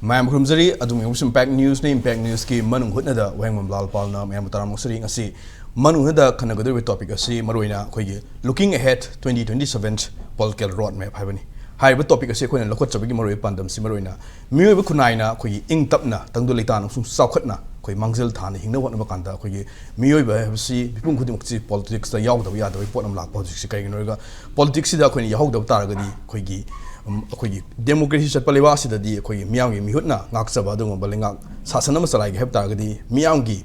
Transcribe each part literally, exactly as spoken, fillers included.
ꯃꯌꯥꯝ ꯈꯨꯔꯨꯝꯖꯔꯤ꯫ ꯑꯗꯨꯝ ꯌꯦꯡꯕꯁꯨ Impact Newsꯅꯤ꯫ Impact Newsꯀꯤ ꯃꯅꯨꯡ ꯍꯨꯠꯅꯗ ꯋꯥꯍꯦꯡꯕꯝ ꯂꯥꯜꯄꯥꯜꯅ ꯃꯌꯥꯝꯕꯨ ꯇꯔꯥꯝꯅ ꯑꯣꯛꯆꯔꯤ꯫ ꯉꯁꯤ ꯃꯅꯨꯡ ꯍꯨꯠꯅꯗ ꯈꯟꯅꯒꯗꯧꯔꯤꯕ topic ꯑꯁꯤ ꯃꯔꯨꯑꯣꯏꯅ ꯑꯩꯈꯣꯏꯒꯤ Looking Ahead twenty twenty-seven Political Roadmap ꯍꯥꯏꯕꯅꯤ꯫ ꯍꯥꯏꯔꯤꯕ topic ꯑꯁꯤ ꯑꯩꯈꯣꯏꯅ ꯂꯧꯈꯠꯆꯕꯒꯤ ꯃꯔꯨꯑꯣꯏꯕ ꯄꯥꯟꯗꯝꯁꯤ ꯃꯔꯨꯑꯣꯏꯅ ꯃꯤꯑꯣꯏꯕ ꯈꯨꯟꯅꯥꯏꯅ ꯑꯩꯈꯣꯏꯒꯤ ꯏꯪ ꯇꯞꯅ, ꯇꯪꯗꯨ ꯂꯩꯇꯥꯅ ꯑꯃꯁꯨꯡ ꯆꯥꯎꯈꯠꯅ ꯑꯩꯈꯣꯏ ꯃꯥꯡꯖꯤꯜ ꯊꯥꯅ ꯍꯤꯡꯅꯕ ꯍꯣꯠꯅꯕ ꯀꯥꯟꯗ ꯑꯩꯈꯣꯏꯒꯤ ꯃꯤꯑꯣꯏꯕ ꯍꯥꯏꯕꯁꯤ ꯃꯤꯄꯨꯝ ꯈꯨꯗꯤꯡꯃꯛꯁꯤ politicsꯇ ꯌꯥꯎꯗꯕ ꯌꯥꯗꯕꯒꯤ ꯄꯣꯠ ꯑꯃ ꯂꯥꯛꯄ ꯍꯧꯖꯤꯛꯁꯤ꯫ ꯀꯩꯒꯤꯅꯣ ꯍꯥꯏꯔꯒ politicsꯁꯤꯗ ꯑꯩꯈꯣꯏꯅ ꯌꯥꯎꯍꯧꯗꯕ ꯇꯥꯔꯒꯗꯤ ꯑꯩꯈꯣꯏꯒꯤ, ꯎꯝ, ꯑꯩꯈꯣꯏꯒꯤ democracy ꯆꯠꯄ ꯂꯩꯕꯥꯛ ꯑꯁꯤꯗꯗꯤ ꯑꯩꯈꯣꯏꯒꯤ ꯃꯤꯌꯥꯝꯒꯤ ꯃꯤꯍꯨꯠꯅ ꯉꯥꯛꯆꯕ ꯑꯗꯨꯒꯨꯝꯕ ꯂꯩꯉꯥꯛ ꯁꯥꯁꯟ ꯑꯃ ꯆꯂꯥꯏꯒꯦ ꯍꯥꯏꯕ ꯇꯥꯔꯒꯗꯤ ꯃꯤꯌꯥꯝꯒꯤ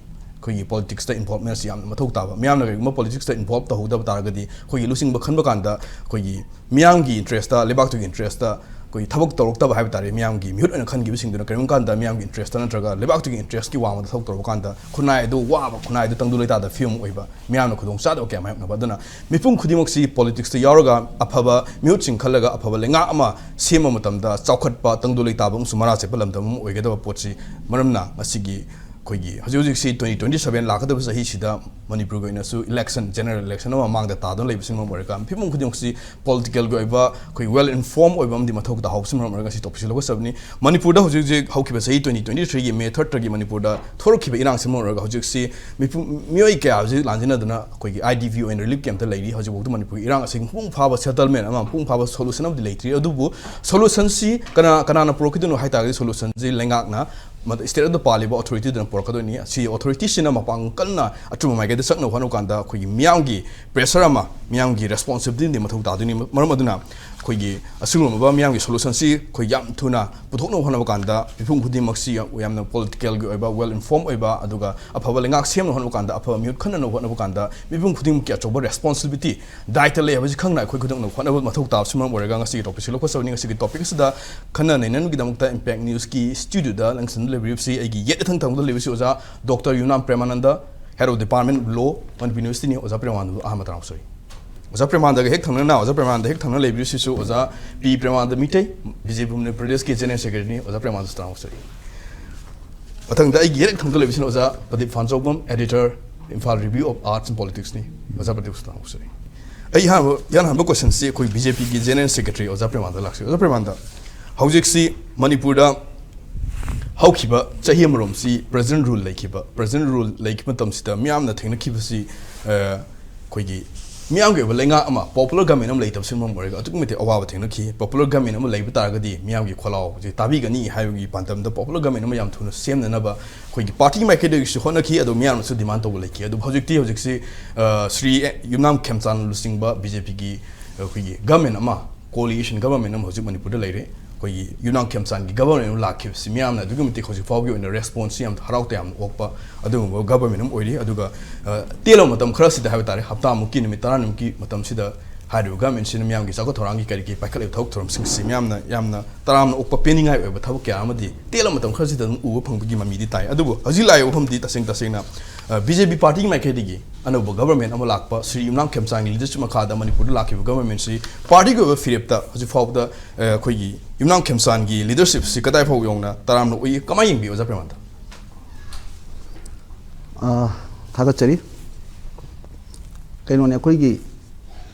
ꯑꯩꯈꯣꯏꯒꯤ politicsꯇ involvementꯁꯤ ꯌꯥꯝꯅ ꯃꯊꯧ ꯇꯥꯕ꯫ ꯃꯤꯌꯥꯝꯅ ꯀꯔꯤꯒꯨꯝꯕ politicsꯇ involve ꯇꯧꯍꯧꯗꯕ ꯇꯥꯔꯒꯗꯤ ꯑꯩꯈꯣꯏꯒꯤ ꯂꯨꯆꯤꯡꯕ ꯈꯟꯕ ꯀꯥꯟꯗ ꯑꯩꯈꯣꯏꯒꯤ ꯃꯤꯌꯥꯝꯒꯤ interestꯇ, ꯂꯩꯕꯥꯛꯇꯨꯒꯤ interestꯇ ꯑꯩꯈꯣꯏ ꯊꯕꯛ ꯇꯧꯔꯛꯇꯕ ꯍꯥꯏꯕ ꯇꯥꯔꯦ꯫ ꯃꯤꯌꯥꯝꯒꯤ ꯃꯤꯍꯨꯠ ꯑꯣꯏꯅ ꯈꯟꯈꯤꯕꯁꯤꯡꯗꯨꯅ ꯀꯔꯤꯒꯨꯝꯕ ꯀꯥꯟꯗ ꯃꯤꯌꯥꯝꯒꯤ interestꯇ ꯅꯠꯇ꯭ꯔꯒ ꯂꯩꯕꯥꯛꯇꯨꯒꯤ interestꯀꯤ ꯋꯥꯡꯃꯗ ꯊꯕꯛ ꯇꯧꯔꯛꯄ ꯀꯥꯟꯗ ꯈꯨꯟꯅꯥꯏ ꯑꯗꯨ ꯋꯥꯕ, ꯈꯨꯟꯅꯥꯏ ꯑꯗꯨ ꯇꯪꯗꯨ ꯂꯩꯇꯥꯗ ꯐꯤꯕꯝ ꯑꯣꯏꯕ, ꯃꯤꯌꯥꯝꯅ ꯈꯨꯗꯣꯡ ꯆꯥꯗꯕ ꯀꯌꯥ ꯃꯥꯌꯣꯛꯅꯕ꯫ ꯑꯗꯨꯅ ꯃꯤꯄꯨꯝ ꯈꯨꯗꯤꯡꯃꯛꯁꯤ politicsꯇ ꯌꯥꯎꯔꯒ ꯑꯐꯕ ꯃꯤꯍꯨꯠꯁꯤꯡ ꯈꯜꯂꯒ ꯑꯐꯕ ꯂꯩꯉꯥꯛ ꯑꯃ ꯁꯦꯝꯕ ꯃꯇꯝꯗ ꯆꯥꯎꯈꯠꯄ, ꯇꯪꯗꯨ ꯂꯩꯇꯥꯕ ꯑꯃꯁꯨꯡ ꯃꯔꯥ ꯆꯦꯠꯄ ꯂꯝꯗꯝ ꯑꯃ ꯑꯣꯏꯒꯗꯕ ꯄꯣꯠꯁꯤ꯫ ꯃꯔꯝꯅ ꯉꯁꯤꯒꯤ ꯑꯩꯈꯣꯏꯒꯤ ꯍꯧꯖꯤꯛ ꯍꯧꯖꯤꯛꯁꯤ twenty twenty-seven ꯂꯥꯛꯀꯗꯕ ꯆꯍꯤꯁꯤꯗ ꯃꯅꯤꯄꯨꯔꯒꯤ ꯑꯣꯏꯅꯁꯨ election, general election ꯑꯃ ꯃꯥꯡꯗ ꯇꯥꯗꯨꯅ ꯂꯩꯕꯁꯤꯅ ꯃꯔꯝ ꯑꯣꯏꯔꯒ ꯃꯤꯄꯨꯝ ꯈꯨꯗꯤꯡꯃꯛꯁꯤ politicalꯒꯤ ꯑꯣꯏꯕ ꯑꯩꯈꯣꯏ well informed ꯑꯣꯏꯕ ꯑꯃꯗꯤ ꯃꯊꯧ ꯇꯥꯍꯧꯕꯁꯤꯅ ꯃꯔꯝ ꯑꯣꯏꯔꯒ ꯁꯤ topicꯁꯤ ꯂꯧꯈꯠꯆꯕꯅꯤ꯫ ꯃꯅꯤꯄꯨꯔꯗ ꯍꯧꯖꯤꯛ ꯍꯧꯖꯤꯛ ꯍꯧꯈꯤꯕ ꯆꯍꯤ twenty twenty-threeꯒꯤ May thirdꯇꯒꯤ ꯃꯅꯤꯄꯨꯔꯗ ꯊꯣꯔꯛꯈꯤꯕ ꯏꯔꯥꯡꯁꯤꯅ ꯃꯔꯝ ꯑꯣꯏꯔꯒ ꯍꯧꯖꯤꯛꯁꯤ ꯃꯤꯄꯨꯝ, ꯃꯤꯑꯣꯏ ꯀꯌꯥ ꯍꯧꯖꯤꯛ ꯂꯥꯟꯖꯦꯟꯅꯗꯨꯅ ꯑꯩꯈꯣꯏꯒꯤ IDP ꯑꯣꯏꯅ relief campꯇ ꯂꯩꯔꯤ꯫ ꯍꯧꯖꯤꯛꯐꯥꯎꯗ ꯃꯅꯤꯄꯨꯔꯒꯤ ꯏꯔꯥꯡ ꯑꯁꯤ ꯃꯄꯨꯡ ꯐꯥꯕ settlement ꯑꯃ, ꯃꯄꯨꯡ ꯐꯥꯕ solution ꯑꯃꯗꯤ ꯂꯩꯇ꯭ꯔꯤ꯫ ꯑꯗꯨꯕꯨ solutionꯁꯤ ꯀꯅꯥ, ꯀꯅꯥꯅ ꯄꯨꯔꯛꯈꯤꯗꯣꯏꯅꯣ ꯍꯥꯏ ꯇꯥꯔꯒꯗꯤ solutionꯁꯤ ꯂꯩꯉꯥꯛꯅ, ꯃꯗ-, stateꯇ ꯄꯥꯜꯂꯤꯕ authorityꯗꯨꯅ ꯄꯨꯔꯛꯀꯗꯣꯏꯅꯤ꯫ ꯁꯤ authorityꯁꯤꯅ ꯃꯄꯥꯡꯒꯜ ꯀꯟꯅ ꯑꯆꯨꯝꯕ ꯃꯥꯏꯀꯩꯗ ꯆꯠꯅꯕ ꯍꯣꯠꯅꯕ ꯀꯥꯟꯗ ꯑꯩꯈꯣꯏꯒꯤ ꯃꯤꯌꯥꯝꯒꯤ pressure ꯑꯃ, ꯃꯤꯌꯥꯝꯒꯤ responsibilityꯗꯤ ꯃꯊꯧ ꯇꯥꯗꯣꯏꯅꯤ꯫ ꯃꯔꯝ ꯑꯗꯨꯅ ꯑꯩꯈꯣꯏꯒꯤ ꯑꯁꯤꯒꯨꯝꯂꯕ ꯃꯤꯌꯥꯝꯒꯤ solutionꯁꯤ ꯑꯩꯈꯣꯏ ꯌꯥꯝ ꯊꯨꯅ ꯄꯨꯊꯣꯛꯅꯕ ꯍꯣꯠꯅꯕ ꯀꯥꯟꯗ ꯃꯤꯄꯨꯝ ꯈꯨꯗꯤꯡꯃꯛꯁꯤ ꯌꯥꯝ, ꯌꯥꯝꯅ politicalꯒꯤ ꯑꯣꯏꯕ well informed ꯑꯣꯏꯕ, ꯑꯗꯨꯒ ꯑꯐꯕ ꯂꯩꯉꯥꯛ ꯁꯦꯝꯅꯕ ꯍꯣꯠꯅꯕ ꯀꯥꯟꯗ, ꯑꯐꯕ ꯃꯤꯍꯨꯠ ꯈꯟꯅꯅꯕ ꯍꯣꯠꯅꯕ ꯀꯥꯟꯗ ꯃꯤꯄꯨꯝ ꯈꯨꯗꯤꯡꯃꯛꯀꯤ ꯑꯆꯧꯕ responsibility, ꯗꯥꯏꯇ ꯂꯩ ꯍꯥꯏꯕꯁꯤ ꯈꯪꯅ ꯑꯩꯈꯣꯏ ꯈꯨꯗꯤꯡꯃꯛ ꯍꯣꯠꯅꯕ ꯃꯊꯧ ꯇꯥꯕꯁꯤꯅ ꯃꯔꯝ ꯑꯣꯏꯔꯒ ꯉꯁꯤꯒꯤ topicꯁꯤ ꯂꯧꯈꯠꯆꯕꯅꯤ꯫ ꯉꯁꯤꯒꯤ topic ꯑꯁꯤꯗ ꯈꯟꯅ ꯅꯩꯅꯅꯕꯒꯤꯗꯃꯛꯇ Impact Newsꯀꯤ studioꯗ ꯂꯪꯁꯟꯗꯨꯅ ꯂꯩꯕꯤꯔꯤꯕꯁꯤ ꯑꯩꯒꯤ ꯌꯦꯠ ꯏꯊꯪ ꯊꯪꯕꯗ ꯂꯩꯕꯁꯤ ꯑꯣꯖꯥ Doctor ꯌꯨꯅꯥꯝ ꯄ꯭ꯔꯦꯃꯥꯅꯟꯗ, Head of Department of Law, Manipur Universityꯅꯤ꯫ ꯑꯣꯖꯥ ꯄ꯭ꯔꯦꯃꯥꯅꯟꯗ ꯑꯍꯥꯟꯕ ꯇꯔꯥꯃꯉꯥ ꯁꯣꯔꯤ꯫ ꯑꯣꯖꯥ ꯄ꯭ꯔꯦꯃꯥꯅꯟꯗꯒ ꯍꯦꯛ ꯊꯪꯅꯅ, ꯑꯣꯖꯥ ꯄ꯭ꯔꯦꯃꯥꯅꯟꯗ ꯍꯦꯛ ꯊꯪꯅꯅ ꯂꯩꯕꯤꯔꯤꯁꯤꯁꯨ ꯑꯣꯖꯥ ꯄꯤ ꯄ꯭ꯔꯦꯃꯥꯅꯟꯗ ꯃꯤꯇꯩ, BJP Manipur Pradeshꯀꯤ General Secretaryꯅꯤ꯫ ꯑꯣꯖꯥ ꯄ꯭ꯔꯦꯃꯥꯅꯟꯗ ꯇꯔꯥꯃꯉꯥ ꯁꯣꯔꯤ꯫ ꯃꯊꯪꯗ ꯑꯩꯒꯤ ꯍꯦꯛ ꯊꯪꯅ ꯂꯩꯕꯁꯤꯅ ꯑꯣꯖꯥ Pradeep ꯐꯥꯟꯖꯧꯕꯝ, Editor, Imphal Review of Arts and Politicsꯅꯤ꯫ ꯑꯣꯖꯥ ꯄ꯭ꯔꯗꯤꯞ ꯇꯔꯥꯃꯉꯥ ꯁꯣꯔꯤ꯫ ꯑꯩ ꯑꯍꯥꯟꯕ, ꯏꯍꯥꯟ ꯍꯥꯟꯕ questionꯁꯤ ꯑꯩꯈꯣꯏ BJPꯒꯤ General Secretary ꯑꯣꯖꯥ ꯄ꯭ꯔꯦꯃꯥꯅꯟꯗ ꯂꯥꯛꯆꯒꯦ꯫ ꯑꯣꯖꯥ ꯄ꯭ꯔꯦꯃꯥꯅꯟꯗ, ꯍꯧꯖꯤꯛꯁꯤ ꯃꯅꯤꯄꯨꯔꯗ ꯍꯧꯈꯤꯕ ꯆꯍꯤ ꯑꯃꯔꯣꯝꯁꯤ President Rule ꯂꯩꯈꯤꯕ, President Rule ꯂꯩꯈꯤꯕ ꯃꯇꯝꯁꯤꯗ ꯃꯤꯌꯥꯝꯅ ꯊꯦꯡꯅꯈꯤꯕꯁꯤ, ꯑ, ꯑꯩꯈꯣꯏꯒꯤ ꯃꯤꯌꯥꯝꯒꯤ ꯑꯣꯏꯕ ꯂꯩꯉꯥꯛ ꯑꯃ, popular government ꯑꯃ ꯂꯩꯇꯕꯁꯤꯅ ꯃꯔꯝ ꯑꯣꯏꯔꯒ ꯑꯗꯨꯛꯀꯤ ꯃꯇꯤꯛ ꯑꯋꯥꯕ ꯊꯦꯡꯅꯈꯤ꯫ Popular government ꯑꯃ ꯂꯩꯕ ꯇꯥꯔꯒꯗꯤ ꯃꯤꯌꯥꯝꯒꯤ ꯈꯣꯜꯂꯥꯎꯁꯦ ꯇꯥꯕꯤꯒꯅꯤ ꯍꯥꯏꯕꯒꯤ ꯄꯥꯟꯗꯝꯗ popular government ꯑꯃ ꯌꯥꯝ ꯊꯨꯅ ꯁꯦꯝꯅꯅꯕ ꯑꯩꯈꯣꯏꯒꯤ party ꯃꯥꯏꯀꯩꯗꯒꯤꯁꯨ ꯍꯣꯠꯅꯈꯤ, ꯑꯗꯣ ꯃꯤꯌꯥꯝꯅꯁꯨ demand ꯇꯧꯕ ꯂꯩꯈꯤ꯫ ꯑꯗꯨꯕꯨ ꯍꯧꯖꯤꯛꯇꯤ, ꯍꯧꯖꯤꯛꯁꯤ, ꯑ, ꯁ꯭ꯔꯤ ꯌꯨꯝꯅꯥꯝ ꯈꯦꯝꯆꯥꯟ ꯂꯨꯆꯤꯡꯕ BJPꯒꯤ ꯑꯩꯈꯣꯏꯒꯤ government ꯑꯃ, coalition government ꯑꯃ ꯍꯧꯖꯤꯛ ꯃꯅꯤꯄꯨꯔꯗ ꯂꯩꯔꯦ꯫ ꯑꯩꯈꯣꯏꯒꯤ ꯌꯨꯝꯅꯥꯝ ꯈꯦꯝꯆꯥꯟꯒꯤ government ꯑꯃ ꯂꯥꯛꯈꯤꯕꯁꯤ ꯃꯤꯌꯥꯝꯅ ꯑꯗꯨꯛꯀꯤ ꯃꯇꯤꯛ ꯍꯧꯖꯤꯛ ꯐꯥꯎꯕꯒꯤ ꯑꯣꯏꯅ response ꯌꯥꯝ ꯍꯔꯥꯎ ꯇꯌꯥꯝꯅ ꯑꯣꯛꯄ ꯑꯗꯨꯒꯨꯝꯕ government ꯑꯃ ꯑꯣꯏꯔꯤ꯫ ꯑꯗꯨꯒ, ꯑ, ꯇꯦꯜꯂꯕ ꯃꯇꯝ ꯈꯔꯁꯤꯗ ꯍꯥꯏꯕ ꯇꯥꯔꯦ, ꯍꯞꯇꯥꯃꯨꯛꯀꯤ, ꯅꯨꯃꯤꯠ ꯇꯔꯥꯅꯤꯃꯨꯛꯀꯤ ꯃꯇꯝꯁꯤꯗ ꯍꯥꯏꯔꯤꯕ governmentꯁꯤꯅ ꯃꯤꯌꯥꯝꯒꯤ ꯆꯥꯎꯈꯠ ꯊꯧꯔꯥꯡꯒꯤ ꯀꯔꯤꯒꯤ ꯄꯥꯏꯈꯠꯂꯤꯕ ꯊꯕꯛ ꯊꯧꯔꯝꯁꯤꯡꯁꯤ ꯃꯤꯌꯥꯝꯅ ꯌꯥꯝꯅ ꯇꯔꯥꯝꯅ ꯑꯣꯛꯄ, ꯄꯦꯟꯅꯤꯡꯉꯥꯏ ꯑꯣꯏꯕ ꯊꯕꯛ ꯀꯌꯥ ꯑꯃꯗꯤ ꯇꯦꯜꯂꯕ ꯃꯇꯝ ꯈꯔꯁꯤꯗ ꯑꯗꯨꯝ ꯎꯕ ꯐꯪꯕꯒꯤ ꯃꯃꯤꯗꯤ ꯇꯥꯏ꯫ ꯑꯗꯨꯕꯨ ꯍꯧꯖꯤꯛ ꯂꯥꯛꯏꯕ ꯋꯥꯐꯝꯗꯤ ꯇꯁꯦꯡ ꯇꯁꯦꯡꯅ, ꯑ, BJP partyꯒꯤ ꯃꯥꯏꯀꯩꯗꯒꯤ ꯑꯅꯧꯕ government ꯑꯃ ꯂꯥꯛꯄ, ꯁ꯭ꯔꯤ ꯌꯨꯝꯅꯥꯝ ꯈꯦꯝꯆꯥꯟꯒꯤ leadership ꯃꯈꯥꯗ ꯃꯅꯤꯄꯨꯔꯗ ꯂꯥꯛꯈꯤꯕ governmentꯁꯤ partyꯒꯤ ꯑꯣꯏꯕ ꯐꯤꯔꯦꯞꯇ ꯍꯧꯖꯤꯛ ꯐꯥꯎꯕꯗ, ꯑ, ꯑꯩꯈꯣꯏꯒꯤ ꯌꯨꯝꯅꯥꯝ ꯈꯦꯝꯆꯥꯟꯒꯤ leadershipꯁꯤ ꯀꯗꯥꯏ ꯐꯥꯎ ꯌꯧꯅ ꯇꯔꯥꯝꯅ ꯎꯏ, ꯀꯃꯥꯏꯅ ꯌꯦꯡꯕꯤ, ꯑꯣꯖꯥ ꯄ꯭ꯔꯦꯃꯥꯅꯟꯗ? ꯑ, ꯊꯥꯒꯠꯆꯔꯤ꯫ ꯀꯩꯅꯣꯅꯦ, ꯑꯩꯈꯣꯏꯒꯤ,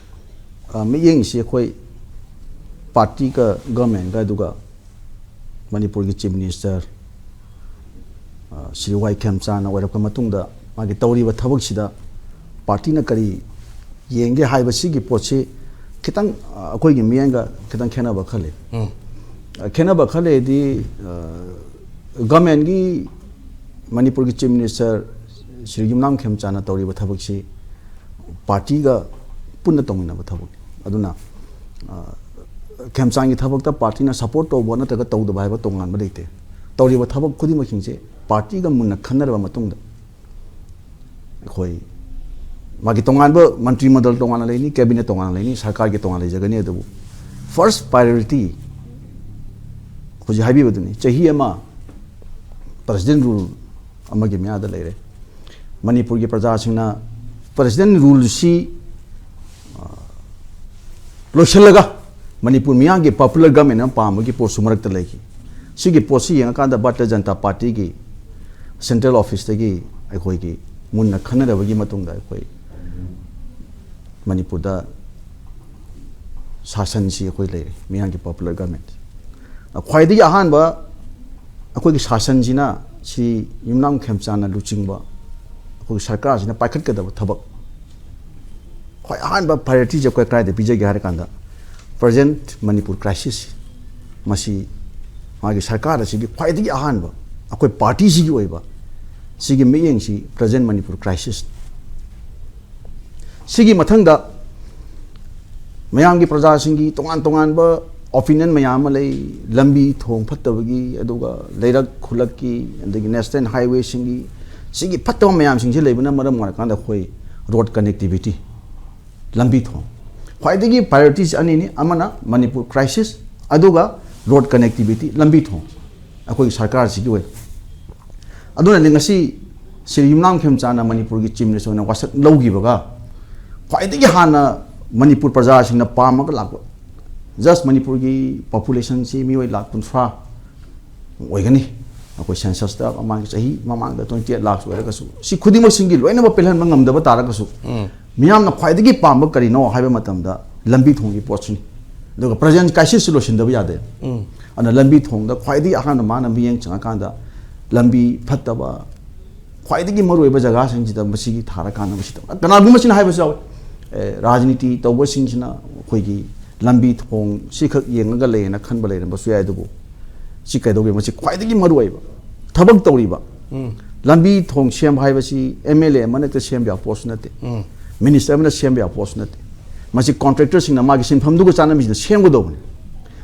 ꯑ, ꯃꯤꯠꯌꯦꯡꯁꯤ ꯑꯩꯈꯣꯏ partyꯒ governmentꯒ, ꯑꯗꯨꯒ ꯃꯅꯤꯄꯨꯔꯒꯤ Chief Minister, ꯑ, ꯁ꯭ꯔꯤ ꯋꯥꯏ ꯈꯦꯝꯆꯥꯟꯅ ꯑꯣꯏꯔꯛꯄ ꯃꯇꯨꯡꯗ ꯃꯥꯒꯤ ꯇꯧꯔꯤꯕ ꯊꯕꯛꯁꯤꯗ partyꯅ ꯀꯔꯤ ꯌꯦꯡꯒꯦ ꯍꯥꯏꯕꯁꯤꯒꯤ ꯄꯣꯠꯁꯤ ꯈꯤꯇꯪ, ꯑ, ꯑꯩꯈꯣꯏꯒꯤ ꯃꯤꯠꯌꯦꯡꯒ ꯈꯤꯇꯪ ꯈꯦꯠꯅꯕ ꯈꯔ ꯂꯩ꯫ ꯎꯝ꯫ ꯑ, ꯈꯦꯠꯅꯕ ꯈꯔ ꯂꯩꯗꯤ, ꯑ, governmentꯒꯤ, ꯃꯅꯤꯄꯨꯔꯒꯤ Chief Minister ꯁ꯭ꯔꯤ ꯌꯨꯝꯅꯥꯝ ꯈꯦꯝꯆꯥꯟꯅ ꯇꯧꯔꯤꯕ ꯊꯕꯛꯁꯤ partyꯒ ꯄꯨꯟꯅ ꯇꯧꯃꯤꯟꯅꯕ ꯊꯕꯛꯅꯤ꯫ ꯑꯗꯨꯅ, ꯑ, ꯈꯦꯝꯆꯥꯟꯒꯤ ꯊꯕꯛꯇ partyꯅ support ꯇꯧꯕ ꯅꯠꯇ꯭ꯔꯒ ꯇꯧꯗꯕ ꯍꯥꯏꯕ ꯇꯣꯉꯥꯟꯕ ꯂꯩꯇꯦ꯫ ꯇꯧꯔꯤꯕ ꯊꯕꯛ ꯈꯨꯗꯤꯡꯃꯛꯁꯤꯡꯁꯦ partyꯒ ꯃꯨꯟꯅ ꯈꯟꯅꯔꯕ ꯃꯇꯨꯡꯗ ꯑꯩꯈꯣꯏ ꯃꯥꯒꯤ ꯇꯣꯉꯥꯟꯕ ꯃꯟꯇ꯭ꯔꯤ ꯃꯟꯗꯜ ꯇꯣꯉꯥꯟꯅ ꯂꯩꯅꯤ, cabinet ꯇꯣꯉꯥꯟꯅ ꯂꯩꯅꯤ, ꯁꯔꯀꯥꯔꯒꯤ ꯇꯣꯉꯥꯟꯅ ꯂꯩꯖꯒꯅꯤ꯫ ꯑꯗꯨꯕꯨ first priority ꯍꯧꯖꯤꯛ ꯍꯥꯏꯕꯤꯕꯗꯨꯅꯤ, ꯆꯍꯤ ꯑꯃ President Rule ꯑꯃꯒꯤ ꯃꯌꯥꯗ ꯂꯩꯔꯦ꯫ ꯃꯅꯤꯄꯨꯔꯒꯤ ꯄ꯭ꯔꯖꯥꯁꯤꯡꯅ President Ruleꯁꯤ, ꯑ, ꯂꯣꯏꯁꯤꯜꯂꯒ ꯃꯅꯤꯄꯨꯔ ꯃꯤꯌꯥꯝꯒꯤ popular government ꯑꯃ ꯄꯥꯝꯕꯒꯤ ꯄꯣꯠꯁꯨ ꯃꯔꯛꯇ ꯂꯩꯈꯤ꯫ ꯁꯤꯒꯤ ꯄꯣꯠꯁꯤ ꯌꯦꯡꯉꯀꯥꯟꯗ ꯚꯥꯔꯇꯤꯌ ꯖꯅꯇꯥ ꯄꯥꯔꯇꯤꯒꯤ central officeꯇꯒꯤ ꯑꯩꯈꯣꯏꯒꯤ ꯃꯨꯟꯅ ꯈꯟꯅꯔꯕꯒꯤ ꯃꯇꯨꯡꯗ ꯑꯩꯈꯣꯏ ꯃꯅꯤꯄꯨꯔꯗ ꯁꯥꯁꯟꯁꯤ ꯑꯩꯈꯣꯏ ꯂꯩꯔꯦ, ꯃꯤꯌꯥꯝꯒꯤ popular government꯫ ꯈ꯭ꯋꯥꯏꯗꯒꯤ ꯑꯍꯥꯟꯕ ꯑꯩꯈꯣꯏꯒꯤ ꯁꯥꯁꯟꯁꯤꯅ, ꯁ꯭ꯔꯤ ꯌꯨꯝꯅꯥꯝ ꯈꯦꯝꯆꯥꯟꯅ ꯂꯨꯆꯤꯡꯕ ꯑꯩꯈꯣꯏꯒꯤ ꯁꯔꯀꯥꯔꯁꯤꯅ ꯄꯥꯏꯈꯠꯀꯗꯕ ꯊꯕꯛ, ꯈ꯭ꯋꯥꯏ ꯑꯍꯥꯟꯕ ꯄ꯭ꯔꯥꯏꯌꯣꯔꯤꯇꯤꯁꯦ ꯑꯩꯈꯣꯏ ꯀꯗꯥꯏꯗ ꯄꯤꯖꯒꯦ ꯍꯥꯏꯔ ꯀꯥꯟꯗ, ꯄ꯭ꯔꯖꯦꯟꯠ ꯃꯅꯤꯄꯨꯔ ꯀ꯭ꯔꯥꯏꯁꯤꯁ, ꯃꯁꯤ ꯃꯥꯒꯤ ꯁꯔꯀꯥꯔ ꯑꯁꯤꯒꯤ ꯈ꯭ꯋꯥꯏꯗꯒꯤ ꯑꯍꯥꯟꯕ, ꯑꯩꯈꯣꯏ ꯄꯥꯔꯇꯤꯁꯤꯒꯤ ꯑꯣꯏꯕ ꯁꯤꯒꯤ ꯃꯤꯠꯌꯦꯡꯁꯤ ꯄ꯭ꯔꯖꯦꯟꯠ ꯃꯅꯤꯄꯨꯔ ꯀ꯭ꯔꯥꯏꯁꯤꯁ꯫ ꯁꯤꯒꯤ ꯃꯊꯪꯗ ꯃꯌꯥꯝꯒꯤ, ꯄ꯭ꯔꯖꯥꯁꯤꯡꯒꯤ ꯇꯣꯉꯥꯟ ꯇꯣꯉꯥꯟꯕ ꯑꯣꯄꯤꯅꯤꯌꯟ ꯃꯌꯥꯝ ꯑꯃ ꯂꯩ꯫ ꯂꯝꯕꯤ ꯊꯣꯡ ꯐꯠꯇꯕꯒꯤ, ꯑꯗꯨꯒ ꯂꯩꯔꯛ ꯈꯨꯜꯂꯛꯀꯤ, ꯑꯗꯒꯤ ꯅꯦꯁꯅꯦꯜ ꯍꯥꯏꯋꯦꯁꯤꯡꯒꯤ, ꯁꯤꯒꯤ ꯐꯠꯇꯕ ꯃꯌꯥꯝꯁꯤꯡꯁꯤ ꯂꯩꯕꯅ ꯃꯔꯝ ꯑꯣꯏꯔꯀꯥꯟꯗ ꯑꯩꯈꯣꯏ ꯔꯣꯗ ꯀꯅꯦꯛꯇꯤꯚꯤꯇꯤ, ꯂꯝꯕꯤ ꯊꯣꯡ, ꯈ꯭ꯋꯥꯏꯗꯒꯤ ꯄ꯭ꯔꯥꯏꯌꯣꯔꯤꯇꯤꯁꯤ ꯑꯅꯤꯅꯤ, ꯑꯃꯅ ꯃꯅꯤꯄꯨꯔ ꯀ꯭ꯔꯥꯏꯁꯤꯁ, ꯑꯗꯨꯒ ꯔꯣꯗ ꯀꯅꯦꯛꯇꯤꯚꯤꯇꯤ, ꯂꯝꯕꯤ ꯊꯣꯡ, ꯑꯩꯈꯣꯏꯒꯤ ꯁꯔꯀꯥꯔꯁꯤꯒꯤ ꯑꯣꯏꯅ꯫ ꯑꯗꯨꯅꯅꯤ ꯉꯁꯤ ꯁ꯭ꯔꯤ ꯌꯨꯝꯅꯥꯝ ꯈꯦꯝꯆꯥꯟꯅ ꯃꯅꯤꯄꯨꯔꯒꯤ ꯆꯤꯐ ꯃꯤꯅꯤꯁꯇꯔ ꯑꯣꯏꯅ ꯋꯥꯁꯛ ꯂꯧꯈꯤꯕꯒ, ꯈ꯭ꯋꯥꯏꯗꯒꯤ ꯍꯥꯟꯅ ꯃꯅꯤꯄꯨꯔ ꯄ꯭ꯔꯖꯥꯁꯤꯡꯅ ꯄꯥꯝꯃꯒ ꯂꯥꯛꯄ, ꯖꯁ ꯃꯅꯤꯄꯨꯔꯒꯤ ꯄꯣꯄꯨꯂꯦꯁꯟꯁꯤ ꯃꯤꯑꯣꯏ ꯂꯥꯈ ꯀꯨꯟꯊ꯭ꯔꯥ ꯑꯣꯏꯒꯅꯤ꯫ ꯑꯩꯈꯣꯏ ꯁꯦꯟꯁꯁꯇ ꯃꯃꯥꯡꯒꯤ ꯆꯍꯤ ꯃꯃꯥꯡꯗ ꯇ꯭ꯋꯦꯟꯇꯤ ꯑꯩꯠ ꯂꯥꯛꯁ ꯑꯣꯏꯔꯒꯁꯨ, ꯁꯤ ꯈꯨꯗꯤꯡꯃꯛꯁꯤꯡꯒꯤ ꯂꯣꯏꯅꯃꯛ ꯄꯦꯜꯍꯟꯕ ꯉꯝꯗꯕ ꯇꯥꯔꯒꯁꯨ, ꯎꯝ꯫ ꯃꯤꯌꯥꯝꯅ ꯈ꯭ꯋꯥꯏꯗꯒꯤ ꯄꯥꯝꯕ ꯀꯔꯤꯅꯣ ꯍꯥꯏꯕ ꯃꯇꯝꯗ, ꯂꯝꯕꯤ ꯊꯣꯡꯒꯤ ꯄꯣꯠꯁꯤꯅꯤ꯫ ꯑꯗꯨꯒ ꯄ꯭ꯔꯖꯦꯟꯠ ꯀ꯭ꯔꯥꯏꯁꯤꯁꯁꯨ ꯂꯣꯏꯁꯤꯟꯗꯕ ꯌꯥꯗꯦ꯫ ꯎꯝ꯫ ꯑꯗꯨꯅ ꯂꯝꯕꯤ ꯊꯣꯡꯗ ꯈ꯭ꯋꯥꯏꯗꯒꯤ ꯑꯍꯥꯟꯕ ꯃꯥꯅ ꯃꯤꯠꯌꯦꯡ ꯆꯪꯉꯀꯥꯟꯗ, ꯂꯝꯕꯤ ꯐꯠꯇꯕ, ꯈ꯭ꯋꯥꯏꯗꯒꯤ ꯃꯔꯨꯑꯣꯏꯕ ꯖꯒꯥꯁꯤꯡꯁꯤꯗ ꯃꯁꯤꯒꯤ ꯊꯥꯔꯀꯥꯟꯗ ꯃꯁꯤ ꯇꯧ-, ꯀꯅꯥꯒꯨꯝꯕꯁꯤꯅ ꯍꯥꯏꯕꯁꯨ ꯌꯥꯎꯏ, ꯑꯦ, ꯔꯥꯖꯅꯤꯇꯤ ꯇꯧꯕꯁꯤꯡꯁꯤꯅ ꯑꯩꯈꯣꯏꯒꯤ ꯂꯝꯕꯤ ꯊꯣꯡ ꯁꯤꯈꯛ ꯌꯦꯡꯉꯒ ꯂꯩꯌꯦꯅ ꯈꯟꯕ ꯂꯩꯔꯝꯕꯁꯨ ꯌꯥꯏ꯫ ꯑꯗꯨꯕꯨ ꯁꯤ ꯀꯩꯗꯧꯒꯦ? ꯃꯁꯤ ꯈ꯭ꯋꯥꯏꯗꯒꯤ ꯃꯔꯨꯑꯣꯏꯕ ꯊꯕꯛ ꯇꯧꯔꯤꯕ꯫ ꯎꯝ꯫ ꯂꯝꯕꯤ ꯊꯣꯡ ꯁꯦꯝꯕ ꯍꯥꯏꯕꯁꯤ ꯑꯦꯝ ꯑꯦꯜ ꯑꯦ ꯑꯃꯅ ꯍꯦꯛꯇ ꯁꯦꯝꯕ ꯌꯥꯕ ꯄꯣꯠꯁꯨ ꯅꯠꯇꯦ꯫ ꯎꯝ꯫ ꯃꯤꯅꯤꯁꯇꯔ ꯑꯃꯅ ꯁꯦꯝꯕ ꯌꯥꯕ ꯄꯣꯠꯁꯨ ꯅꯠꯇꯦ꯫ ꯃꯁꯤ ꯀꯣꯟꯇ꯭ꯔꯦꯛꯇꯔꯁꯤꯡꯅ ꯃꯥꯒꯤ ꯁꯤꯟꯐꯝꯗꯨꯒ ꯆꯥꯟꯅꯕꯁꯤꯗ ꯁꯦꯝꯒꯗꯧꯕꯅꯤ꯫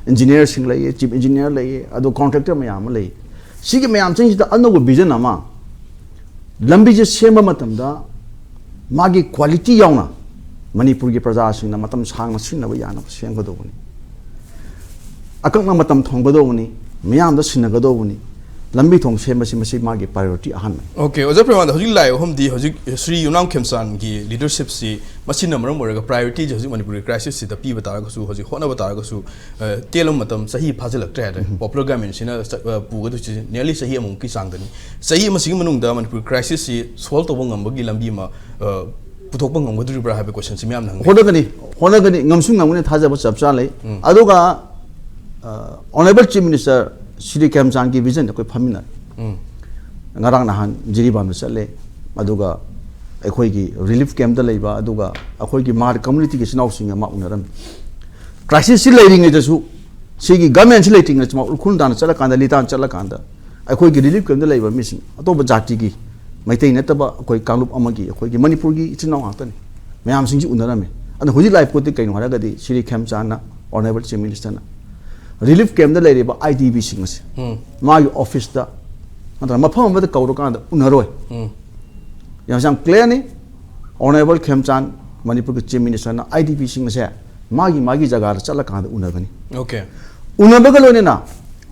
ꯏꯟꯖꯤꯅꯤꯌꯔꯁꯤꯡ ꯂꯩꯌꯦ, ꯆꯤꯐ ꯏꯟꯖꯤꯅꯤꯌꯔ ꯂꯩꯌꯦ, ꯑꯗꯣ ꯀꯣꯟꯇ꯭ꯔꯦꯛꯇꯔ ꯃꯌꯥꯝ ꯑꯃ ꯂꯩꯌꯦ꯫ ꯁꯤꯒꯤ ꯃꯌꯥꯝꯁꯤꯡꯁꯤꯗ ꯑꯅꯧꯕ ꯚꯤꯖꯟ ꯑꯃ, ꯂꯝꯕꯤꯁꯦ ꯁꯦꯝꯕ ꯃꯇꯝꯗ ꯃꯥꯒꯤ ꯀ꯭ꯋꯥꯂꯤꯇꯤ ꯌꯥꯎꯅ ꯃꯅꯤꯄꯨꯔꯒꯤ ꯄ꯭ꯔꯖꯥꯁꯤꯡꯅ ꯃꯇꯝ ꯁꯥꯡꯅ ꯁꯤꯖꯤꯟꯅꯕ ꯌꯥꯅꯕ ꯁꯦꯝꯒꯗꯧꯕꯅꯤ꯫ ꯑꯀꯛꯅ ꯃꯇꯝ ꯊꯝꯒꯗꯧꯕꯅꯤ, ꯃꯤꯌꯥꯝꯗ ꯁꯤꯟꯅꯒꯗꯧꯕꯅꯤ꯫ ꯂꯝꯕꯤ ꯊꯣꯡ ꯁꯦꯝꯕꯁꯤ ꯃꯁꯤ ꯃꯥꯒꯤ ꯄ꯭ꯔꯥꯏꯌꯣꯔꯤꯇꯤ ꯑꯍꯥꯟꯕꯅꯤ꯫ ꯑꯣꯀꯦ, ꯑꯣꯖꯥ ꯄ꯭ꯔꯦꯃꯥꯅꯟꯗ, ꯍꯧꯖꯤꯛ ꯂꯥꯛꯏꯕ ꯋꯥꯐꯝꯗꯤ ꯍꯧꯖꯤꯛ ꯁ꯭ꯔꯤ ꯌꯨꯝꯅꯥꯝ ꯈꯦꯝꯆꯥꯟꯒꯤ ꯂꯤꯗꯔꯁꯤꯞꯁꯤ, ꯃꯁꯤꯅ ꯃꯔꯝ ꯑꯣꯏꯔꯒ ꯄ꯭ꯔꯥꯏꯌꯣꯔꯤꯇꯤꯁꯤ ꯍꯧꯖꯤꯛ ꯃꯅꯤꯄꯨꯔꯒꯤ ꯀ꯭ꯔꯥꯏꯁꯤꯁꯁꯤꯗ ꯄꯤꯕ ꯇꯥꯔꯒꯁꯨ, ꯍꯧꯖꯤꯛ ꯍꯣꯠꯅꯕ ꯇꯥꯔꯒꯁꯨ, ꯑ, ꯇꯦꯜꯂꯕ ꯃꯇꯝ, ꯆꯍꯤ ꯐꯥꯖꯤꯜꯂꯛꯇ꯭ꯔꯦ ꯍꯥꯏꯇꯥꯔꯦ꯫ ꯎꯝ꯫ ꯄꯣꯄꯨꯂꯔ ꯒꯚꯔꯟꯃꯦꯟꯁꯤꯅ ꯆꯠ-, ꯑ, ꯄꯨꯒꯗꯣꯏꯁꯤ nearly ꯆꯍꯤ ꯑꯃꯃꯨꯛꯀꯤ ꯆꯥꯡꯗꯅꯤ꯫ ꯆꯍꯤ ꯑꯃꯁꯤꯒꯤ ꯃꯅꯨꯡꯗ ꯃꯅꯤꯄꯨꯔ ꯀ꯭ꯔꯥꯏꯁꯤꯁꯁꯤ ꯁꯣꯜꯕ ꯇꯧꯕ ꯉꯝꯕꯒꯤ ꯂꯝꯕꯤ ꯑꯃ, ꯑ, ꯄꯨꯊꯣꯛꯄ ꯉꯝꯒꯗꯣꯔꯤꯕ꯭ꯔꯥ ꯍꯥꯏꯕ ꯀꯣꯏꯁꯟꯁꯤ ꯃꯌꯥꯝꯅ ꯍꯪꯅꯩ꯫ ꯍꯣꯠꯅꯒꯅꯤ, ꯍꯣꯠꯅꯒꯅꯤ, ꯉꯝꯁꯨ ꯉꯝꯒꯅꯤ, ꯊꯥꯖꯕ ꯆꯞ ꯆꯥ ꯂꯩ꯫ ꯎꯝ꯫ ꯑꯗꯨꯒ, ꯑ, ꯑꯣꯅꯔꯦꯕꯜ ꯆꯤꯐ ꯃꯤꯅꯤꯁꯇꯔ ꯁꯤꯔꯤ ꯈꯦꯝꯆꯥꯟꯒꯤ ꯚꯤꯖꯟꯗ ꯑꯩꯈꯣꯏ ꯐꯝꯃꯤꯟꯅꯔꯦ꯫ ꯉꯔꯥꯡ ꯅꯍꯥꯟ ꯖꯤꯔꯤꯕꯥꯝꯗ ꯆꯠꯂꯦ, ꯑꯗꯨꯒ ꯑꯩꯈꯣꯏꯒꯤ ꯔꯤꯂꯤꯐ ꯀꯦꯝꯞꯇ ꯂꯩꯕ, ꯑꯗꯨꯒ ꯑꯩꯈꯣꯏꯒꯤ ꯃꯥꯔ ꯀꯝꯃꯨꯅꯤꯇꯤꯒꯤ ꯏꯆꯤꯟ ꯏꯅꯥꯎꯁꯤꯡꯒ ꯃꯥ ꯎꯅꯔꯝꯃꯤ꯫ ꯀ꯭ꯔꯥꯏꯁꯤꯁꯁꯤ ꯂꯩꯔꯤꯉꯩꯗꯁꯨ, ꯁꯤꯒꯤ ꯒꯃꯦꯟꯁꯤ ꯂꯩꯇ꯭ꯔꯤꯉꯩꯗꯁꯨ ꯃꯥ ꯎꯈ꯭ꯔꯨꯜ ꯇꯥꯟꯅ ꯆꯠꯂꯀꯥꯟꯗ, ꯂꯤꯇꯥꯟ ꯆꯠꯂꯀꯥꯟꯗ ꯑꯩꯈꯣꯏꯒꯤ ꯔꯤꯂꯤꯐ ꯀꯦꯝꯞꯇ ꯂꯩꯕ ꯃꯤꯁꯤꯡ, ꯑꯇꯣꯞꯄ ꯖꯥꯇꯤꯒꯤ, ꯃꯩꯇꯩ ꯅꯠꯇꯕ ꯑꯩꯈꯣꯏ ꯀꯥꯡꯂꯨꯞ ꯑꯃꯒꯤ, ꯑꯩꯈꯣꯏꯒꯤ ꯃꯅꯤꯄꯨꯔꯒꯤ ꯏꯆꯤꯟ ꯏꯅꯥꯎ ꯉꯥꯛꯇꯅꯤ, ꯃꯌꯥꯝꯁꯤꯡꯁꯤ ꯎꯅꯔꯝꯃꯤ꯫ ꯑꯗꯨꯅ ꯍꯧꯖꯤꯛ ꯂꯥꯏ ꯄꯣꯠꯇꯤ ꯀꯩꯅꯣ ꯍꯥꯏꯔꯒꯗꯤ, ꯁꯤꯔꯤ ꯈꯦꯝꯆꯥꯟꯅ, ꯑꯣꯅꯔꯦꯕꯜ ꯆꯤꯐ ꯃꯤꯅꯤꯁꯇꯔꯅ ꯔꯤꯂꯤꯐ ꯀꯦꯝꯞꯇ ꯂꯩꯔꯤꯕ ꯑꯥꯏ ꯗꯤ ꯄꯤꯁꯤꯡ ꯑꯁꯦ ꯎꯝ꯫ ꯃꯥꯒꯤ ꯑꯣꯐꯤꯁꯇ ꯅꯠꯇ꯭ꯔꯒ ꯃꯐꯝ ꯑꯃꯗ ꯀꯧꯔꯀꯥꯟꯗ ꯎꯅꯔꯣꯏ꯫ ꯎꯝ꯫ ꯌꯥꯝ, ꯌꯥꯝ ꯀ꯭ꯂꯤꯌꯥꯔꯅꯤ꯫ ꯑꯣꯅꯔꯦꯕꯜ ꯈꯦꯝꯆꯥꯟ, ꯃꯅꯤꯄꯨꯔꯒꯤ ꯆꯤꯐ ꯃꯤꯅꯤꯁꯇꯔꯅ ꯑꯥꯏ ꯗꯤ ꯄꯤꯁꯤꯡ ꯑꯁꯦ ꯃꯥꯒꯤ ꯃꯥꯒꯤ ꯖꯒꯥꯗ ꯆꯠꯂꯀꯥꯟꯗ ꯎꯅꯒꯅꯤ꯫ ꯑꯣꯀꯦ꯫ ꯎꯅꯕꯒ ꯂꯣꯏꯅꯅ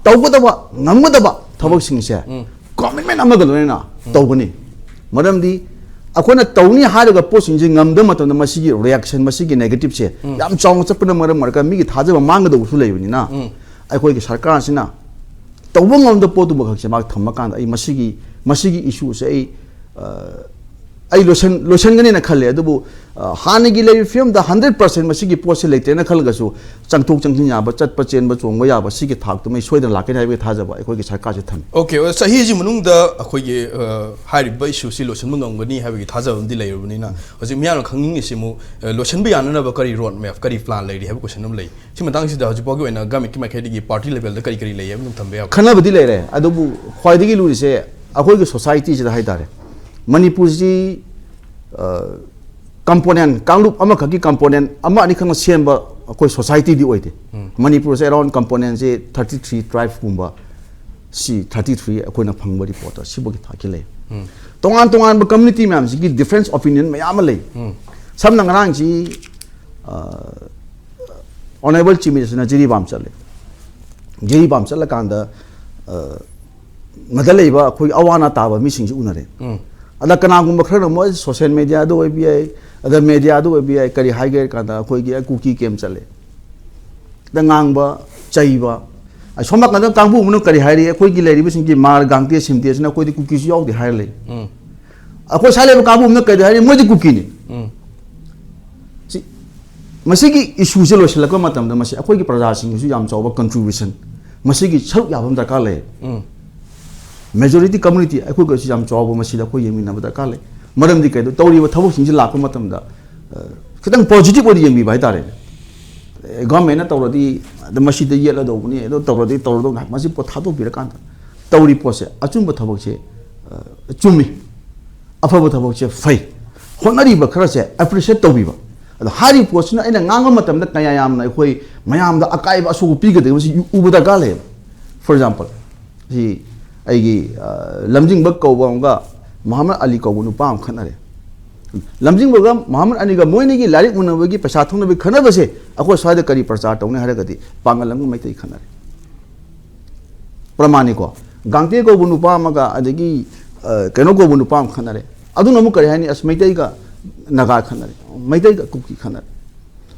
ꯇꯧꯒꯗꯕ, ꯉꯝꯒꯗꯕ ꯊꯕꯛꯁꯤꯡꯁꯦ ꯎꯝ꯫ ꯀꯃꯤꯠꯃꯦꯟ ꯑꯃꯒ ꯂꯣꯏꯅꯅ ꯎꯝ꯫ ꯇꯧꯒꯅꯤ꯫ ꯃꯔꯝꯗꯤ ꯑꯩꯈꯣꯏꯅ ꯇꯧꯅꯤ ꯍꯥꯏꯔꯒ ꯄꯣꯠꯁꯤꯡꯁꯦ ꯉꯝꯗꯕ ꯃꯇꯝꯗ ꯃꯁꯤꯒꯤ ꯔꯤꯌꯦꯛꯁꯟ, ꯃꯁꯤꯒꯤ ꯅꯦꯒꯦꯇꯤꯞꯁꯦ ꯎꯝ꯫ ꯌꯥꯝ ꯆꯥꯎꯅ ꯆꯠꯄꯅ ꯃꯔꯝ ꯑꯣꯏꯔꯒ ꯃꯤꯒꯤ ꯊꯥꯖꯕ ꯃꯥꯡꯒꯗꯧꯕꯁꯨ ꯂꯩꯕꯅꯤꯅ ꯎꯝ꯫ ꯑꯩꯈꯣꯏꯒꯤ ꯁꯔꯀꯥꯔꯁꯤꯅ ꯇꯧꯕ ꯉꯝꯗꯕ ꯄꯣꯠꯇꯨꯃꯈꯛꯁꯦ ꯃꯥ ꯊꯝꯃꯀꯥꯟꯗ ꯑꯩ ꯃꯁꯤꯒꯤ, ꯃꯁꯤꯒꯤ ꯏꯁꯨꯁꯦ ꯑꯩ, ꯑ, ꯑꯩ ꯂꯣꯏꯁꯟ-, ꯂꯣꯏꯁꯟꯒꯅꯤꯅ ꯈꯜꯂꯦ꯫ ꯑꯗꯨꯕꯨ, ꯑ, ꯍꯥꯟꯅꯒꯤ ꯂꯩꯔꯤꯕ ꯐꯤꯕꯝꯗ ꯍꯟꯗ꯭ꯔꯦꯠ ꯄꯥꯔꯁꯦꯟ ꯃꯁꯤꯒꯤ ꯄꯣꯠꯁꯦ ꯂꯩꯇ꯭ꯔꯦꯅ ꯈꯜꯂꯒꯁꯨ, ꯆꯪꯊꯣꯛ ꯆꯪꯁꯤꯟ ꯌꯥꯕ, ꯆꯠꯄ ꯆꯦꯟꯕ ꯆꯣꯡꯕ ꯌꯥꯕ, ꯁꯤꯒꯤ ꯊꯥꯛꯇꯨꯃꯩ ꯁꯣꯏꯗꯅ ꯂꯥꯛꯀꯅꯤ ꯍꯥꯏꯕꯒꯤ ꯊꯥꯖꯕ ꯑꯩꯈꯣꯏꯒꯤ ꯁꯔꯀꯥꯔꯁꯦ ꯊꯝꯃꯤ꯫ ꯑꯣꯀꯦ, ꯑꯣ, ꯆꯍꯤꯁꯤ ꯃꯅꯨꯡꯗ ꯑꯩꯈꯣꯏꯒꯤ, ꯑ, ꯍꯥꯏꯔꯤꯕ ꯏꯁꯨꯁꯤ ꯂꯣꯏꯁꯤꯟꯕ ꯉꯝꯒꯅꯤ ꯍꯥꯏꯕꯒꯤ ꯊꯥꯖꯕ ꯑꯃꯗꯤ ꯂꯩꯔꯕꯅꯤꯅ, ꯍꯧꯖꯤꯛ ꯃꯤꯌꯥꯝꯅ ꯈꯪꯅꯤꯡꯉꯤꯁꯤ ꯑꯃꯨꯛ, ꯑ, ꯂꯣꯏꯁꯤꯟꯕ ꯌꯥꯅꯅꯕ ꯀꯔꯤ ꯔꯣꯗ ꯃꯦꯞ, ꯀꯔꯤ ꯄ꯭ꯂꯥꯟ ꯂꯩꯔꯤ ꯍꯥꯏꯕ ꯀꯣꯏꯁꯟ ꯑꯃ ꯂꯩ꯫ ꯁꯤ ꯃꯇꯥꯡꯁꯤꯗ ꯍꯧꯖꯤꯛ ꯐꯥꯎꯒꯤ ꯑꯣꯏꯅ ꯒꯃꯦꯟꯀꯤ ꯃꯥꯏꯀꯩꯗꯒꯤ, ꯄꯥꯔꯇꯤ ꯂꯦꯚꯦꯜꯗ ꯀꯔꯤ ꯀꯔꯤ ꯂꯩ ꯍꯥꯏꯕꯗꯨ ꯊꯝꯕ ꯌꯥꯕ꯭ꯔꯥ? ꯈꯟꯅꯕꯗꯤ ꯂꯩꯔꯦ, ꯑꯗꯨꯕꯨ ꯈ꯭ꯋꯥꯏꯗꯒꯤ ꯂꯨꯔꯤꯁꯦ ꯑꯩꯈꯣꯏꯒꯤ ꯁꯣꯁꯥꯏꯇꯤꯁꯤꯗ ꯍꯥꯏꯇꯥꯔꯦ꯫ ꯃꯅꯤꯄꯨꯔꯁꯤ, ꯑ, ꯀꯝꯄꯣꯅꯦꯟ, ꯀꯥꯡꯂꯨꯞ ꯑꯃꯈꯛꯀꯤ ꯀꯝꯄꯣꯅꯦꯟ ꯑꯃ ꯑꯅꯤꯈꯛꯅ ꯁꯦꯝꯕ ꯑꯩꯈꯣꯏ ꯁꯣꯁꯥꯏꯇꯤꯗꯤ ꯑꯣꯏꯗꯦ꯫ ꯎꯝ꯫ ꯃꯅꯤꯄꯨꯔꯁꯦ around ꯀꯝꯄꯣꯅꯦꯟꯁꯦ thirty three tribeꯀꯨꯝꯕ, ꯁꯤ thirty three ꯑꯩꯈꯣꯏꯅ ꯐꯪꯕ ꯔꯤꯄꯣꯔꯠꯇ ꯁꯤꯐꯥꯎꯒꯤ ꯊꯥꯛꯀꯤ ꯂꯩ꯫ ꯎꯝ꯫ ꯇꯣꯉꯥꯟ ꯇꯣꯉꯥꯟꯕ ꯀꯝꯃ꯭ꯌꯨꯅꯤꯇꯤ ꯃꯌꯥꯝꯁꯤꯒꯤ difference opinion ꯃꯌꯥꯝ ꯑꯃ ꯂꯩ꯫ ꯎꯝ꯫ ꯁꯝꯅ ꯉꯔꯥꯡꯁꯤ, ꯑ, ꯑꯣꯅꯔꯦꯕꯜ ꯆꯤꯐ ꯃꯤꯅꯤꯁꯇꯔꯅ ꯖꯤꯔꯤꯕꯥꯝ ꯆꯠꯂꯦ꯫ ꯖꯤꯔꯤꯕꯥꯝ ꯆꯠꯂꯀꯥꯟꯗ, ꯑ, ꯃꯗ ꯂꯩꯕ ꯑꯩꯈꯣꯏꯒꯤ ꯑꯋꯥ ꯑꯅꯥ ꯇꯥꯕ ꯃꯤꯁꯤꯡꯁꯤ ꯎꯅꯔꯦ꯫ ꯎꯝ꯫ ꯑꯗ ꯀꯅꯥꯒꯨꯝꯕ ꯈꯔꯅ ꯃꯣꯏ ꯁꯣꯁꯤꯌꯦꯜ ꯃꯦꯗꯤꯌꯥꯗ ꯑꯣꯏꯕ ꯌꯥꯏ, ꯑꯗ ꯃꯦꯗꯤꯌꯥꯗ ꯑꯣꯏꯕ ꯌꯥꯏ, ꯀꯔꯤ ꯍꯥꯏꯒꯦ ꯍꯥꯏ ꯀꯥꯟꯗ ꯑꯩꯈꯣꯏꯒꯤ ꯀꯨꯀꯤ ꯀꯦꯝ ꯆꯠꯂꯦ꯫ ꯗ ꯉꯥꯡꯕ, ꯆꯩꯕ꯫ ꯑ, ꯁꯣꯝ ꯅꯥꯀꯟꯗ ꯀꯥꯡꯕꯨ ꯑꯃꯅ ꯀꯔꯤ ꯍꯥꯏꯔꯤ? ꯑꯩꯈꯣꯏꯒꯤ ꯂꯩꯔꯤꯕꯁꯤꯡꯒꯤ ꯃꯥꯔ ꯒꯥꯡꯇꯦ ꯁꯤꯝꯇꯦꯁꯤꯅ ꯑꯩꯈꯣꯏꯗꯤ ꯀꯨꯀꯤꯁꯨ ꯌꯥꯎꯗꯦ ꯍꯥꯏꯔ ꯂꯩ꯫ ꯎꯝ꯫ ꯑꯩꯈꯣꯏ ꯁ꯭ꯋꯥꯏ ꯂꯩꯕ ꯀꯥꯡꯕꯨ ꯑꯃꯅ ꯀꯔꯤ ꯍꯥꯏꯔꯤ? ꯃꯣꯏꯗꯤ ꯀꯨꯀꯤꯅꯤ꯫ ꯎꯝ꯫ ꯁꯤ, ꯃꯁꯤꯒꯤ ꯏꯁꯨꯁꯦ ꯂꯣꯏꯁꯤꯜꯂꯛꯄ ꯃꯇꯝꯗ ꯃꯁꯤ ꯑꯩꯈꯣꯏꯒꯤ ꯄ꯭ꯔꯖꯥꯁꯤꯡꯒꯤꯁꯨ ꯌꯥꯝ ꯆꯥꯎꯕ ꯀꯟꯇ꯭ꯔꯤꯕ꯭ꯌꯨꯁꯟ, ꯃꯁꯤꯒꯤ ꯁꯔꯨꯛ ꯌꯥꯕ ꯑꯃ ꯗꯔꯀꯥꯔ ꯂꯩ꯫ ꯎꯝ꯫ Majority community ꯑꯩꯈꯣꯏꯒꯁꯨ ꯌꯥꯝ ꯆꯥꯎꯕ, ꯃꯁꯤꯗ ꯑꯩꯈꯣꯏ ꯌꯦꯡꯃꯤꯟꯅꯕ ꯗꯔꯀꯥꯔ ꯂꯩ꯫ ꯃꯔꯝꯗꯤ ꯀꯩꯗꯣ, ꯇꯧꯔꯤꯕ ꯊꯕꯛꯁꯤꯡꯁꯤ ꯂꯥꯛꯄ ꯃꯇꯝꯗ, ꯑ, ꯈꯤꯇꯪ positive ꯑꯣꯏꯅ ꯌꯦꯡꯕꯤꯕ ꯍꯥꯏꯇꯥꯔꯦꯅꯦ꯫ ꯑꯦ, government ꯅ ꯇꯧꯔꯗꯤ ꯑꯗ ꯃꯁꯤꯗ ꯌꯦꯠꯂꯗꯧꯕꯅꯤ, ꯑꯗꯣ ꯇꯧꯔꯗꯤ ꯇꯧꯔꯗꯧꯅꯤ, ꯃꯁꯤ ꯄꯣꯠ ꯊꯥꯗꯣꯛꯄꯤꯔꯀꯥꯟꯗ ꯇꯧꯔꯤ ꯄꯣꯠꯁꯦ, ꯑꯆꯨꯝꯕ ꯊꯕꯛꯁꯦ, ꯑ, ꯆꯨꯝꯃꯤ, ꯑꯐꯕ ꯊꯕꯛꯁꯦ ꯐꯩ, ꯍꯣꯠꯅꯔꯤꯕ ꯈꯔꯁꯦ appreciate ꯇꯧꯕꯤꯕ꯫ ꯑꯗꯣ ꯍꯥꯏꯔꯤꯕ ꯄꯣꯠꯁꯤꯅ ꯑꯩꯅ ꯉꯥꯡꯕ ꯃꯇꯝꯗ ꯀꯌꯥ ꯌꯥꯝꯅ ꯑꯩꯈꯣꯏ ꯃꯌꯥꯝꯗ ꯑꯀꯥꯏꯕ ꯑꯁꯣꯛꯄ ꯄꯤꯒꯗꯒꯦ, ꯃꯁꯤ ꯎꯕ ꯗꯔꯀꯥꯔ ꯂꯩꯌꯦꯕ꯫ For example, ꯁꯤ ꯑꯩꯒꯤ, ꯑ, ꯂꯝꯖꯤꯡꯕ ꯀꯧꯕ ꯑꯃꯒ ꯃꯨꯍꯝꯃꯗ ꯑꯂꯤ ꯀꯧꯕ ꯅꯨꯄꯥ ꯑꯃ ꯈꯠꯅꯔꯦ꯫ ꯂꯝꯖꯤꯡꯕꯒ ꯃꯨꯍꯝꯃꯗ ꯑꯂꯤꯒ ꯃꯣꯏꯅꯤꯒꯤ ꯂꯥꯏꯔꯤꯛ ꯎꯅꯕꯒꯤ ꯄꯩꯁꯥ ꯊꯧꯅꯕꯒꯤ ꯈꯠꯅꯕꯁꯦ ꯑꯩꯈꯣꯏ ꯁ꯭ꯋꯥꯏꯗ ꯀꯔꯤ ꯄ꯭ꯔꯆꯥꯔ ꯇꯧꯅꯤ ꯍꯥꯏꯔꯒꯗꯤ ꯄꯥꯡꯒꯜ ꯑꯃꯒ ꯃꯩꯇꯩ ꯈꯠꯅꯔꯦ꯫ ꯄ꯭ꯔꯃꯥꯟꯅꯤꯀꯣ꯫ ꯒꯥꯡꯇꯦ ꯀꯧꯕ ꯅꯨꯄꯥ ꯑꯃꯒ ꯑꯗꯒꯤ, ꯑ, ꯀꯩꯅꯣ ꯀꯧꯕ ꯅꯨꯄꯥ ꯑꯃ ꯈꯠꯅꯔꯦ꯫ ꯑꯗꯨꯅ ꯑꯃꯨꯛ ꯀꯔꯤ ꯍꯥꯏꯅꯤ? ꯑꯁ, ꯃꯩꯇꯩꯒ ꯅꯥꯒꯥ ꯈꯠꯅꯔꯦ, ꯃꯩꯇꯩꯒ ꯀꯨꯀꯤ ꯈꯠꯅꯔꯦ꯫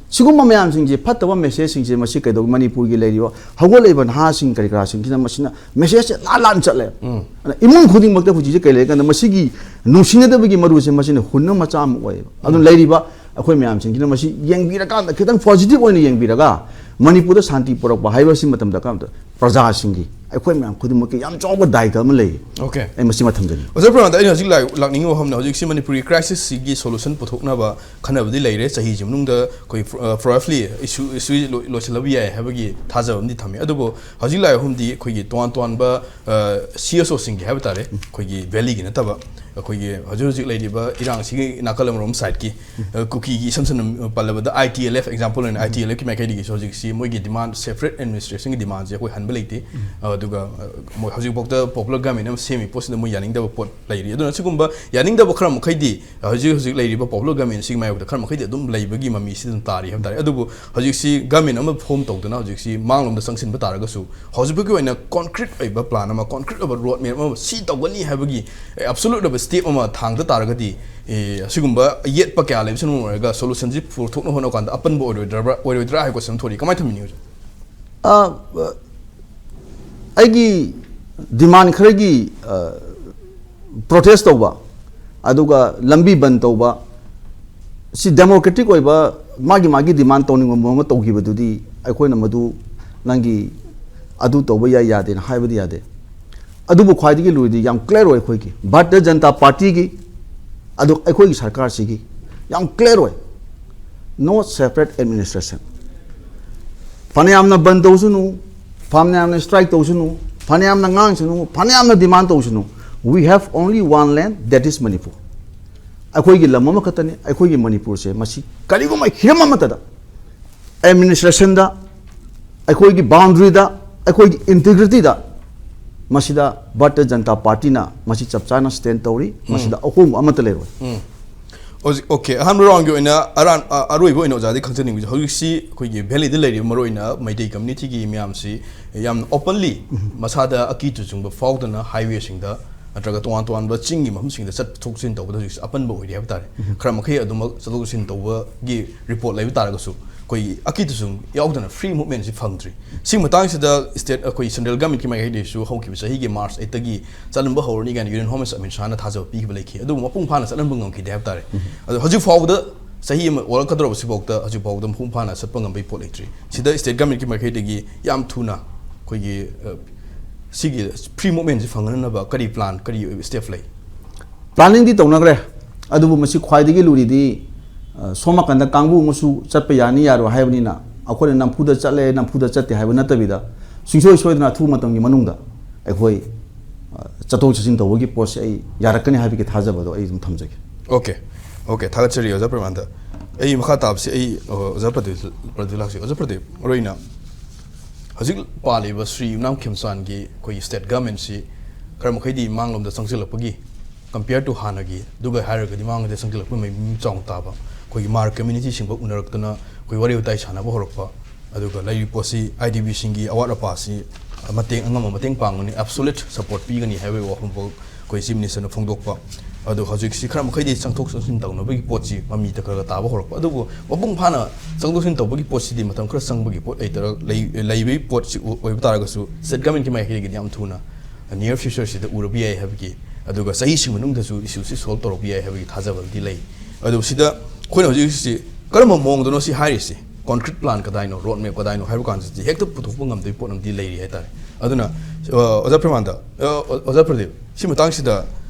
ꯁꯤꯒꯨꯝꯕ ꯃꯌꯥꯝꯁꯤꯡꯁꯦ, ꯐꯠꯇꯕ message ꯁꯤꯡꯁꯦ, ꯃꯁꯤ ꯀꯩꯗꯧ-, ꯃꯅꯤꯄꯨꯔꯒꯤ ꯂꯩꯔꯤꯕ ꯍꯧꯒꯠꯂꯛꯏꯕ ꯅꯍꯥꯁꯤꯡ ꯀꯔꯤ ꯀꯔꯥꯁꯤꯡꯁꯤꯅ ꯃꯁꯤꯅ message ꯁꯦ ꯂꯥꯟ ꯂꯥꯟ ꯆꯠꯂꯦ꯫ ꯎꯝ꯫ ꯑꯗꯨꯅ ꯏꯃꯨꯡ ꯈꯨꯗꯤꯡꯃꯛꯇ ꯍꯧꯖꯤꯛꯁꯦ ꯀꯩ ꯂꯩ ꯀꯥꯟꯗ ꯃꯁꯤꯒꯤ ꯅꯨꯡꯁꯤꯅꯗꯕꯒꯤ ꯃꯔꯨꯁꯦ ꯃꯁꯤꯅ ꯍꯨꯟꯅ ꯃꯆꯥ ꯑꯃ ꯑꯣꯏꯌꯦꯕ꯫ ꯑꯗꯨꯅ ꯎꯝ꯫ ꯂꯩꯔꯤꯕ ꯑꯩꯈꯣꯏ ꯃꯌꯥꯝꯁꯤꯡꯁꯤꯅ ꯃꯁꯤ ꯌꯦꯡꯕꯤꯔꯀꯥꯟꯗ, ꯈꯤꯇꯪ positive ꯑꯣꯏꯅ ꯌꯦꯡꯕꯤꯔꯒ, ꯃꯅꯤꯄꯨꯔꯗ ꯁꯥꯟꯇꯤ ꯄꯨꯔꯛꯄ ꯍꯥꯏꯕꯁꯤ ꯃꯇꯝꯗ ꯀꯔꯝꯇ ꯄ꯭ꯔꯖꯥꯁꯤꯡꯒꯤ, ꯑꯩꯈꯣꯏ ꯃꯌꯥꯝ ꯈꯨꯗꯤꯡꯃꯛꯀꯤ ꯌꯥꯝ ꯆꯥꯎꯕ ꯗꯥꯏꯇ ꯑꯃ ꯂꯩ꯫ Okay꯫ ꯑꯩ ꯃꯁꯤꯃ ꯊꯝꯖꯅꯤꯡꯏ꯫ ꯑꯣꯖꯥ ꯄ꯭ꯔꯃꯥꯟꯗ, ꯑꯩꯅ ꯍꯧꯖꯤꯛ ꯂꯥꯛ-, ꯂꯥꯛꯅꯤꯡꯉꯤꯕ ꯋꯥꯐꯝꯅ, ꯍꯧꯖꯤꯛꯁꯤ ꯃꯅꯤꯄꯨꯔꯒꯤ crisis ꯁꯤꯒꯤ solution ꯄꯨꯊꯣꯛꯅꯕ ꯈꯟꯅꯕꯗꯤ ꯂꯩꯔꯦ꯫ ꯆꯍꯤꯁꯤ ꯃꯅꯨꯡꯗ ꯑꯩꯈꯣꯏ ꯐ-, ꯑ, ꯐꯣꯔ ꯑꯦꯐꯂꯤ ꯏꯁꯨ, ꯏꯁꯨ ꯂꯣꯏ-, ꯂꯣꯏꯁꯤꯜꯂꯕ ꯌꯥꯏ ꯍꯥꯏꯕꯒꯤ ꯊꯥꯖꯕ ꯑꯃꯗꯤ ꯊꯝꯃꯤ꯫ ꯑꯗꯨꯕꯨ ꯍꯧꯖꯤꯛ ꯂꯥꯛꯏꯕ ꯋꯥꯐꯝꯗꯤ ꯑꯩꯈꯣꯏꯒꯤ ꯇꯣꯉꯥꯟ ꯇꯣꯉꯥꯟꯕ, ꯑ, ꯁꯤ ꯑꯦꯁ ꯑꯣꯁꯤꯡꯒꯤ ꯍꯥꯏꯕ ꯇꯥꯔꯦ, ꯑꯩꯈꯣꯏꯒꯤ ꯚꯦꯂꯤꯒꯤ ꯅꯠꯇꯕ, ꯑꯩꯈꯣꯏꯒꯤ ꯍꯧꯖꯤꯛ ꯍꯧꯖꯤꯛ ꯂꯩꯔꯤꯕ ꯏꯔꯥꯡꯁꯤꯒꯤ ꯅꯥꯀꯜ ꯑꯃꯔꯣꯝ ꯁꯥꯏꯠꯀꯤ, ꯑ, ꯀꯨꯀꯤꯒꯤ ꯏꯁꯝ ꯁꯝꯅ ꯄꯜꯂꯕꯗ ꯑꯥꯏ ꯇꯤ ꯑꯦꯜ ꯑꯦꯐ example ꯑꯣꯏꯅ, ꯎꯝ꯫ ꯑꯥꯏ ꯇꯤ ꯑꯦꯜ ꯑꯦꯐꯀꯤ ꯃꯥꯏꯀꯩꯗꯒꯤꯁꯨ ꯍꯧꯖꯤꯛꯁꯤ ꯃꯣꯏꯒꯤ demand, separate administrationꯒꯤ demandꯁꯦ ꯑꯩꯈꯣꯏ ꯍꯟꯕ ꯂꯩꯇꯦ꯫ ꯎꯝ꯫ ꯑ, ꯑꯗꯨꯒ, ꯑ, ꯃꯣꯏ ꯍꯧꯖꯤꯛꯐꯥꯎꯗ popular government ꯑꯃ ꯁꯦꯝꯃꯤ ꯄꯣꯠꯁꯤꯗ ꯃꯣꯏ ꯌꯥꯅꯤꯡꯗꯕ ꯄꯣꯠ ꯂꯩꯔꯤ꯫ ꯑꯗꯨꯅ ꯁꯤꯒꯨꯝꯕ ꯌꯥꯅꯤꯡꯗꯕ ꯈꯔ ꯃꯈꯩꯗꯤ ꯍꯧꯖꯤꯛ ꯍꯧꯖꯤꯛ ꯂꯩꯔꯤꯕ popular governmentꯁꯤꯒꯤ ꯃꯥꯌꯣꯛꯇ ꯈꯔ ꯃꯈꯩꯗꯤ ꯑꯗꯨꯝ ꯂꯩꯕꯒꯤ ꯃꯃꯤꯁꯤ ꯑꯗꯨꯝ ꯇꯥꯔꯤ ꯍꯥꯏꯕ ꯇꯥꯔꯦ꯫ ꯑꯗꯨꯕꯨ ꯍꯧꯖꯤꯛꯁꯤ government ꯑꯃ form ꯇꯧꯗꯅ ꯍꯧꯖꯤꯛꯁꯤ ꯃꯥꯡꯂꯣꯝꯗ ꯆꯪꯁꯤꯟꯕ ꯇꯥꯔꯒꯁꯨ, ꯍꯧꯖꯤꯛꯐꯥꯎꯒꯤ ꯑꯣꯏꯅ concrete ꯑꯣꯏꯕ plan ꯑꯃ, concrete ꯑꯣꯏꯕ road map ꯑꯃ, ꯁꯤ ꯇꯧꯒꯅꯤ ꯍꯥꯏꯕꯒꯤ, ꯑꯦ, absolute ꯑꯣꯏꯕ step ꯑꯃ ꯊꯥꯡꯗ ꯇꯥꯔꯒꯗꯤ, ꯑꯦ, ꯑꯁꯤꯒꯨꯝꯕ ꯌꯦꯠꯄ ꯀꯌꯥ ꯂꯩꯕꯁꯤꯅ ꯃꯔꯝ ꯑꯣꯏꯔꯒ solutionꯁꯤ ꯄꯨꯊꯣꯛꯅꯕ ꯍꯣꯠꯅꯕ ꯀꯥꯟꯗ ꯑꯄꯟꯕ ꯑꯣꯏꯔꯣꯏꯗ꯭ꯔꯕ꯭ꯔꯥ, ꯑꯣꯏꯔꯣꯏꯗ꯭ꯔꯥ ꯍꯥꯏꯕ question ꯑꯃ ꯊꯣꯛꯂꯛꯏ꯫ ꯀꯃꯥꯏꯅ ꯊꯝꯕꯤꯅꯤ ꯍꯧꯖꯤꯛ? ꯑ, ꯑ, ꯑꯩꯒꯤ demand ꯈꯔꯒꯤ, ꯑ, protest ꯇꯧꯕ, ꯑꯗꯨꯒ ꯂꯝꯕꯤ ꯕꯟ ꯇꯧꯕ, ꯁꯤ democratic ꯑꯣꯏꯕ ꯃꯥꯒꯤ ꯃꯥꯒꯤ demand ꯇꯧꯅꯤꯡꯕ ꯃꯑꯣꯡꯗ ꯇꯧꯈꯤꯕꯗꯨꯗꯤ ꯑꯩꯈꯣꯏꯅ ꯃꯗꯨ ꯅꯪꯒꯤ ꯑꯗꯨ ꯇꯧꯕ ꯌꯥꯏ ꯌꯥꯗꯦꯅ ꯍꯥꯏꯕꯗꯤ ꯌꯥꯗꯦ꯫ ꯑꯗꯨꯕꯨ ꯈ꯭ꯋꯥꯏꯗꯒꯤ ꯂꯨꯔꯤꯗꯤ ꯌꯥꯝ ꯀ꯭ꯂꯤꯌꯥꯔ ꯑꯣꯏ ꯑꯩꯈꯣꯏꯒꯤ ꯚꯥꯔꯇꯤꯌ ꯖꯅꯇꯥ ꯄꯥꯔꯇꯤꯒꯤ, ꯑꯗꯨ ꯑꯩꯈꯣꯏꯒꯤ ꯁꯔꯀꯥꯔꯁꯤꯒꯤ ꯌꯥꯝ ꯀ꯭ꯂꯤꯌꯥꯔ ꯑꯣꯏ꯫ No separate administration. ꯐꯅꯌꯥꯝꯅ ꯕꯟ ꯇꯧꯁꯅꯨ, ꯐꯅꯌꯥꯝꯅ ꯁ꯭ꯇ꯭ꯔꯥꯏꯛ ꯇꯧꯁꯅꯨ, ꯐꯅꯌꯥꯝꯅ ꯉꯥꯡꯁꯅꯨ, ꯐꯅꯌꯥꯝꯅ ꯗꯤꯃꯥꯟ ꯇꯧꯁꯅꯨ, we have only one land, that is Manipur. ꯑꯩꯈꯣꯏꯒꯤ ꯂꯝ ꯑꯃꯈꯛꯇꯅꯤ꯫ ꯑꯩꯈꯣꯏꯒꯤ ꯃꯅꯤꯄꯨꯔꯁꯦ ꯃꯁꯤ ꯀꯔꯤꯒꯨꯝꯕ ꯍꯤꯔꯝ ꯑꯃꯠꯇꯗ, ꯑꯦꯗꯃꯤꯅꯤꯁꯇ꯭ꯔꯦꯁꯟꯗ, ꯑꯩꯈꯣꯏꯒꯤ ꯕꯥꯎꯟꯗ꯭ꯔꯤꯗ, ꯑꯩꯈꯣꯏꯒꯤ ꯏꯟꯇꯤꯒ꯭ꯔꯤꯇꯤꯗ ꯃꯁꯤꯗ ꯚꯥꯔꯇꯤꯌ ꯖꯅꯇꯥ ꯄꯥꯔꯇꯤꯅ ꯃꯁꯤ ꯆꯞ ꯆꯥꯅ ꯁ꯭ꯇꯦꯟ ꯇꯧꯔꯤ꯫ ꯃꯁꯤꯗ ꯑꯍꯣꯡꯕ ꯑꯃꯠꯇ ꯂꯩꯔꯣꯏ꯫ ꯍꯧꯖꯤꯛ ꯑꯣꯀꯦ, ꯑꯍꯥꯟꯕ ꯔꯥꯎꯟꯒꯤ ꯑꯣꯏꯅ ꯑꯔꯥꯟ ꯑ- ꯑꯔꯣꯏꯕ ꯑꯣꯏꯅ ꯑꯣꯖꯥꯗꯤ ꯈꯪꯖꯅꯤꯡꯕꯁꯦ, ꯍꯧꯖꯤꯛꯁꯤ ꯑꯩꯈꯣꯏꯒꯤ ꯚꯦꯂꯤꯗ ꯂꯩꯔꯤꯕ ꯃꯔꯨꯑꯣꯏꯅ ꯃꯩꯇꯩ ꯀꯝꯃ꯭ꯌꯨꯅꯤꯇꯤꯒꯤ ꯃꯌꯥꯝꯁꯤ ꯌꯥꯝꯅ ꯑꯣꯄꯟꯂꯤ ꯃꯁꯥꯗ ꯑꯀꯤ ꯇꯨꯖꯨꯡꯕ ꯐꯥꯎꯗꯅ ꯍꯥꯏꯋꯦꯁꯤꯡꯗ ꯅꯠꯇ꯭ꯔꯒ ꯇꯣꯉꯥꯟ ꯇꯣꯉꯥꯟꯕ ꯆꯤꯡꯒꯤ ꯃꯐꯝꯁꯤꯡꯗ ꯆꯠꯊꯣꯛ ꯆꯠꯁꯤꯟ ꯇꯧꯕꯗ ꯍꯧꯖꯤꯛꯁꯦ ꯑꯄꯟꯕ ꯑꯣꯏꯔꯤ ꯍꯥꯏꯕ ꯇꯥꯔꯦ꯫ ꯈꯔ ꯃꯈꯩ ꯑꯗꯨꯃꯛ ꯆꯠꯊꯣꯛ ꯆꯠꯁꯤꯟ ꯇꯧꯕꯒꯤ ꯔꯤꯄꯣꯔꯠ ꯂꯩꯕ ꯇꯥꯔꯒꯁꯨ ꯑꯩꯈꯣꯏꯒꯤ ꯑꯀꯤ ꯇꯨꯖꯨꯡ ꯌꯥꯎꯗꯅ ꯐ꯭ꯔꯤ ꯃꯨꯚꯃꯦꯟꯁꯤ ꯐꯪꯗ꯭ꯔꯤ꯫ ꯁꯤꯒꯤ ꯃꯇꯥꯡꯁꯤꯗ ꯁ꯭ꯇꯦꯠ ꯑꯩꯈꯣꯏ ꯁꯦꯟꯇ꯭ꯔꯦꯜ ꯒꯃꯦꯟꯀꯤ ꯃꯥꯏꯀꯩꯗꯒꯤꯁꯨ ꯍꯧꯈꯤꯕ ꯆꯍꯤꯒꯤ ꯃꯥꯔꯆ ꯑꯩꯠꯇꯒꯤ ꯆꯠꯍꯟꯕ ꯍꯧꯔꯅꯤ ꯀꯥꯏꯅ ꯌꯨꯅꯤꯌꯟ ꯍꯣꯝ ꯃꯤꯅꯤꯁꯇꯔ ꯑꯃꯤꯠ ꯁꯥꯍꯅ ꯊꯥꯖꯕ ꯄꯤꯈꯤꯕ ꯂꯩꯈꯤ꯫ ꯑꯗꯨꯕꯨ ꯃꯄꯨꯡ ꯐꯥꯅ ꯆꯠꯍꯟꯕ ꯉꯝꯈꯤꯗꯦ ꯍꯥꯏꯕ ꯇꯥꯔꯦ꯫ ꯑꯗꯣ ꯍꯧꯖꯤꯛ ꯐꯥꯎꯕꯗ ꯆꯍꯤ ꯑꯃ ꯑꯣꯜꯂꯛꯀꯗꯧꯔꯕ ꯁꯤꯐꯥꯎꯗ ꯍꯧꯖꯤꯛ ꯐꯥꯎꯕꯗ ꯃꯄꯨꯡ ꯐꯥꯅ ꯆꯠꯄ ꯉꯝꯕꯒꯤ ꯄꯣꯠ ꯂꯩꯇ꯭ꯔꯤ꯫ ꯁꯤꯗ ꯁ꯭ꯇꯦꯠ ꯒꯃꯦꯟꯀꯤ ꯃꯥꯏꯀꯩꯗꯒꯤ ꯌꯥꯝ ꯊꯨꯅ ꯑꯩꯈꯣꯏꯒꯤ ꯑ, ꯁꯤꯒꯤ ꯐ꯭ꯔꯤ ꯃꯨꯚꯃꯦꯟꯁꯤ ꯐꯪꯍꯟꯅꯕ ꯀꯔꯤ ꯄ꯭ꯂꯥꯟ, ꯀꯔꯤ ꯁ꯭ꯇꯦꯞ ꯂꯩ? ꯄ꯭ꯂꯥꯅꯤꯡꯗꯤ ꯇꯧꯅꯈ꯭ꯔꯦ, ꯑꯗꯨꯕꯨ ꯃꯁꯤ ꯈ꯭ꯋꯥꯏꯗꯒꯤ ꯂꯨꯔꯤꯗꯤ ꯑ, ꯁꯣꯝ ꯅꯥꯀꯟꯗ ꯀꯥꯡꯕꯨ ꯑꯃꯁꯨ ꯆꯠꯄ ꯌꯥꯅꯤ ꯌꯥꯔꯣꯏ ꯍꯥꯏꯕꯅꯤꯅ ꯑꯩꯈꯣꯏꯅ ꯅꯝꯐꯨꯗ ꯆꯠꯂꯦ, ꯅꯝꯐꯨꯗ ꯆꯠꯇꯦ ꯍꯥꯏꯕ ꯅꯠꯇꯕꯤꯗ ꯁꯨꯡꯁꯣꯏ ꯁꯣꯏꯗꯅ ꯑꯊꯨꯕ ꯃꯇꯝꯒꯤ ꯃꯅꯨꯡꯗ ꯑꯩꯈꯣꯏ ꯑ, ꯆꯠꯊꯣꯛ ꯆꯠꯁꯤꯟ ꯇꯧꯕꯒꯤ ꯄꯣꯠꯁꯦ ꯑꯩ ꯌꯥꯔꯛꯀꯅꯤ ꯍꯥꯏꯕꯒꯤ ꯊꯥꯖꯕꯗꯣ ꯑꯩ ꯑꯗꯨꯝ ꯊꯝꯖꯒꯦ꯫ ꯑꯣꯀꯦ, ꯑꯣꯀꯦ, ꯊꯥꯒꯠꯆꯔꯤ ꯑꯣꯖꯥ ꯄ꯭ꯔꯦꯃꯥꯅꯟꯗ꯫ ꯑꯩ ꯃꯈꯥ ꯇꯥꯕꯁꯤ ꯑꯩ ꯑ, ꯑꯣꯖꯥ ꯄ꯭ꯔꯗꯤꯞ, ꯄ꯭ꯔꯗꯤꯞ ꯂꯥꯛꯁꯤ꯫ ꯑꯣꯖꯥ ꯄ꯭ꯔꯗꯤꯞ, ꯃꯔꯨꯑꯣꯏꯅ ꯍꯧꯖꯤꯛ ꯄꯥꯜꯂꯤꯕ ꯁ꯭ꯔꯤ ꯌꯨꯝꯅꯥꯝ ꯈꯦꯝꯆꯥꯟꯒꯤ ꯑꯩꯈꯣꯏꯒꯤ ꯁ꯭ꯇꯦꯠ ꯒꯃꯦꯟꯁꯤ ꯈꯔ ꯃꯈꯩꯗꯤ ꯃꯥꯡꯂꯣꯝꯗ ꯆꯪꯁꯤꯜꯂꯛꯄꯒꯤ ꯀꯝꯄꯤꯌꯔ ꯇꯨ ꯍꯥꯟꯅꯒꯤ ꯑꯗꯨꯒ ꯍꯥꯏꯔꯒꯗꯤ ꯃꯃꯥꯡꯗ ꯆꯪꯁꯤꯜꯂꯛꯄ ꯃꯩ ꯆꯥꯎꯅ ꯇꯥꯕ, ꯑꯩꯈꯣꯏꯒꯤ ꯃꯥꯔ ꯀꯝꯃ꯭ꯌꯨꯅꯤꯇꯤꯁꯤꯡꯕ ꯎꯅꯔꯛꯇꯅ ꯑꯩꯈꯣꯏ ꯋꯥꯔꯤ ꯋꯥꯇꯥꯏ ꯁꯥꯟꯅꯕ ꯍꯧꯔꯛꯄ, ꯑꯗꯨꯒ ꯂꯩꯔꯤꯕ ꯄꯣꯠꯁꯤ ꯑꯥꯏ ꯗꯤ ꯕꯤꯁꯤꯡꯒꯤ ꯑꯋꯥꯠ ꯑꯄꯥꯁꯤ ꯃꯇꯦꯡ ꯑꯉꯝꯕ ꯃꯇꯦꯡ ꯄꯥꯡꯒꯅꯤ, ꯑꯦꯕꯁꯣꯂꯨꯠ ꯁꯄꯣꯔꯠ ꯄꯤꯒꯅꯤ ꯍꯥꯏꯕꯒꯤ ꯋꯥꯐꯝꯐꯥꯎ ꯑꯩꯈꯣꯏ ꯆꯤꯐ ꯃꯤꯅꯤꯁꯇꯔꯅ ꯐꯣꯡꯗꯣꯛꯄ꯫ ꯑꯗꯣ ꯍꯧꯖꯤꯛꯁꯤ ꯈꯔ ꯃꯈꯩꯗꯤ ꯆꯪꯊꯣꯛ ꯆꯪꯁꯤꯟ ꯇꯧꯅꯕꯒꯤ ꯄꯣꯠꯁꯤ ꯃꯃꯤ ꯈꯔ ꯈꯔ ꯇꯥꯕ ꯍꯧꯔꯛꯄ꯫ ꯑꯗꯨꯕꯨ ꯃꯄꯨꯡ ꯐꯥꯅ ꯆꯪꯊꯣꯛ ꯆꯪꯁꯤꯟ ꯇꯧꯕꯒꯤ ꯄꯣꯠꯁꯤꯗꯤ ꯃꯇꯝ ꯈꯔ ꯆꯪꯕꯒꯤ ꯄꯣꯠ ꯂꯩꯇꯔ-, ꯂꯩ-, ꯂꯩꯕꯒꯤ ꯄꯣꯠꯁꯤ ꯑꯣꯏꯕ ꯇꯥꯔꯒꯁꯨ ꯁ꯭ꯇꯦꯠ ꯒꯃꯦꯟꯀꯤ ꯃꯥꯏꯀꯩꯗꯒꯤꯗꯤ ꯌꯥꯝ ꯊꯨꯅ ꯅꯤꯌꯔ ꯐ꯭ꯌꯨꯆꯔꯁꯤꯗ ꯎꯔꯕ ꯌꯥꯏ ꯍꯥꯏꯕꯒꯤ, ꯑꯗꯨꯒ ꯆꯍꯤꯁꯤꯡ ꯃꯅꯨꯡꯗꯁꯨ ꯏꯁꯨꯁꯤ ꯁꯣꯜꯕ ꯇꯧꯔꯛꯄ ꯌꯥꯏ ꯍꯥꯏꯕꯒꯤ ꯊꯥꯖꯕꯗꯤ ꯂꯩ꯫ ꯑꯗꯨ ꯁꯤꯗ ꯑꯩꯈꯣꯏꯅ ꯍꯧꯖꯤꯛ ꯍꯧꯖꯤꯛꯁꯤ ꯀꯔꯝꯕ ꯃꯑꯣꯡꯗꯅꯣ ꯁꯤ ꯍꯥꯏꯔꯤꯁꯤ? concrete plan ꯀꯗꯥꯏꯅꯣ, road map ꯀꯗꯥꯏꯅꯣ ꯍꯥꯏꯕ ꯀꯥꯟꯁꯤꯗꯤ ꯍꯦꯛꯇ ꯄꯨꯊꯣꯛꯄ ꯉꯝꯗꯕꯒꯤ ꯄꯣꯠ ꯑꯃꯗꯤ ꯂꯩꯔꯤ ꯍꯥꯏꯇꯥꯔꯦ꯫ ꯑꯗꯨꯅ ꯑ, ꯑꯣꯖꯥ ꯄ꯭ꯔꯦꯃꯥꯅꯟꯗ, ꯑ, ꯑꯣꯖꯥ ꯄ꯭ꯔꯗꯤꯞ, ꯁꯤ ꯃꯇꯥꯡꯁꯤꯗ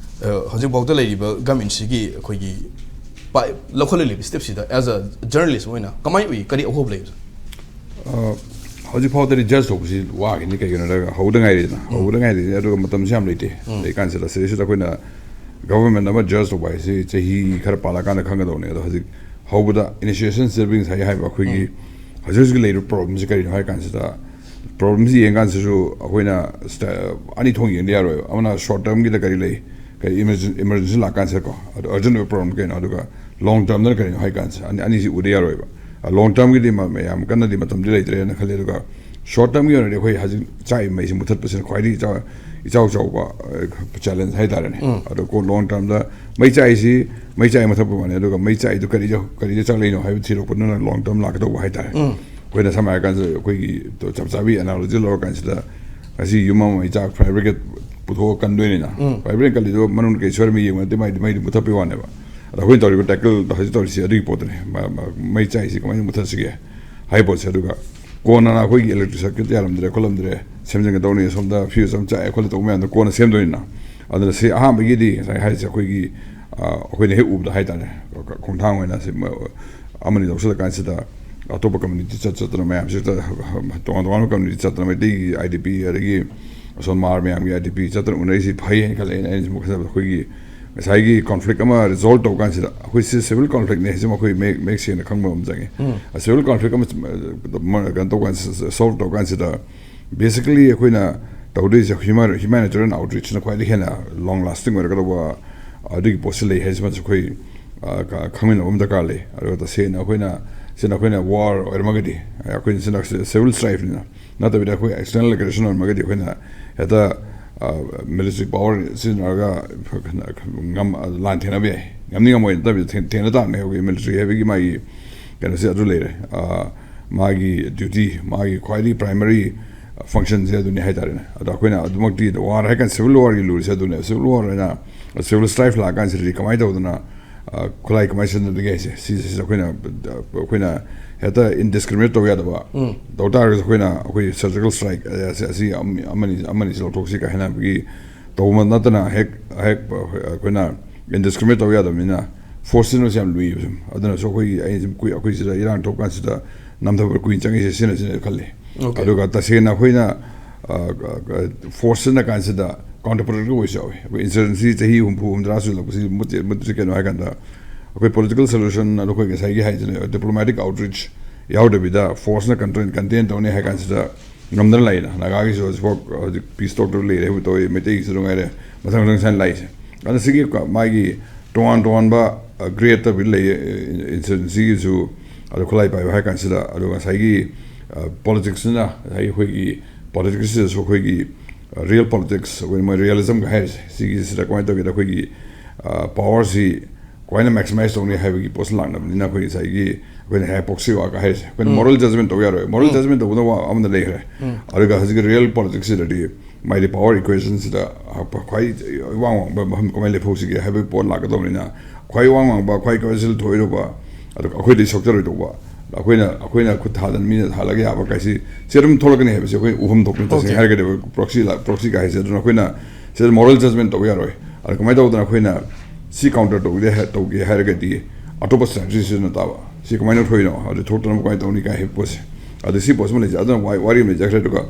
ꯑ, ꯍꯧꯖꯤꯛꯐꯥꯎꯗ ꯂꯩꯔꯤꯕ ꯒꯃꯦꯟꯁꯤꯒꯤ ꯑꯩꯈꯣꯏꯒꯤ ꯄꯥꯏ-, ꯂꯧꯈꯠꯂꯛꯂꯤꯕ stepꯁꯤꯗ as a journalist ꯑꯣꯏꯅ ꯀꯃꯥꯏꯅ ꯎꯏ? ꯀꯔꯤ ꯑꯍꯣꯕ ꯂꯩꯕ? ꯑ, ꯍꯧꯖꯤꯛ ꯐꯥꯎꯗꯗꯤ judge ꯇꯧꯕꯁꯤ ꯋꯥꯈꯤꯅꯤ꯫ ꯀꯩꯒꯤꯅꯣ ꯍꯥꯏꯔꯒ ꯍꯧꯗ ꯉꯥꯏꯔꯤꯗꯅ, ꯍꯧꯕꯗ ꯉꯥꯏꯔꯤꯗꯅ, ꯑꯗꯨꯒ ꯃꯇꯝꯁꯨ ꯌꯥꯝ ꯂꯩꯇꯦ꯫ ꯂꯩꯀꯥꯟꯁꯤꯗ ꯁꯤꯗꯩꯁꯤꯗ ꯑꯩꯈꯣꯏꯅ government ꯑꯃ judge ꯇꯧꯕ ꯍꯥꯏꯁꯤ ꯆꯍꯤ ꯈꯔ ꯄꯥꯜꯂꯀꯥꯟꯗ ꯈꯪꯒꯗꯧꯅꯦ꯫ ꯑꯗꯣ ꯍꯧꯖꯤꯛ ꯍꯧꯕꯗ initiation steps ꯉꯁꯥꯏ ꯍꯥꯏꯕ ꯑꯩꯈꯣꯏꯒꯤ ꯍꯧꯖꯤꯛ ꯍꯧꯖꯤꯛ ꯂꯩꯔꯤꯕ problemꯁꯤ ꯀꯔꯤꯅꯣ ꯍꯥꯏ ꯀꯥꯟꯁꯤꯗ, problemꯁꯤ ꯌꯦꯡ ꯀꯥꯟꯁꯤꯁꯨ ꯑꯩꯈꯣꯏꯅ sta-, ꯑꯅꯤ ꯊꯣꯛꯅ ꯌꯦꯡꯗ ꯌꯥꯔꯣꯏꯕ꯫ ꯑꯃꯅ short termꯒꯤꯗ ꯀꯔꯤ ꯂꯩ, ꯀꯔꯤ emergen-, emergency ꯂꯥꯛꯀꯥꯟꯁꯤꯗꯀꯣ, ꯑꯗꯣ urgent ꯑꯣꯏꯕ problem ꯀꯩꯅꯣ, ꯑꯗꯨꯒ long termꯗꯅ ꯀꯔꯤꯅꯣ ꯍꯥꯏ ꯀꯥꯟꯁꯦ, ꯑꯅꯤ-, ꯑꯅꯤꯁꯤ ꯎꯗ ꯌꯥꯔꯣꯏꯕ꯫ ꯑ, long termꯒꯤꯗꯤ ꯃ-, ꯃꯌꯥꯝ ꯀꯟꯅꯗꯤ ꯃꯇꯝꯗꯤ ꯂꯩꯇ꯭ꯔꯦꯅ ꯈꯜꯂꯤ꯫ ꯑꯗꯨꯒ short termꯒꯤ ꯑꯣꯏꯅꯗꯤ ꯑꯩꯈꯣꯏ ꯍꯧꯖꯤꯛ ꯆꯥꯛꯏ ꯃꯩꯁꯤ ꯃꯨꯊꯠꯄꯁꯤꯅ ꯈ꯭ꯋꯥꯏꯗꯒꯤ ꯏꯆꯥꯎ, ꯏꯆꯥꯎ ꯆꯥꯎꯕ, ꯑ, challenge ꯍꯥꯏꯇꯥꯔꯦꯅꯦ꯫ ꯑꯗꯣ ꯀꯣ long termꯗ ꯃꯩ ꯆꯥꯛꯏꯁꯤ, ꯃꯩ ꯆꯥꯛꯏ ꯃꯨꯊꯠꯄ ꯋꯥꯅꯤ, ꯑꯗꯨꯒ ꯃꯩ ꯆꯥꯛꯏꯗꯨ ꯀꯔꯤꯗ, ꯀꯔꯤꯗ ꯆꯥꯛꯂꯛꯏꯅꯣ ꯍꯥꯏꯕ ꯊꯤꯔꯛꯄꯗꯨꯅ long term ꯂꯥꯛꯀꯗꯧꯕ ꯍꯥꯏꯇꯥꯔꯦ꯫ ꯑꯩꯈꯣꯏꯅ ꯁꯝꯅ ꯍꯥꯏꯔ ꯀꯥꯟꯁꯤꯗ ꯑꯩꯈꯣꯏꯒꯤ ꯆꯞ ꯆꯥꯕꯤ analogy ꯂꯧꯔ ꯀꯥꯟꯁꯤꯗ ꯉꯁꯤ ꯌꯨꯝ ꯑꯃ ꯃꯩ ꯆꯥꯛ fire brigade ꯄꯨꯊꯣꯛꯑ ꯀꯟꯗꯣꯏꯅꯤꯅ, fire brigade ꯀꯜꯂꯤꯗꯣ ꯃꯅꯨꯡꯗ ꯀꯩ ꯁꯣꯏꯔꯝꯃꯤ ꯌꯦꯡꯕ ꯅꯠꯇꯦ, ꯃꯩꯗꯤ, ꯃꯩꯗꯤ ꯃꯨꯊꯠꯄꯩ ꯋꯥꯅꯦꯕ꯫ ꯑꯗ ꯑꯩꯈꯣꯏꯅ ꯇꯧꯔꯤꯕ tackle ꯍꯧꯖꯤꯛ ꯇꯧꯔꯤꯁꯤ ꯑꯗꯨꯒꯤ ꯄꯣꯠꯇꯨꯅꯤ꯫ ꯃ-, ꯃ-, ꯃꯩ ꯆꯥꯛꯏꯁꯤ ꯀꯃꯥꯏꯅ ꯃꯨꯊꯠꯁꯤꯒꯦ ꯍꯥꯏꯕ ꯄꯣꯠꯁꯦ꯫ ꯑꯗꯨꯒ ꯀꯣꯟꯅ ꯑꯩꯈꯣꯏꯒꯤ electric circuit ꯌꯥꯔꯝꯗ꯭ꯔꯦ ꯈꯣꯠꯂꯝꯗ꯭ꯔꯦ, ꯁꯦꯝꯖꯤꯟꯒꯗꯧꯅꯤ, ꯁꯣꯝꯗ fuse ꯑꯃ ꯆꯥꯛꯑꯦ ꯈꯣꯠꯂꯦ ꯇꯧꯕ ꯃꯌꯥꯝꯗꯣ ꯀꯣꯟꯅ ꯁꯦꯝꯗꯣꯏꯅꯤꯅ꯫ ꯑꯗꯨꯅ ꯁꯤ ꯑꯍꯥꯟꯕꯒꯤꯗꯤ ꯉꯁꯥꯏ ꯍꯥꯏꯔꯤꯁꯦ ꯑꯩꯈꯣꯏꯒꯤ, ꯑ, ꯑꯩꯈꯣꯏꯅ ꯍꯦꯛ ꯎꯕꯗ ꯍꯥꯏꯇꯥꯔꯦ, ꯈꯣꯡꯊꯥꯡ ꯑꯣꯏꯅ ꯁꯤ ꯃ-, ꯑꯃꯅꯤ ꯂꯧꯁꯤꯜꯂꯀꯥꯟꯁꯤꯗ ꯑꯇꯣꯞꯄ community ꯆꯠ ꯆꯠꯇꯅ ꯃꯌꯥꯝꯁꯤ ꯇꯣꯉꯥꯟ ꯇꯣꯉꯥꯟꯕ community ꯆꯠꯇꯅ ꯃꯩꯇꯩꯒꯤ IDP ꯑꯗꯒꯤ ꯑꯁꯣꯝ ꯃꯥꯔ ꯃꯌꯥꯝꯒꯤ IDP ꯆꯠꯇꯅ ꯎꯅꯔꯤꯁꯤ ꯐꯩ ꯍꯥꯏꯅ ꯈꯜꯂꯦ꯫ ꯑꯩꯅ, ꯑꯩꯅ ꯁꯨꯝ ꯈꯟꯖꯕꯗ ꯑꯩꯈꯣꯏꯒꯤ ꯉꯁꯥꯏꯒꯤ conflict ꯑꯃ resolve ꯇꯧ ꯀꯥꯟꯁꯤꯗ, ꯑꯩꯈꯣꯏ ꯁꯤ civil conflictꯅꯦ ꯍꯥꯏꯁꯤ ꯑꯩꯈꯣꯏ ꯃꯌꯦꯛ, ꯃꯌꯦꯛ ꯁꯦꯡꯅ ꯈꯪꯕ ꯑꯃ ꯆꯪꯉꯤ꯫ Civil conflict ꯑꯃ, ꯑꯃ ꯀꯩꯅꯣ ꯇꯧ ꯀꯥꯟꯁꯤꯗ, solve ꯇꯧ ꯀꯥꯟꯁꯤꯗ basically ꯑꯩꯈꯣꯏꯅ ꯇꯧꯗꯣꯏꯁꯦ human-, humanitarian outreachꯅ ꯈ꯭ꯋꯥꯏꯗꯒꯤ ꯍꯦꯟꯅ long lasting ꯑꯣꯏꯔꯒꯗꯧꯕ ꯑꯗꯨꯒꯤ ꯄꯣꯠꯁꯤ ꯂꯩ ꯍꯥꯏꯁꯤꯃꯁꯨ ꯑꯩꯈꯣꯏ, ꯑ, ꯈ-, ꯈꯪꯃꯤꯟꯅꯕ ꯑꯃ ꯗꯔꯀꯥꯔ ꯂꯩ꯫ ꯑꯗꯨꯒ ꯇꯁꯦꯡꯅ ꯑꯩꯈꯣꯏꯅ, ꯁꯤꯅ ꯑꯩꯈꯣꯏꯅ war ꯑꯣꯏꯔꯝꯃꯒꯗꯤ, ꯑꯩꯈꯣꯏꯅ ꯁꯤꯅ civil strifeꯅꯤꯅ, ꯅꯠꯇꯕꯤꯗ ꯑꯩꯈꯣꯏ external aggression ꯑꯣꯏꯔꯝꯃꯒꯗꯤ ꯑꯩꯈꯣꯏꯅ ꯍꯦꯛꯇ, ꯑ, military power ꯁꯤꯖꯤꯟꯅꯔꯒ ꯉꯝ-, ꯂꯥꯟ ꯊꯦꯡꯅꯕ ꯌꯥꯏ꯫ ꯉꯝꯅꯤ ꯉꯝꯃꯣꯏ ꯅꯠꯇꯕꯤꯗ ꯊꯦꯡ-, ꯊꯦꯡꯅ ꯇꯥꯕꯅꯦ꯫ ꯑꯩꯈꯣꯏꯒꯤ military ꯍꯥꯏꯕꯒꯤ ꯃꯥꯒꯤ ꯀꯩꯅꯣꯁꯦ ꯑꯗꯨ ꯂꯩꯔꯦ꯫ ꯑ, ꯃꯥꯒꯤ ꯈ꯭ꯋꯥꯏꯗꯒꯤ primary functionꯁꯦ ꯑꯗꯨꯅꯤ ꯍꯥꯏꯇꯥꯔꯦꯅꯦ꯫ ꯑꯗꯣ ꯑꯩꯈꯣꯏꯅ ꯑꯗꯨꯃꯛꯇꯤ war ꯍꯥꯏ ꯀꯥꯟꯗ civil warꯒꯤ ꯂꯨꯔꯤꯁꯦ ꯑꯗꯨꯅꯦ꯫ Civil war ꯍꯥꯏꯅ civil strife ꯂꯥꯛꯀꯥꯟꯁꯤꯗꯗꯤ ꯀꯃꯥꯏꯅ ꯇꯧꯗꯅ ꯑ, ꯈꯨꯠꯂꯥꯏ ꯀꯃꯥꯏꯅ ꯁꯤꯖꯤꯟꯅꯗꯒꯦ ꯍꯥꯏꯁꯦ, ꯁꯤꯁꯤꯗ ꯑꯩꯈꯣꯏꯅ, ꯑꯩꯈꯣꯏꯅ ꯍꯦꯛꯇ indiscriminate ꯇꯧ ꯌꯥꯗꯕ꯫ ꯎꯝ꯫ ꯇꯧ ꯇꯥꯔꯒꯁꯨ ꯑꯩꯈꯣꯏꯅ, ꯑꯩꯈꯣꯏ surgical strike, ꯑ, ꯑꯁꯤ, ꯑꯁꯤ ꯑꯃ-, ꯑꯃꯅꯤ, ꯑꯃꯅꯤꯁꯤ ꯂꯧꯊꯣꯛꯁꯤ ꯀꯥꯏ ꯍꯥꯏꯅꯕꯒꯤ ꯇꯧꯕ ꯅꯠꯇꯅ, ꯍꯦꯛ, ꯍꯦꯛ ꯑꯩꯈꯣꯏꯅ indiscriminate ꯇꯧ ꯌꯥꯗꯕꯅꯤꯅ, force ꯁꯤꯖꯤꯟꯅꯕꯁꯤ ꯌꯥꯝ ꯂꯨꯏꯌꯦꯕ ꯁꯨꯝ꯫ ꯑꯗꯨꯅꯁꯨ ꯑꯩꯈꯣꯏꯒꯤ, ꯑꯩ ꯁꯨꯝ ꯀꯨꯏ-, ꯑꯩꯈꯣꯏ ꯁꯤꯗ ꯏꯔꯥꯡ ꯊꯣꯛ ꯀꯥꯟꯁꯤꯗ ꯅꯝꯊꯕ ꯀꯨꯏꯅ ꯆꯪꯉꯤꯁꯦ ꯁꯤꯅ, ꯁꯤꯅ ꯈꯜꯂꯤ꯫ Okay꯫ ꯑꯗꯨꯒ ꯇꯁꯦꯡꯅ ꯑꯩꯈꯣꯏꯅ, ꯑ, ꯑ, force ꯁꯤꯖꯤꯟꯅ ꯀꯥꯟꯁꯤꯗ counterproductive ꯑꯣꯏꯕꯁꯨ ꯌꯥꯎꯋꯤ꯫ ꯑꯩꯈꯣꯏ insurgency ꯆꯍꯤ ꯍꯨꯝꯐꯨ, ꯍꯨꯝꯗ꯭ꯔꯥ ꯁꯨꯖꯜꯂꯛꯄꯁꯤ ꯃꯨꯠꯇꯦ, ꯃꯨꯠꯇ꯭ꯔꯤ ꯀꯩꯅꯣ ꯍꯥꯏ ꯀꯥꯟꯗ, ꯑꯩꯈꯣꯏ political solution ꯑꯗꯣ ꯑꯩꯈꯣꯏ ꯉꯁꯥꯏꯒꯤ ꯍꯥꯏꯗꯨꯅ diplomatic outreach ꯌꯥꯎꯗꯕꯤꯗ force ꯅ contain, contain ꯇꯧꯅꯤ ꯍꯥꯏ ꯀꯥꯟꯁꯤꯗ ꯉꯝꯗꯅ ꯂꯩꯅ꯫ ꯅꯥꯒꯥꯒꯤꯁꯨ ꯍꯧꯖꯤꯛꯐꯥꯎ ꯍꯧꯖꯤꯛ peace talk ꯇ ꯂꯩꯔꯦ, ꯍꯧꯖꯤꯛ ꯇꯧꯔꯤ, ꯃꯩꯇꯩꯒꯤꯁꯨ ꯑꯗꯨꯝ ꯉꯥꯏꯔꯦ, ꯃꯊꯪ ꯃꯊꯪ ꯁꯨꯃꯥꯏꯅ ꯂꯥꯛꯏꯁꯦ꯫ ꯑꯗꯣ ꯁꯤꯒꯤ ꯀ-, ꯃꯥꯒꯤ ꯇꯣꯉꯥꯟ ꯇꯣꯉꯥꯟꯕ, ꯑ, grade ꯇ ꯂꯩꯌꯦ, insurgency ꯒꯤꯁꯨ, ꯑꯗꯣ ꯈꯨꯠꯂꯥꯏ ꯄꯥꯏꯕ ꯍꯥꯏ ꯀꯥꯟꯁꯤꯗ, ꯑꯗꯣ ꯉꯁꯥꯏꯒꯤ, ꯑ, politics ꯁꯤꯅ, ꯉꯁꯥꯏꯒꯤ ꯑꯩꯈꯣꯏꯒꯤ politics ꯁꯤꯗꯁꯨ ꯑꯩꯈꯣꯏꯒꯤ, ꯑ, real politics, ꯑꯩꯈꯣꯏ ꯃꯣꯏ realism ꯒ ꯍꯥꯏꯔꯤꯁꯦ, ꯁꯤꯒꯤꯁꯤꯗ ꯀꯃꯥꯏꯅ ꯇꯧꯒꯦꯗ, ꯑꯩꯈꯣꯏꯒꯤ, ꯑ, power ꯁꯤ ꯀꯃꯥꯏꯅ maximize ꯇꯧꯅꯤ ꯍꯥꯏꯕꯒꯤ ꯄꯣꯠꯁꯤ ꯂꯥꯛꯅꯕꯅꯤꯅ, ꯑꯩꯈꯣꯏ ꯉꯁꯥꯏꯒꯤ ꯑꯩꯈꯣꯏꯅ ꯍꯥꯏ proxy ꯋꯥꯒ ꯍꯥꯏꯔꯤꯁꯦ, ꯑꯩꯈꯣꯏꯅ ꯎꯝ꯫ Moral judgment ꯇꯧꯕ ꯌꯥꯔꯣꯏ꯫ Moral ꯎꯝ꯫ Judgment ꯇꯧꯕꯗ ꯋꯥ ꯑꯃꯗ ꯂꯩꯈ꯭ꯔꯦ꯫ ꯎꯝ꯫ ꯑꯗꯨꯒ ꯍꯧꯖꯤꯛꯀꯤ real politics ꯁꯤꯗꯗꯤ ꯃꯥꯏꯗꯤ power equation ꯁꯤꯗ ꯈ꯭ꯋꯥꯏ ꯏꯋꯥꯡ ꯋꯥꯡꯕ ꯃꯐꯝ ꯀꯃꯥꯏꯅ ꯂꯦꯞꯍꯧꯁꯤꯒꯦ ꯍꯥꯏꯕꯒꯤ ꯄꯣꯠ ꯂꯥꯛꯀꯗꯧꯕꯅꯤꯅ, ꯈ꯭ꯋꯥꯏ ꯏꯋꯥꯡ ꯋꯥꯡꯕ, ꯈ꯭ꯋꯥꯏ capital ꯊꯣꯛꯏꯗꯧꯕ, ꯑꯗꯨꯒ ꯑꯩꯈꯣꯏꯗꯤ ꯁꯣꯛꯆꯔꯣꯏꯗꯧꯕ, ꯑꯩꯈꯣꯏꯅ, ꯑꯩꯈꯣꯏꯅ ꯈꯨꯠ ꯊꯥꯗꯅ ꯃꯤꯅ ꯊꯥꯜꯂꯒ ꯌꯥꯕ ꯀꯥꯏꯁꯤ ꯁꯤ ꯑꯗꯨꯝ ꯊꯣꯛꯂꯛꯀꯅꯤ ꯍꯥꯏꯕꯁꯦ ꯑꯩꯈꯣꯏ ꯎꯐꯝ ꯊꯣꯛꯄꯅꯤ꯫ ꯇꯁꯦꯡꯅ Okay꯫ ꯍꯥꯏꯔꯒꯗꯤ ꯑꯩꯈꯣꯏ proxy ꯂꯥ-, proxy ꯀꯥꯏꯁꯦ, ꯑꯗꯨꯅ ꯑꯩꯈꯣꯏꯅ ꯁꯤꯗ moral judgment ꯇꯧꯕ ꯌꯥꯔꯣꯏ꯫ ꯑꯗꯣ ꯀꯃꯥꯏꯅ ꯇꯧꯗꯅ ꯑꯩꯈꯣꯏꯅ ꯁꯤ counter ꯇꯧꯒꯦ ꯍꯥꯏ-, ꯇꯧꯒꯦ ꯍꯥꯏꯔꯒꯗꯤ ꯑꯇꯣꯞꯄ strategy ꯁꯤꯖꯤꯟꯅ ꯇꯥꯕ꯫ ꯁꯤ ꯀꯃꯥꯏꯅ ꯊꯣꯛꯏꯅꯣ? ꯑꯗꯨ ꯊꯣꯛꯇꯅꯕ ꯀꯃꯥꯏꯅ ꯇꯧꯅꯤ ꯀꯥꯏ ꯍꯥꯏꯕ ꯄꯣꯠꯁꯦ꯫ ꯑꯗꯨ ꯁꯤ ꯄꯣꯠꯁꯤꯃ ꯂꯩꯖꯩ꯫ ꯑꯗꯨꯅ ꯋꯥ-, ꯋꯥꯔꯤ ꯑꯃ ꯂꯩꯖꯈ꯭ꯔꯦ꯫ ꯑꯗꯨꯒ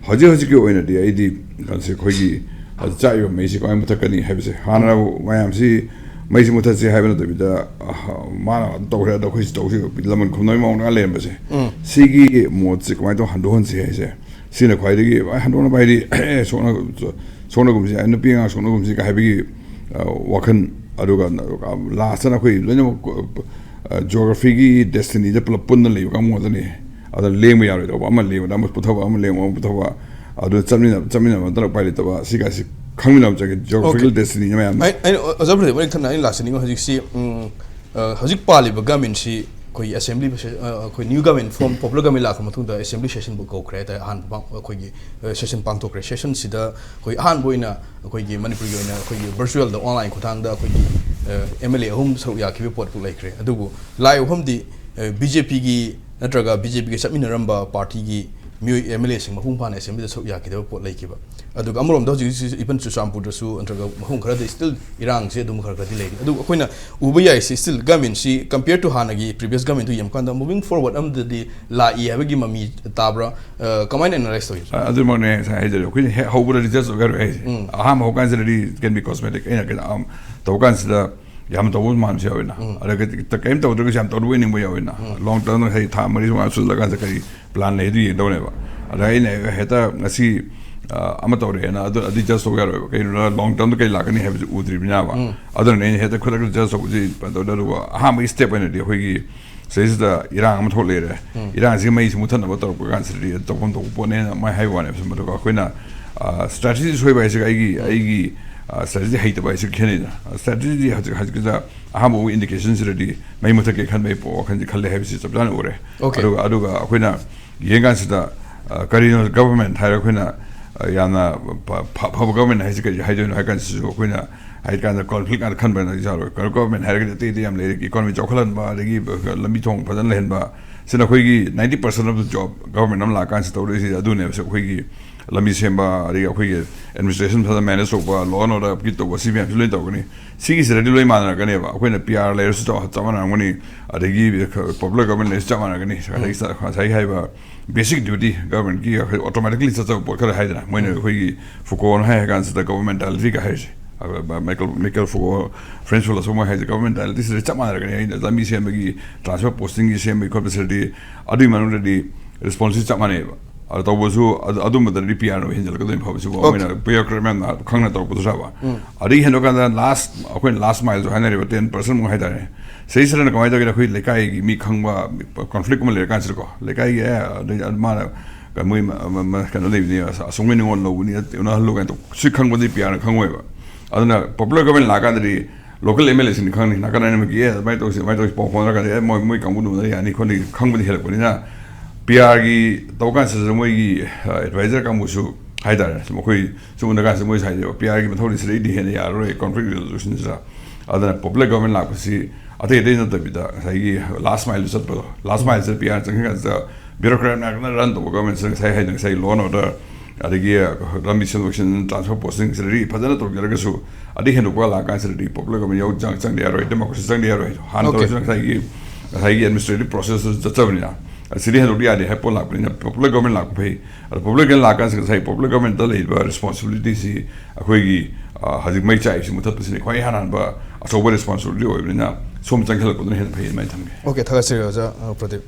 ꯍꯧꯖꯤꯛ ꯍꯧꯖꯤꯛꯀꯤ ꯑꯣꯏꯅꯗꯤ ꯑꯩꯗꯤ ꯀꯩꯅꯣꯁꯦ, ꯑꯩꯈꯣꯏꯒꯤ ꯍꯧꯖꯤꯛ ꯆꯥꯛꯏꯕ ꯃꯩꯁꯤ ꯀꯃꯥꯏꯅ ꯃꯨꯊꯠꯀꯅꯤ ꯍꯥꯏꯕꯁꯦ꯫ ꯍꯥꯟꯅ ꯃꯌꯥꯝꯁꯤ ꯃꯩꯁꯤ ꯃꯨꯊꯠꯁꯤ ꯍꯥꯏꯕ ꯅꯠꯇꯕꯤꯗ, ꯑꯍ, ꯃꯥꯅ ꯑꯗꯨ ꯇꯧꯈ꯭ꯔꯦ, ꯑꯗꯣ ꯑꯩꯈꯣꯏꯁꯤ ꯇꯧꯁꯤ, ꯂꯃꯟ ꯈꯨꯝꯅꯕꯒꯤ ꯃꯑꯣꯡꯗ ꯂꯩꯔꯝꯕꯁꯦ꯫ ꯎꯝ꯫ ꯁꯤꯒꯤ ꯃꯣꯠꯁꯦ ꯀꯃꯥꯏꯅ ꯇꯧ ꯍꯟꯗꯣꯛꯍꯟꯁꯤ ꯍꯥꯏꯁꯦ꯫ ꯁꯤꯅ ꯈ꯭ꯋꯥꯏꯗꯒꯤ, ꯑꯦ, ꯍꯟꯗꯣꯛꯅꯕ ꯍꯥꯏꯗꯤ, ꯑꯦ, ꯁꯣꯛꯅ-, ꯁꯣꯛꯅꯒꯨꯝꯁꯤ, ꯑꯦ, ꯅꯨꯄꯤ ꯑꯉꯥꯡ ꯁꯣꯛꯅꯒꯨꯝꯁꯤ ꯀꯥꯏ ꯍꯥꯏꯕꯒꯤ, ꯑ, ꯋꯥꯈꯜ, ꯑꯗꯨꯒ last ꯇꯅ ꯑꯩꯈꯣꯏ ꯂꯣꯏꯅꯃꯛ, ꯑ, geography ꯒꯤ destiny ꯗ ꯄꯨꯂꯞ ꯄꯨꯟꯅ ꯂꯩꯕ ꯀꯥꯡꯕꯨ ꯉꯥꯛꯇꯅꯤ꯫ ꯑꯗꯨꯅ ꯂꯦꯡꯕ ꯌꯥꯔꯣꯏꯗꯧꯕ, ꯑꯃ ꯂꯦꯡꯕꯗ ꯑꯃ ꯄꯨꯊꯕ, ꯑꯃ ꯂꯦꯡꯕꯗ ꯑꯃ ꯄꯨꯊꯕ, ꯑꯗꯨ ꯆꯠꯃꯤꯟꯅ-, ꯆꯠꯃꯤꯟꯅꯕ ꯅꯠꯇꯅ ꯎꯄꯥꯏ ꯂꯩꯇꯕ, ꯁꯤꯒꯁꯤ ꯈꯪꯃꯤꯟꯅꯕ ꯆꯪꯉꯤ, geographical Okay꯫ Destiny ꯅ ꯃꯌꯥꯝ꯫ ꯑꯩ, ꯑꯩ, ꯑꯣꯖꯥ ꯄ꯭ꯔꯗꯤꯞ, ꯑꯩ ꯊꯝꯅ ꯑꯩꯅ ꯂꯥꯛꯆꯅꯤꯡꯕ ꯍꯧꯖꯤꯛꯁꯤ, ꯎꯝ, ꯑ, ꯍꯧꯖꯤꯛ ꯄꯥꯜꯂꯤꯕ government ꯁꯤ ꯑꯩꯈꯣꯏ assembly ꯁꯦ-, ꯑ, ꯑꯩꯈꯣꯏ new government form, popular government ꯂꯥꯛꯈ꯭ꯔ ꯃꯇꯨꯡꯗ assembly session ꯕꯨ ꯀꯧꯈ꯭ꯔꯦ ꯍꯥꯏꯇꯥꯔꯦ꯫ ꯑꯍꯥꯟꯕ ꯄꯥꯡ-, ꯑꯩꯈꯣꯏꯒꯤ, ꯑ, session ꯄꯥꯡꯊꯣꯛꯈ꯭ꯔꯦ꯫ Session ꯁꯤꯗ ꯑꯩꯈꯣꯏ ꯑꯍꯥꯟꯕ ꯑꯣꯏꯅ ꯑꯩꯈꯣꯏꯒꯤ ꯃꯅꯤꯄꯨꯔꯒꯤ ꯑꯣꯏꯅ ꯑꯩꯈꯣꯏꯒꯤ virtual ꯗ, online ꯈꯨꯠꯊꯥꯡꯗ ꯑꯩꯈꯣꯏꯒꯤ ꯑꯦꯝ ꯑꯦꯜ ꯑꯦ ꯑꯍꯨꯝ ꯁꯔꯨꯛ ꯌꯥꯈꯤꯕ ꯄꯣꯠꯄꯨ ꯂꯩꯈ꯭ꯔꯦ꯫ ꯑꯗꯨꯕꯨ ꯂꯥꯛꯏ ꯋꯥꯐꯝꯗꯤ ꯕꯤ ꯖꯦ ꯄꯤꯒꯤ ꯅꯠꯇ꯭ꯔꯒ ꯕꯤ ꯖꯦ ꯄꯤꯒ ꯆꯠꯃꯤꯟꯅꯔꯝꯕ ꯄꯥꯔꯇꯤꯒꯤ ꯃꯤꯑꯣꯏ ꯑꯦꯝ ꯑꯦꯜ ꯑꯦꯁꯤꯡ ꯃꯄꯨꯡ ꯐꯥꯅ ꯑꯦꯁꯦꯝꯕ꯭ꯂꯤꯗ ꯁꯔꯨꯛ ꯌꯥꯈꯤꯗꯕ ꯄꯣꯠ ꯂꯩꯈꯤꯕ꯫ ꯑꯗꯨꯒ ꯑꯃꯔꯣꯝꯗ ꯍꯧꯖꯤꯛ ꯍꯧꯖꯤꯛ even ꯆꯨꯔꯆꯥꯟꯄꯨꯔꯗꯁꯨ ꯅꯠꯇ꯭ꯔꯒ ꯃꯐꯝ ꯈꯔꯗ still ꯏꯔꯥꯡꯁꯦ ꯑꯗꯨꯝ ꯈꯔ ꯈꯔꯗꯤ ꯂꯩꯔꯤ꯫ ꯑꯗꯨ ꯑꯩꯈꯣꯏꯅ ꯎꯕ ꯌꯥꯏꯁꯤ still government ꯁꯤ compare to ꯍꯥꯟꯅꯒꯤ previous government ꯇꯨ ꯌꯦꯡꯕ ꯀꯥꯟꯗ moving forward ꯑꯃꯗꯗꯤ ꯂꯥꯛꯏ ꯍꯥꯏꯕꯒꯤ ꯃꯃꯤ ꯇꯥꯕ꯭ꯔꯥ? ꯑ, ꯀꯃꯥꯏꯅ analyse ꯇꯧꯏ? ꯑ, ꯑꯗꯨꯃꯛꯅꯦ ꯉꯁꯥꯏ ꯍꯥꯏꯖꯔꯦ꯫ ꯑꯩꯈꯣꯏꯅ ꯍꯦꯛ ꯍꯧꯕꯗ result ꯇꯧꯒꯦ ꯍꯥꯏꯔꯣꯏ ꯍꯥꯏꯁꯦ꯫ ꯎꯝ꯫ ꯑꯍꯥꯟꯕ ꯍꯧꯕ ꯀꯥꯟꯁꯤꯗꯗꯤ can be cosmetic꯫ ꯑꯩꯅ ꯀꯩꯅꯣ, ꯑꯝ, ꯇꯧꯕ ꯀꯥꯟꯁꯤꯗ ꯌꯥꯝ ꯇꯧꯕ ꯃꯥꯟꯕꯁꯨ ꯌꯥꯎꯋꯤꯅ꯫ ꯎꯝ꯫ ꯑꯗ ꯀꯩ-, ꯀꯩꯝ ꯇꯧꯗ꯭ꯔꯒꯁꯨ ꯌꯥꯝ ꯇꯧꯔꯨꯕ ꯅꯤꯡꯕ ꯌꯥꯎꯋꯤꯅ꯫ ꯎꯝ꯫ Long term ꯍꯥꯏꯗꯤ ꯊꯥ ꯃꯔꯤ ꯃꯉꯥ ꯁꯨꯖꯜꯂꯀꯥꯟꯁꯤꯗ ꯀꯔꯤ plan ꯂꯩ ꯑꯗꯨ ꯌꯦꯡꯗꯧꯅꯦꯕ꯫ ꯑꯗ ꯑꯩꯅ ꯍꯦꯛꯇ ꯉꯁꯤ, ꯑ, ꯑꯃ ꯇꯧꯔꯦꯅ ꯑꯗꯨ, ꯑꯗꯨ judge ꯇꯧꯕ ꯌꯥꯔꯣꯏꯕ꯫ ꯀꯩꯒꯤꯅꯣꯗ long term ꯗ ꯀꯩ ꯂꯥꯛꯀꯅꯤ ꯍꯥꯏꯕꯁꯤ ꯎꯗ꯭ꯔꯤꯕꯅꯤꯅꯕ꯫ ꯎꯝ꯫ ꯑꯗꯨꯅꯅꯦ ꯑꯩꯅ ꯍꯦꯛꯇ ꯈꯨꯗꯛꯇ judge ꯇꯧꯕꯁꯤ ꯐꯠꯇꯕꯅꯦ꯫ ꯑꯗꯨꯒ ꯑꯍꯥꯟꯕꯒꯤ step ꯑꯣꯏꯅꯗꯤ ꯑꯩꯈꯣꯏꯒꯤ ꯁꯤꯗꯩꯁꯤꯗ ꯏꯔꯥꯡ ꯑꯃ ꯊꯣꯛ ꯂꯩꯔꯦ꯫ ꯎꯝ꯫ ꯏꯔꯥꯡꯁꯤꯒꯤ ꯃꯩꯁꯤ ꯃꯨꯠꯊꯠꯅꯕ ꯇꯧꯔꯛꯄ ꯀꯥꯟꯁꯤꯗꯗꯤ ꯇꯧꯐꯝ ꯊꯣꯛꯄ ꯄꯣꯠꯅꯦꯅ ꯃꯥꯏ ꯍꯥꯏꯕ ꯋꯥꯅꯦꯕ꯫ ꯁꯨꯝ ꯑꯗꯨꯒ ꯑꯩꯈꯣꯏꯅ, ꯑ, strategy ꯁꯣꯏꯕ ꯍꯥꯏꯁꯤꯒ ꯑꯩꯒꯤ, ꯎꯝ꯫ ꯑꯩꯒꯤ, ꯑ, strategy ꯍꯩꯇꯕ ꯍꯥꯏꯁꯤꯒ ꯈꯦꯠꯅꯩꯗꯅ꯫ Strategy ꯗꯤ ꯍꯧꯖꯤꯛ, ꯍꯧꯖꯤꯛꯀꯤꯗ ꯑꯍꯥꯟꯕ indication ꯁꯤꯗꯗꯤ ꯃꯩ ꯃꯨꯠꯊꯠꯀꯦ ꯈꯟꯕꯒꯤ ꯄꯣ-, ꯋꯥꯈꯜꯁꯦ ꯈꯜꯂꯦ ꯍꯥꯏꯕꯁꯤ ꯆꯞ ꯆꯥꯅ ꯎꯔꯦ꯫ Okay꯫ ꯑꯗꯨꯒ, ꯑꯗꯨꯒ ꯑꯩꯈꯣꯏꯅ ꯌꯦꯡꯀꯥꯟꯁꯤꯗ, ꯑ, ꯀꯔꯤꯅꯣ government ꯍꯥꯏꯔ ꯑꯩꯈꯣꯏꯅ, ꯑ, ꯌꯥꯝꯅ ꯐ-, ꯐ-, ꯐꯕ government ꯍꯥꯏꯁꯤ ꯀꯔꯤ ꯍꯥꯏꯗꯣꯏꯅꯣ ꯍꯥꯏ ꯀꯥꯟꯁꯤꯁꯨ ꯑꯩꯈꯣꯏꯅ ꯍꯥꯏ ꯀꯥꯟꯗ conflict ꯉꯥꯛꯇ ꯈꯟꯕꯅ ꯌꯥꯔꯣꯏ꯫ Government ꯍꯥꯏꯔꯒꯗꯤ ꯑꯇꯩ ꯑꯇꯩ ꯌꯥꯝ ꯂꯩꯔꯦ, economy ꯆꯥꯎꯈꯠꯍꯟꯕ, ꯑꯗꯒꯤ ꯂꯝꯕꯤ ꯊꯣꯡ ꯐꯖꯅ ꯂꯩꯍꯟꯕ, ꯁꯤꯅ ꯑꯩꯈꯣꯏꯒꯤ ninety percent of the job government ꯑꯃ ꯂꯥꯛꯀꯥꯟꯁꯤꯗ ꯇꯧꯗꯣꯏꯁꯤ ꯑꯗꯨꯅꯦꯕ꯫ ꯁꯤ ꯑꯩꯈꯣꯏꯒꯤ ꯂꯝꯕꯤ ꯁꯦꯝꯕ, ꯑꯗꯒꯤ ꯑꯩꯈꯣꯏꯒꯤ administration ꯐꯖꯅ manage ꯇꯧꯕ, law and order upkeep ꯇꯧꯕ, ꯁꯤ ꯃꯌꯥꯝꯁꯤ ꯂꯣꯏ ꯇꯧꯒꯅꯤ꯫ ꯁꯤꯒꯤꯁꯤꯗꯗꯤ ꯂꯣꯏ ꯃꯥꯟꯅꯔꯛꯀꯅꯦꯕ꯫ ꯑꯩꯈꯣꯏꯅ P R ꯂꯩꯔꯁꯨ ꯆꯞ, ꯆꯞ ꯃꯥꯟꯅꯔꯝꯒꯅꯤ, ꯑꯗꯒꯤ popular government ꯂꯩꯔꯁꯨ ꯆꯞ ꯃꯥꯟꯅꯒꯅꯤ꯫ ꯉꯁꯥꯏꯒꯤ, ꯉꯁꯥꯏꯒꯤ ꯍꯥꯏꯕ basic duty government ꯀꯤ ꯑꯩꯈꯣꯏ automatically ꯆꯠꯆꯕ ꯄꯣꯠ ꯈꯔ ꯍꯥꯏꯗꯅ, ꯃꯣꯏꯅ ꯎꯝ꯫ ꯑꯩꯈꯣꯏꯒꯤ Foucault ꯅ ꯍꯥꯏ ꯀꯥꯟꯁꯤꯗ governmentality ꯀ ꯍꯥꯏꯔꯤꯁꯦ꯫ ꯑ, ꯃꯥꯏꯀꯦꯜ, ꯃꯥꯏꯀꯦꯜ ꯐꯨꯀꯣ, French philosopher ꯃꯣꯏ ꯍꯥꯏꯁꯦ governmentality ꯁꯤꯗ ꯆꯞ ꯃꯥꯟꯅꯔꯒꯅꯤ꯫ ꯑꯩꯅ ꯂꯝꯕꯤ ꯁꯦꯝꯕꯒꯤ, transfer posting ꯒꯤ ꯁꯦꯝꯕꯒꯤ ꯈꯣꯠꯄ ꯁꯤꯗꯗꯤ ꯑꯗꯨꯒꯤ ꯃꯅꯨꯡꯗꯗꯤ response ꯁꯤ ꯆꯞ ꯃꯥꯟꯅꯩꯑꯕ꯫ ꯑꯗꯨ ꯇꯧꯕꯁꯨ ꯑꯗꯨ, ꯑꯗꯨꯝꯕꯗꯗꯤ P R ꯅ ꯍꯦꯟꯖꯜꯂꯛꯀꯗꯣꯏꯅꯤ ꯐꯕꯁꯤꯕꯨ꯫ Okay꯫ ꯃꯣꯏꯅ bureaucrat ꯃꯌꯥꯝꯅ ꯈꯪꯅ ꯇꯧꯔꯛꯄꯗꯨꯁꯨ ꯍꯥꯏꯕ꯫ ꯎꯝ꯫ ꯑꯗꯒꯤ ꯍꯦꯟꯗꯣꯛꯀꯥꯟꯗ last, ꯑꯩꯈꯣꯏꯅ last mile ꯁꯨ ꯍꯥꯏꯅꯔꯤꯕ ten percent ꯃꯨꯛ ꯍꯥꯏꯇꯥꯔꯦ꯫ ꯁꯤꯗꯩꯁꯤꯗꯅ ꯀꯃꯥꯏꯅ ꯇꯧꯒꯦꯗ, ꯑꯩꯈꯣꯏ ꯂꯩꯀꯥꯏꯒꯤ ꯃꯤ ꯈꯪꯕ conflict ꯑꯃ ꯂꯩꯔꯀꯥꯟꯁꯤꯗꯀꯣ, ꯂꯩꯀꯥꯏꯒꯤ, ꯑꯦ, ꯑꯗꯩ ꯃꯥꯅ ꯃꯣꯏ ꯃ-, ꯃ-, ꯃ-, ꯀꯩꯅꯣ ꯂꯩꯕꯅꯤ, ꯑꯁ-, ꯑꯁꯣꯝꯒꯤ ꯅꯤꯉꯣꯜ ꯂꯧꯕꯅꯤ, ꯎꯅꯍꯜꯂꯨ ꯀꯥꯏꯅ ꯇꯧ-, ꯁꯤ ꯈꯪꯕꯗꯤ P R ꯅ ꯈꯪꯉꯣꯏꯕ꯫ ꯑꯗꯨꯅ popular government ꯂꯥꯛꯀꯥꯟꯗꯗꯤ local M L A ꯁꯤꯡꯅ ꯈꯪꯅꯤ, ꯅꯥꯀꯟ ꯑꯅꯤꯃꯛꯀꯤ, "ꯑꯦ, ꯑꯗꯨꯃꯥꯏꯅ ꯇꯧꯁꯤ, ꯑꯗꯨꯃꯥꯏꯅ ꯇꯧꯁꯤ", ꯄꯥꯎ ꯐꯥꯎꯅꯔꯀꯥꯟꯗ, "ꯑꯦ, ꯃꯣꯏ, ꯃꯣꯏ ꯀꯥꯡꯕꯨꯗꯨ ꯎꯅ ꯌꯥꯅꯤ ꯈꯣꯠꯅꯤ" ꯈꯪꯕꯗꯤ ꯍꯦꯜꯂꯛꯄꯅꯤꯅ, P R ꯒꯤ ꯇꯧ ꯀꯥꯟꯁꯤꯗ ꯃꯣꯏꯒꯤ, ꯑ, advisor ꯀꯥꯡꯕꯨꯁꯨ ꯍꯥꯏꯇꯥꯔꯦ, ꯁꯨꯝ ꯑꯩꯈꯣꯏ ꯁꯨꯝ ꯎꯅ ꯀꯥꯟꯁꯤꯗ ꯃꯣꯏꯁꯨ ꯍꯥꯏꯖꯕ, "P R ꯒꯤ ꯃꯊꯧꯗꯤ ꯁꯤꯗꯩꯗꯤ ꯍꯦꯟꯅ ꯌꯥꯔꯔꯣꯏ conflict resolution ꯁꯤꯗ"꯫ ꯑꯗꯨꯅ popular government ꯂꯥꯛꯄꯁꯤ ꯑꯇꯩ ꯑꯇꯩ ꯅꯠꯇꯕꯤꯗ ꯉꯁꯥꯏꯒꯤ last mile ꯆꯠꯄꯗꯣ, last mile ꯆꯠꯄ ꯌꯥꯅ ꯆꯪꯁꯤꯟ ꯀꯥꯟꯁꯤꯗ bureaucrat ꯃꯌꯥꯝꯅ run ꯇꯧꯕ government ꯁꯤꯅ ꯉꯁꯥꯏ ꯍꯥꯏꯗꯅ ꯉꯁꯥꯏ law and order, ꯑꯗꯒꯤ ꯂꯝꯕꯤ ꯁꯦꯝꯗꯣꯛ ꯁꯦꯝꯖꯤꯟ, transfer posting ꯁꯤꯗꯗꯤ ꯐꯖꯅ ꯇꯧꯖꯔꯒꯁꯨ, ꯑꯗꯩ ꯍꯦꯟꯗꯣꯛꯄ ꯂꯥꯛꯑꯀꯥꯟꯁꯤꯗꯗꯤ popular government ꯌꯥꯎ ꯆꯪ ꯆꯪꯗ ꯌꯥꯔꯣꯏ, democracy ꯆꯪꯗ ꯌꯥꯔꯣꯏ ꯍꯥꯏꯗꯣ꯫ ꯍꯥꯟꯅ Okay. ꯇꯧꯔꯤꯁꯤꯅ ꯉꯁꯥꯏꯒꯤ ꯉꯁꯥꯏꯒꯤ administrative process ꯆꯠꯆꯕꯅꯤꯅ, ꯁꯤꯗꯤ ꯍꯦꯟꯗꯣꯛꯄ ꯌꯥꯗꯦ ꯍꯥꯏꯕ ꯄꯣꯠ ꯂꯥꯛꯄꯅꯤꯅ popular government ꯂꯥꯛꯄ ꯐꯩ꯫ ꯑꯗꯣ popular government ꯂꯥꯛꯑꯀꯥꯟꯁꯤꯗ ꯉꯁꯥꯏ popular government ꯂꯩꯔꯤꯕ responsibility ꯁꯤ ꯑꯩꯈꯣꯏꯒꯤ, ꯑ, ꯍꯧꯖꯤꯛ ꯃꯩ ꯆꯥꯛꯏꯁꯤ ꯃꯨꯊꯠꯄꯁꯤꯅ ꯈ꯭ꯋꯥꯏ ꯍꯥꯟ ꯍꯥꯟꯕ ꯑꯆꯧꯕ responsibility ꯑꯣꯏꯕꯅꯤꯅ ꯁꯣꯝ ꯆꯪꯁꯤꯜꯂꯛꯄꯗꯨꯅ ꯍꯦꯟꯅ ꯐꯩ ꯑꯗꯨꯃꯥꯏꯅ ꯊꯝꯒꯦ꯫ Okay, ꯊꯥꯒꯠꯆꯔꯤ ꯑꯣꯖꯥ, ꯑ, ꯄ꯭ꯔꯗꯤꯞ꯫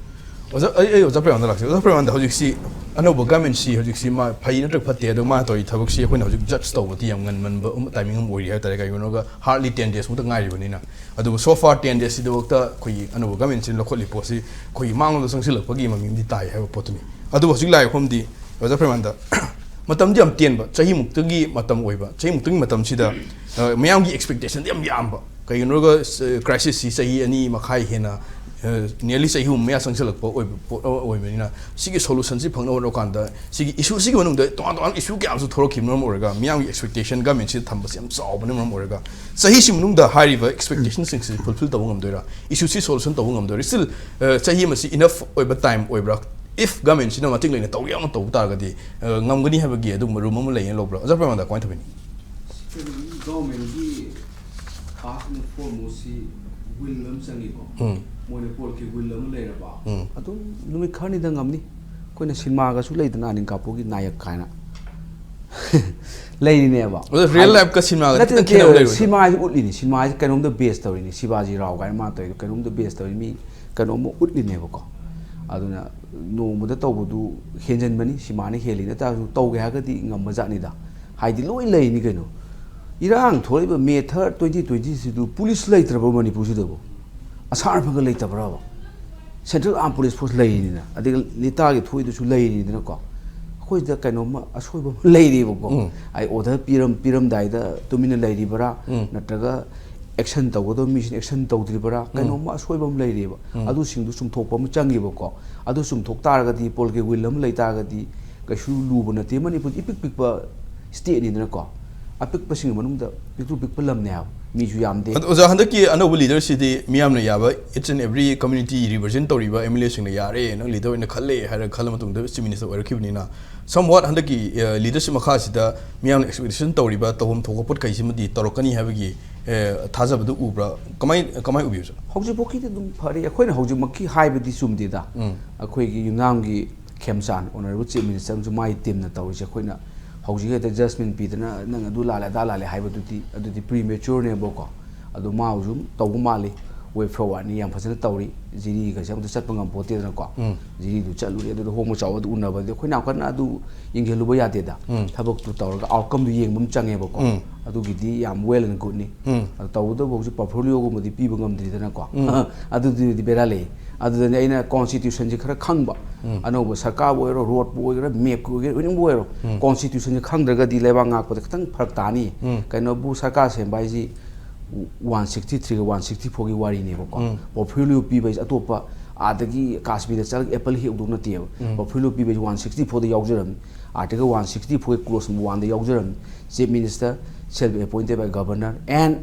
ꯑꯣꯖꯥ, ꯑꯩ, ꯑꯩ ꯑꯣꯖꯥ ꯄ꯭ꯔꯦꯃꯥꯅꯟꯗ ꯂꯥꯛꯆꯒꯦ꯫ ꯑꯣꯖꯥ ꯄ꯭ꯔꯦꯃꯥꯅꯟꯗ, ꯍꯧꯖꯤꯛꯁꯤ ꯑꯅꯧꯕ government ꯁꯤ ꯍꯧꯖꯤꯛꯁꯤ ꯃꯥ ꯐꯩ ꯅꯠꯇ꯭ꯔꯒ ꯐꯠꯇꯦ, ꯑꯗꯣ ꯃꯥꯅ ꯇꯧꯔꯤ ꯊꯕꯛꯁꯤ ꯑꯩꯈꯣꯏꯅ ꯍꯧꯖꯤꯛ judge ꯇꯧꯕꯗꯤ ꯌꯥꯝ ꯉꯟꯃꯟꯕ ꯑꯃ, timing ꯑꯃ ꯑꯣꯏꯔꯤ ꯍꯥꯏꯕ ꯇꯥꯔꯦ꯫ ꯀꯩꯒꯤꯅꯣ ꯍꯥꯏꯔꯒ hardly ten days ꯃꯨꯛꯇ ꯉꯥꯏꯔꯤꯕꯅꯤꯅ꯫ ꯑꯗꯨꯕꯨ so far ten days ꯁꯤꯗꯐꯥꯎꯗ ꯑꯩꯈꯣꯏꯒꯤ ꯑꯅꯧꯕ government ꯁꯤꯅ ꯂꯧꯈꯠꯂꯤ ꯄꯣꯠꯁꯤ ꯑꯩꯈꯣꯏꯒꯤ ꯃꯥꯡꯂꯣꯝꯗ ꯆꯪꯁꯤꯜꯂꯛꯄꯒꯤ ꯃꯃꯤ ꯑꯃꯗꯤ ꯇꯥꯏ ꯍꯥꯏꯕ ꯄꯣꯠꯇꯨꯅꯤ꯫ ꯑꯗꯨꯕꯨ ꯍꯧꯖꯤꯛ ꯂꯥꯛꯏꯕ ꯐꯤꯕꯝꯗꯤ, ꯑꯣꯖꯥ ꯄ꯭ꯔꯦꯃꯥꯅꯟꯗ, ꯃꯇꯝꯗꯤ ꯌꯥꯝ ꯇꯦꯟꯕ, ꯆꯍꯤꯃꯨꯛꯇꯒꯤ ꯃꯇꯝ ꯑꯣꯏꯕ, ꯆꯍꯤꯃꯨꯛꯇꯒꯤ ꯃꯇꯝꯁꯤꯗ, ꯑ, ꯃꯌꯥꯝꯒꯤ expectation ꯗꯤ ꯌꯥꯝ ꯌꯥꯝꯕ꯫ ꯀꯩꯒꯤꯅꯣ ꯍꯥꯏꯔꯒ, ꯑ, crisis ꯁꯤ ꯆꯍꯤ ꯑꯅꯤ ꯃꯈꯥꯏ ꯍꯦꯟꯅ, ꯑ, nearly ꯆꯍꯤ ꯑꯍꯨꯝ ꯃꯌꯥ ꯆꯪꯁꯤꯜꯂꯛꯄ ꯑꯣꯏꯕ ꯄꯣꯠ ꯑꯃ ꯑꯣꯏꯕꯅꯤꯅ, ꯁꯤꯒꯤ solution ꯁꯤ ꯐꯪꯅꯕ ꯍꯣꯠꯅꯕ ꯀꯥꯟꯗ, ꯁꯤꯒꯤ issue ꯁꯤꯒꯤ ꯃꯅꯨꯡꯗ ꯇꯣꯉꯥꯟ ꯇꯣꯉꯥꯟꯕ issue ꯀꯌꯥ ꯑꯃꯁꯨ ꯊꯣꯛꯂꯛꯈꯤꯕꯅ ꯃꯔꯝ ꯑꯣꯏꯔꯒ, ꯃꯤꯌꯥꯝꯒꯤ expectation government ꯁꯤꯗ ꯊꯝꯕꯁꯤ ꯌꯥꯝ ꯆꯥꯎꯕꯅ ꯃꯔꯝ ꯑꯣꯏꯔꯒ, ꯆꯍꯤꯁꯤ ꯃꯅꯨꯡꯗ ꯍꯥꯏꯔꯤꯕ expectation ꯁꯤꯡꯁꯤ fulfill ꯇꯧꯕ ꯉꯝꯗꯣꯏꯔꯥ, issue ꯁꯤ solution ꯇꯧꯕ ꯉꯝꯗꯣꯏꯔꯥ, still, ꯑ, ꯆꯍꯤ ꯑꯃꯁꯤ enough ꯑꯣꯏꯕ time ꯑꯣꯏꯕ꯭ꯔꯥ? If government ꯁꯤꯅ ꯃꯇꯤꯛ ꯂꯩꯅ ꯇꯧ ꯌꯥꯎꯅ ꯇꯧꯕ ꯇꯥꯔꯒꯗꯤ, ꯑ, ꯉꯝꯒꯅꯤ ꯍꯥꯏꯕꯒꯤ ꯑꯗꯨꯒꯨꯝꯕ room ꯑꯃ ꯂꯩꯌꯦꯅ ꯂꯧꯕ꯭ꯔꯥ? ꯑꯣꯖꯥ ꯄ꯭ꯔꯦꯃꯥꯅꯟꯗ, ꯀꯃꯥꯏꯅ ꯇꯧꯕꯤꯅꯤ? Government ꯒꯤ first and foremost ꯁꯤ will ꯑꯃ ꯆꯪꯉꯤꯀꯣ꯫ ꯎꯝ꯫ ꯃꯣꯏꯅ ꯄꯣꯠꯀꯤ will ꯑꯃ ꯂꯩꯔꯕ꯫ ꯎꯝ꯫ ꯑꯗꯨꯝ ꯅꯨꯃꯤꯠ ꯈꯔꯅꯤꯗ ꯉꯝꯅꯤ꯫ ꯑꯩꯈꯣꯏꯅ ꯁꯤꯅꯦꯃꯥꯒꯁꯨ ꯂꯩꯗꯅ, ꯑꯅꯤꯜ ꯀꯥꯄꯨꯔꯒꯤ ꯅꯥꯌꯛ ꯀꯥꯏꯅ꯫ ꯂꯩꯔꯤꯅꯦꯕ꯫ ꯑꯗꯣ real life ꯀ ꯁꯤꯅꯦꯃꯥꯒ ꯅꯠꯇꯦ, ꯈꯤꯇꯪ ꯅꯠꯇꯦ, ꯈꯦꯠꯅꯕ ꯂꯩꯕꯗꯣ꯫ ꯁꯤꯅꯦꯃꯥꯁꯤ ꯎꯠꯂꯤꯅꯤ, ꯁꯤꯅꯦꯃꯥꯁꯤ ꯀꯩꯅꯣꯝꯗ base ꯇꯧꯔꯤꯅꯤ, ꯁꯤꯕꯥꯖꯤ ꯔꯥꯎ ꯀꯥꯏꯅ ꯃꯥ ꯇꯧꯔꯤꯗꯣ ꯀꯩꯅꯣꯝꯗ base ꯇꯧꯔꯤ, ꯃꯤ ꯀꯩꯅꯣꯝꯃ ꯎꯠꯂꯤꯅꯦꯕꯀꯣ꯫ ꯑꯗꯨꯅ ꯅꯣꯡꯃꯗ ꯇꯧꯕꯗꯨ ꯍꯦꯟꯖꯟꯕꯅꯤ, ꯁꯤꯅꯦꯃꯥꯅ ꯍꯦꯜꯂꯤ꯫ ꯅꯠꯇ꯭ꯔꯁꯨ ꯇꯧꯒꯦ ꯍꯥꯏꯔꯒꯗꯤ ꯉꯝꯕ ꯖꯥꯠꯅꯤꯗ꯫ ꯍꯥꯏꯗꯤ ꯂꯣꯏ ꯂꯩꯔꯤꯅꯤ ꯀꯩꯅꯣ꯫ ꯏꯔꯥꯡ ꯊꯣꯛꯂꯛꯏꯕ May third twenty twenty ꯁꯤꯗꯨ ꯄꯨꯂꯤꯁ ꯂꯩꯇ꯭ꯔꯕ ꯃꯅꯤꯄꯨꯔꯁꯤꯗꯕꯨ? Assam ꯔꯥꯏꯐꯜꯒ ꯂꯩꯇꯕ꯭ꯔꯕ? Central Armed Police Force ꯂꯩꯔꯤꯅꯤꯅ, ꯑꯗꯒꯤ ꯅꯦꯇꯥꯒꯤ ꯊꯣꯛꯏꯗꯨꯁꯨ ꯂꯩꯔꯤꯅꯤꯗꯅꯀꯣ꯫ ꯑꯩꯈꯣꯏꯗ ꯀꯩꯅꯣꯝꯃ ꯑꯁꯣꯏꯕ ꯑꯃ ꯂꯩꯔꯤꯕꯀꯣ꯫ ꯎꯝ꯫ ꯑꯩ order ꯄꯤꯔꯝ-, ꯄꯤꯔꯝꯗꯥꯏꯗ ꯇꯨꯃꯤꯟꯅ ꯂꯩꯔꯤꯕ꯭ꯔꯥ? ꯎꯝ꯫ ꯅꯠꯇ꯭ꯔꯒ action ꯇꯧꯒꯗꯕ ꯃꯤꯁꯤꯅ action ꯇꯧꯗ꯭ꯔꯤꯕ꯭ꯔꯥ? ꯎꯝ꯫ ꯀꯩꯅꯣꯝꯃ ꯑꯁꯣꯏꯕ ꯑꯃ ꯂꯩꯔꯤꯕ꯫ ꯎꯝ꯫ ꯑꯗꯨꯁꯤꯡꯗꯨ ꯆꯨꯝꯊꯣꯛꯄ ꯑꯃ ꯆꯪꯉꯤꯕꯀꯣ꯫ ꯑꯗꯨ ꯆꯨꯝꯊꯣꯛ ꯇꯥꯔꯒꯗꯤ, ꯄꯣꯠꯀꯤ will ꯑꯃ ꯂꯩ ꯇꯥꯔꯒꯗꯤ, ꯀꯩꯁꯨ ꯂꯨꯕ ꯅꯠꯇꯦ꯫ ꯃꯅꯤꯄꯨꯔ ꯏꯄꯤꯛ ꯄꯤꯛꯄ stateꯅꯤꯗꯅꯀꯣ꯫ ꯑꯄꯤꯛꯄꯁꯤꯡꯒꯤ ꯃꯅꯨꯡꯗ ꯄꯤꯛꯇ꯭ꯔꯨ ꯄꯤꯛꯄ ꯂꯝꯅꯦ ꯍꯥꯏꯕ, ꯃꯤꯁꯨ ꯌꯥꯝꯗꯦ꯫ ꯑꯗꯣ ꯑꯣꯖꯥ, ꯍꯟꯗꯛꯀꯤ ꯑꯅꯧꯕ ꯂꯤꯗꯔꯁꯤꯗꯤ ꯃꯤꯌꯥꯝꯅ ꯌꯥꯕ, each and every community represent ꯇꯧꯔꯤꯕ MLA ꯁꯤꯡꯅ ꯌꯥꯔꯦ, ꯅꯪ ꯂꯤꯗꯔ ꯑꯣꯏꯅ ꯈꯜꯂꯦ ꯍꯥꯏꯔꯒ ꯈꯜꯂ ꯃꯇꯨꯡꯗ ꯆꯤꯐ ꯃꯤꯅꯤꯁꯇꯔ ꯑꯣꯏꯔꯛꯈꯤꯕꯅꯤꯅ, somewhat ꯍꯟꯗꯛꯀꯤ ꯂꯤꯗꯔꯁꯤꯞ ꯃꯈꯥꯁꯤꯗ ꯃꯤꯌꯥꯝꯅ expectation ꯇꯧꯔꯤꯕ ꯇꯧꯐꯝ ꯊꯣꯛꯄ ꯄꯣꯠꯈꯩꯁꯤꯃꯗꯤ ꯇꯧꯔꯛꯀꯅꯤ ꯍꯥꯏꯕꯒꯤ ꯑ, ꯊꯥꯖꯕꯗꯨ ꯎꯕ꯭ꯔꯥ? ꯀꯃꯥꯏ ꯀꯃꯥꯏ ꯎꯕꯤ ꯑꯣꯖꯥ? ꯍꯧꯖꯤꯛꯐꯥꯎꯀꯤꯗꯤ ꯑꯗꯨꯝ ꯐꯔꯤ꯫ ꯑꯩꯈꯣꯏꯅ ꯍꯧꯖꯤꯛꯃꯛꯀꯤ ꯍꯥꯏꯕꯗꯤ ꯆꯨꯝꯗꯦꯗ꯫ ꯎꯝ. ꯑꯩꯈꯣꯏꯒꯤ ꯌꯨꯝꯅꯥꯝꯒꯤ ꯈꯦꯝꯆꯥꯟ, honourable chief minister ꯑꯃꯁꯨ ꯃꯥꯒꯤ teamꯅ ꯇꯧꯔꯤꯁꯦ, ꯑꯩꯈꯣꯏꯅ ꯍꯧꯖꯤꯛ ꯍꯦꯛꯇ judgement ꯄꯤꯗꯅ ꯅꯪ ꯑꯗꯨ ꯂꯥꯜꯂꯦ ꯑꯗꯥ ꯂꯥꯜꯂꯦ ꯍꯥꯏꯕꯗꯨꯗꯤ, ꯑꯗꯨꯗꯤ premature ꯅꯦꯕꯀꯣ꯫ ꯑꯗꯨ ꯃꯥ ꯍꯧꯖꯤꯛ ꯇꯧꯕ ꯃꯥꯜꯂꯤ, way forward ꯅꯤ, ꯌꯥꯝ ꯐꯖꯅ ꯇꯧꯔꯤ꯫ ꯖꯤꯔꯤꯒꯁꯦ ꯑꯝꯇ ꯆꯠꯄ ꯉꯝꯄꯣꯠꯇꯦꯗꯅꯀꯣ꯫ ꯎꯝ. ꯖꯤꯔꯤꯗꯨ ꯆꯠꯂꯨꯔꯦ, ꯑꯗꯨꯗ ꯍꯣꯡꯕ ꯆꯥꯎꯕꯗꯨ ꯎꯅꯕꯗꯤ ꯑꯩꯈꯣꯏꯅ ꯌꯥꯝ ꯀꯟꯅ ꯑꯗꯨ ꯌꯦꯡꯁꯤꯜꯂꯨꯕ ꯌꯥꯗꯦꯗ꯫ ꯎꯝ. ꯊꯕꯛꯇꯨ ꯇꯧꯔꯒ outcomeꯗꯨ ꯌꯦꯡꯕ ꯑꯃ ꯆꯪꯉꯦꯕꯀꯣ꯫ ꯎꯝ. ꯑꯗꯨꯒꯤꯗꯤ ꯌꯥꯝ well and good ꯅꯤ꯫ ꯎꯝ. ꯑꯗꯨ ꯇꯧꯕꯇꯕꯨ ꯍꯧꯖꯤꯛ portfolioꯒꯨꯝꯕꯗꯤ ꯄꯤꯕ ꯉꯝꯗ꯭ꯔꯤꯗꯅꯀꯣ꯫ ꯎꯝ. ꯑꯗꯨꯗꯤ ꯕꯦꯔꯥ ꯂꯩ꯫ ꯑꯗꯨꯗꯅꯤ ꯑꯩꯅ constitutionꯁꯤ ꯈꯔ ꯈꯪꯕ, ꯎꯝ. ꯑꯅꯧꯕ ꯁꯔꯀꯥꯔꯕꯨ ꯑꯣꯏꯔꯣ, roadꯄꯨ ꯑꯣꯏꯒꯦꯔꯥ, mapꯄꯨ ꯑꯣꯏꯒꯦꯔꯥ, ꯑꯣꯏꯅꯤꯡꯕ ꯑꯣꯏꯔꯣ, ꯎꯝ. constitutionꯁꯤ ꯈꯪꯗ꯭ꯔꯒꯗꯤ ꯂꯩꯕꯥꯛ ꯉꯥꯛꯄꯗ ꯈꯤꯇꯪ ꯐꯔꯛ ꯇꯥꯅꯤ꯫ ꯎꯝ. ꯀꯩꯅꯣꯕꯨ ꯁꯔꯀꯥꯔ ꯁꯦꯝꯕ ꯍꯥꯏꯁꯤ one sixty threeꯒ one sixty fourꯒꯤ ꯋꯥꯔꯤꯅꯦꯕꯀꯣ꯫ ꯎꯝ. Portfolio ꯄꯤꯕ ꯍꯥꯏꯁꯤ ꯑꯇꯣꯞꯄ ꯑꯥꯗꯒꯤ ꯀꯥꯁꯃꯤꯔꯗ ꯆꯠꯂꯒ apple ꯍꯦꯛꯎꯗꯧ ꯅꯠꯇꯦꯕ꯫ ꯎꯝ. Portfolio ꯄꯤꯕ ꯍꯥꯏꯁꯤ one sixty fourꯗ ꯌꯥꯎꯖꯔꯝꯅꯤ꯫ Article one sixty four clause one the ꯌꯥꯎꯖꯔꯝꯅꯤ꯫ Chief minister shall be appointed by governor and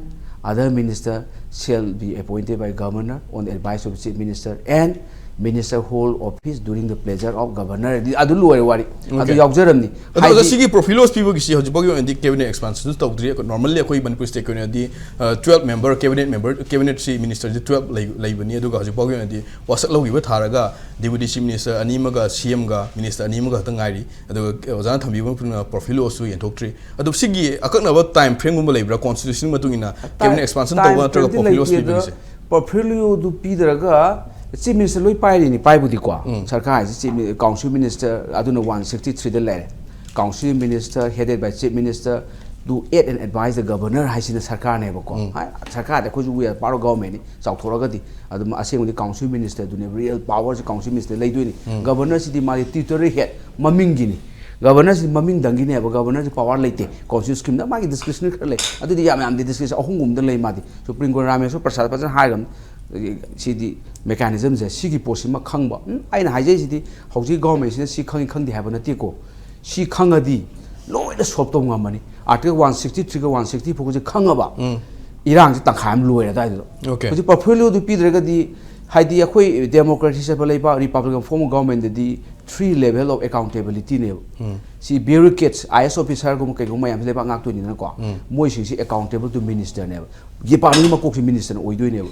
other minister shall be appointed by governor on the advice of chief minister and minister hold office during the pleasure of governor. ꯑꯗꯨ ꯂꯣꯏꯔꯦ ꯋꯥꯔꯤ꯫ ꯑꯗꯨ Okay. ꯌꯥꯎꯖꯔꯝꯅꯤ꯫ ꯑꯗꯣ ꯑꯣꯖꯥ, ꯍꯥꯏꯗꯤ ꯁꯤꯒꯤ portfolios ꯄꯤꯕꯒꯤꯁꯤ ꯍꯧꯖꯤꯛ ꯐꯥꯎꯒꯤ ꯑꯣꯏꯅꯗꯤ cabinet expansion ꯇꯧꯗ꯭ꯔꯤ꯫ ꯑꯩꯈꯣꯏ normally ꯑꯩꯈꯣꯏ ꯃꯅꯤꯄꯨꯔ stateꯀꯤ ꯑꯣꯏꯅꯗꯤ, ꯑ, twelve member cabinet member, cabinetꯁꯤ ministerꯁꯤ twelve ꯂꯩ-, ꯂꯩꯕꯅꯤ꯫ ꯑꯗꯨꯒ ꯍꯧꯖꯤꯛ ꯐꯥꯎꯒꯤ ꯑꯣꯏꯅꯗꯤ ꯋꯥꯁꯛ ꯂꯧꯈꯤꯕ ꯊꯥꯔꯒ deputy chief minister ꯑꯅꯤ ꯑꯃꯒ, CMꯒ minister ꯑꯅꯤ ꯑꯃꯒ ꯈꯛꯇ ꯉꯥꯏꯔꯤ꯫ ꯑꯗꯨꯒ ꯑꯣꯖꯥꯅ ꯊꯝꯕꯤꯕ ꯃꯇꯨꯡ ꯏꯟꯅ portfoliosꯁꯨ ꯌꯦꯟꯊꯣꯛꯇ꯭ꯔꯤ꯫ ꯑꯗꯣ ꯁꯤꯒꯤ ꯑꯀꯛꯅꯕ time frameꯒꯨꯝꯕ ꯂꯩꯕ꯭ꯔꯥ, constitution ꯃꯇꯨꯡ ꯏꯟꯅ cabinet expand ꯇꯧꯕ ꯅꯠꯇ꯭ꯔꯒ portfolios ꯄꯤꯕꯒꯤꯁꯦ? Portfolioꯗꯨ ꯄꯤꯗ꯭ꯔꯒ chief minister ꯂꯣꯏ ꯄꯥꯏꯔꯤꯅꯤ, ꯄꯥꯏꯕꯨꯗꯤꯀꯣ꯫ ꯎꯝ. ꯁꯔꯀꯥꯔ ꯍꯥꯏꯁꯤ chief mi-, council minister ꯑꯗꯨꯅ one sixty threeꯗ ꯂꯩꯔꯦ꯫ Council minister headed by chief minister to aid and advise the governor ꯍꯥꯏꯁꯤꯅ ꯁꯔꯀꯥꯔꯅꯦꯕꯀꯣ꯫ ꯎꯝ. ꯍꯥꯏ, ꯁꯔꯀꯥꯔꯗꯤ ꯑꯩꯈꯣꯏꯁꯨ we are part of governmentꯅꯤ, ꯆꯥꯎꯊꯣꯛꯑꯒꯗꯤ꯫ ꯑꯗꯨꯝ ꯑꯁꯦꯡꯕꯗꯤ council ministerꯗꯨꯅꯦꯕ, real powerꯁꯤ council minister ꯂꯩꯗꯣꯏꯅꯤ꯫ ꯎꯝ. Governorꯁꯤꯗꯤ ꯃꯥꯗꯤ territory head ꯃꯃꯤꯡꯒꯤꯅꯤ꯫ Governorꯁꯤꯗꯤ ꯃꯃꯤꯡꯗꯪꯒꯤꯅꯦꯕ, governorꯁꯤ power ꯂꯩꯇꯦ꯫ Council schemeꯗ ꯃꯥꯒꯤ discretion ꯈꯔ ꯂꯩ꯫ ꯑꯗꯨꯗꯤ ꯌꯥꯝ ꯌꯥꯝꯗꯤ discretion ꯑꯍꯨꯝꯒꯨꯝꯗ ꯂꯩ ꯃꯥꯗꯤ꯫ Supreme Court ꯔꯥꯃꯦꯁꯣꯔ ꯄ꯭ꯔꯁꯥꯗ ꯐꯖꯅ ꯍꯥꯏꯈ꯭ꯔꯕꯅꯤ꯫ ꯁꯤꯗꯤ mechanismꯁꯦ, ꯁꯤꯒꯤ ꯄꯣꯠꯁꯤꯃ ꯈꯪꯕ꯫ ꯎꯝ, ꯑꯩꯅ ꯍꯥꯏꯖꯩꯁꯤꯗꯤ ꯍꯧꯖꯤꯛ governmentꯁꯤꯅ ꯁꯤ ꯈꯪꯉꯤ ꯈꯪꯗꯦ ꯍꯥꯏꯕ ꯅꯠꯇꯦꯀꯣ꯫ ꯁꯤ ꯈꯪꯉꯗꯤ ꯂꯣꯏ ꯁꯣꯜꯕ ꯇꯧꯕ ꯉꯝꯃꯅꯤ꯫ ꯑꯥꯔꯇꯤꯀꯜ ꯋꯥꯟ ꯁꯤꯛꯁꯇꯤ ꯊ꯭ꯔꯤꯒ ꯋꯥꯟ ꯁꯤꯛꯁꯇꯤ ꯐꯣꯔꯒꯁꯦ ꯈꯪꯉꯕ, ꯏꯔꯥꯡꯁꯦ ꯇꯪꯈꯥꯏ ꯑꯃ ꯂꯣꯏꯔꯦ ꯑꯗꯨꯋꯥꯏꯗꯨꯗ꯫ Okay. ꯍꯧꯖꯤꯛ ꯄꯣꯔꯠꯐꯣꯂꯤꯑꯣꯗꯨ ꯄꯤꯗ꯭ꯔꯒꯗꯤ, ꯍꯥꯏꯗꯤ ꯑꯩꯈꯣꯏ ꯗꯦꯃꯣꯀ꯭ꯔꯦꯁꯤ ꯆꯠꯄ ꯂꯩꯕꯥꯛ, ꯔꯤꯄꯕ꯭ꯂꯤꯀꯟ ꯐꯣꯔꯝ ꯑꯣꯐ ꯒꯚꯔꯟꯃꯦꯟꯗꯗꯤ ꯊ꯭ꯔꯤ ꯂꯦꯚꯦꯜ ꯑꯣꯐ ꯑꯦꯀꯥꯎꯟꯇꯦꯕꯤꯂꯤꯇꯤꯅꯦꯕ꯫ ꯁꯤ ꯕ꯭ꯌꯨꯔꯣꯀ꯭ꯔꯦꯠꯁ, ꯑꯥꯏ ꯑꯦꯁ ꯑꯣꯐꯤꯁꯥꯔꯒꯨꯝꯕ ꯀꯩꯒꯨꯝꯕ ꯃꯌꯥꯝꯁꯦ ꯂꯩꯕꯥꯛ ꯉꯥꯛꯇꯣꯏꯅꯤꯅꯀꯣ, ꯃꯣꯏꯁꯤꯡꯁꯤ ꯑꯦꯀꯥꯎꯟꯇꯦꯕꯜ ꯇꯨ ꯃꯤꯅꯤꯁꯇꯔꯅꯦꯕ꯫ ꯗꯤꯄꯥꯔꯠꯃꯦꯟꯒꯤ ꯃꯀꯣꯛꯁꯦ ꯃꯤꯅꯤꯁꯇꯔꯅ ꯑꯣꯏꯗꯣꯏꯅꯦꯕ꯫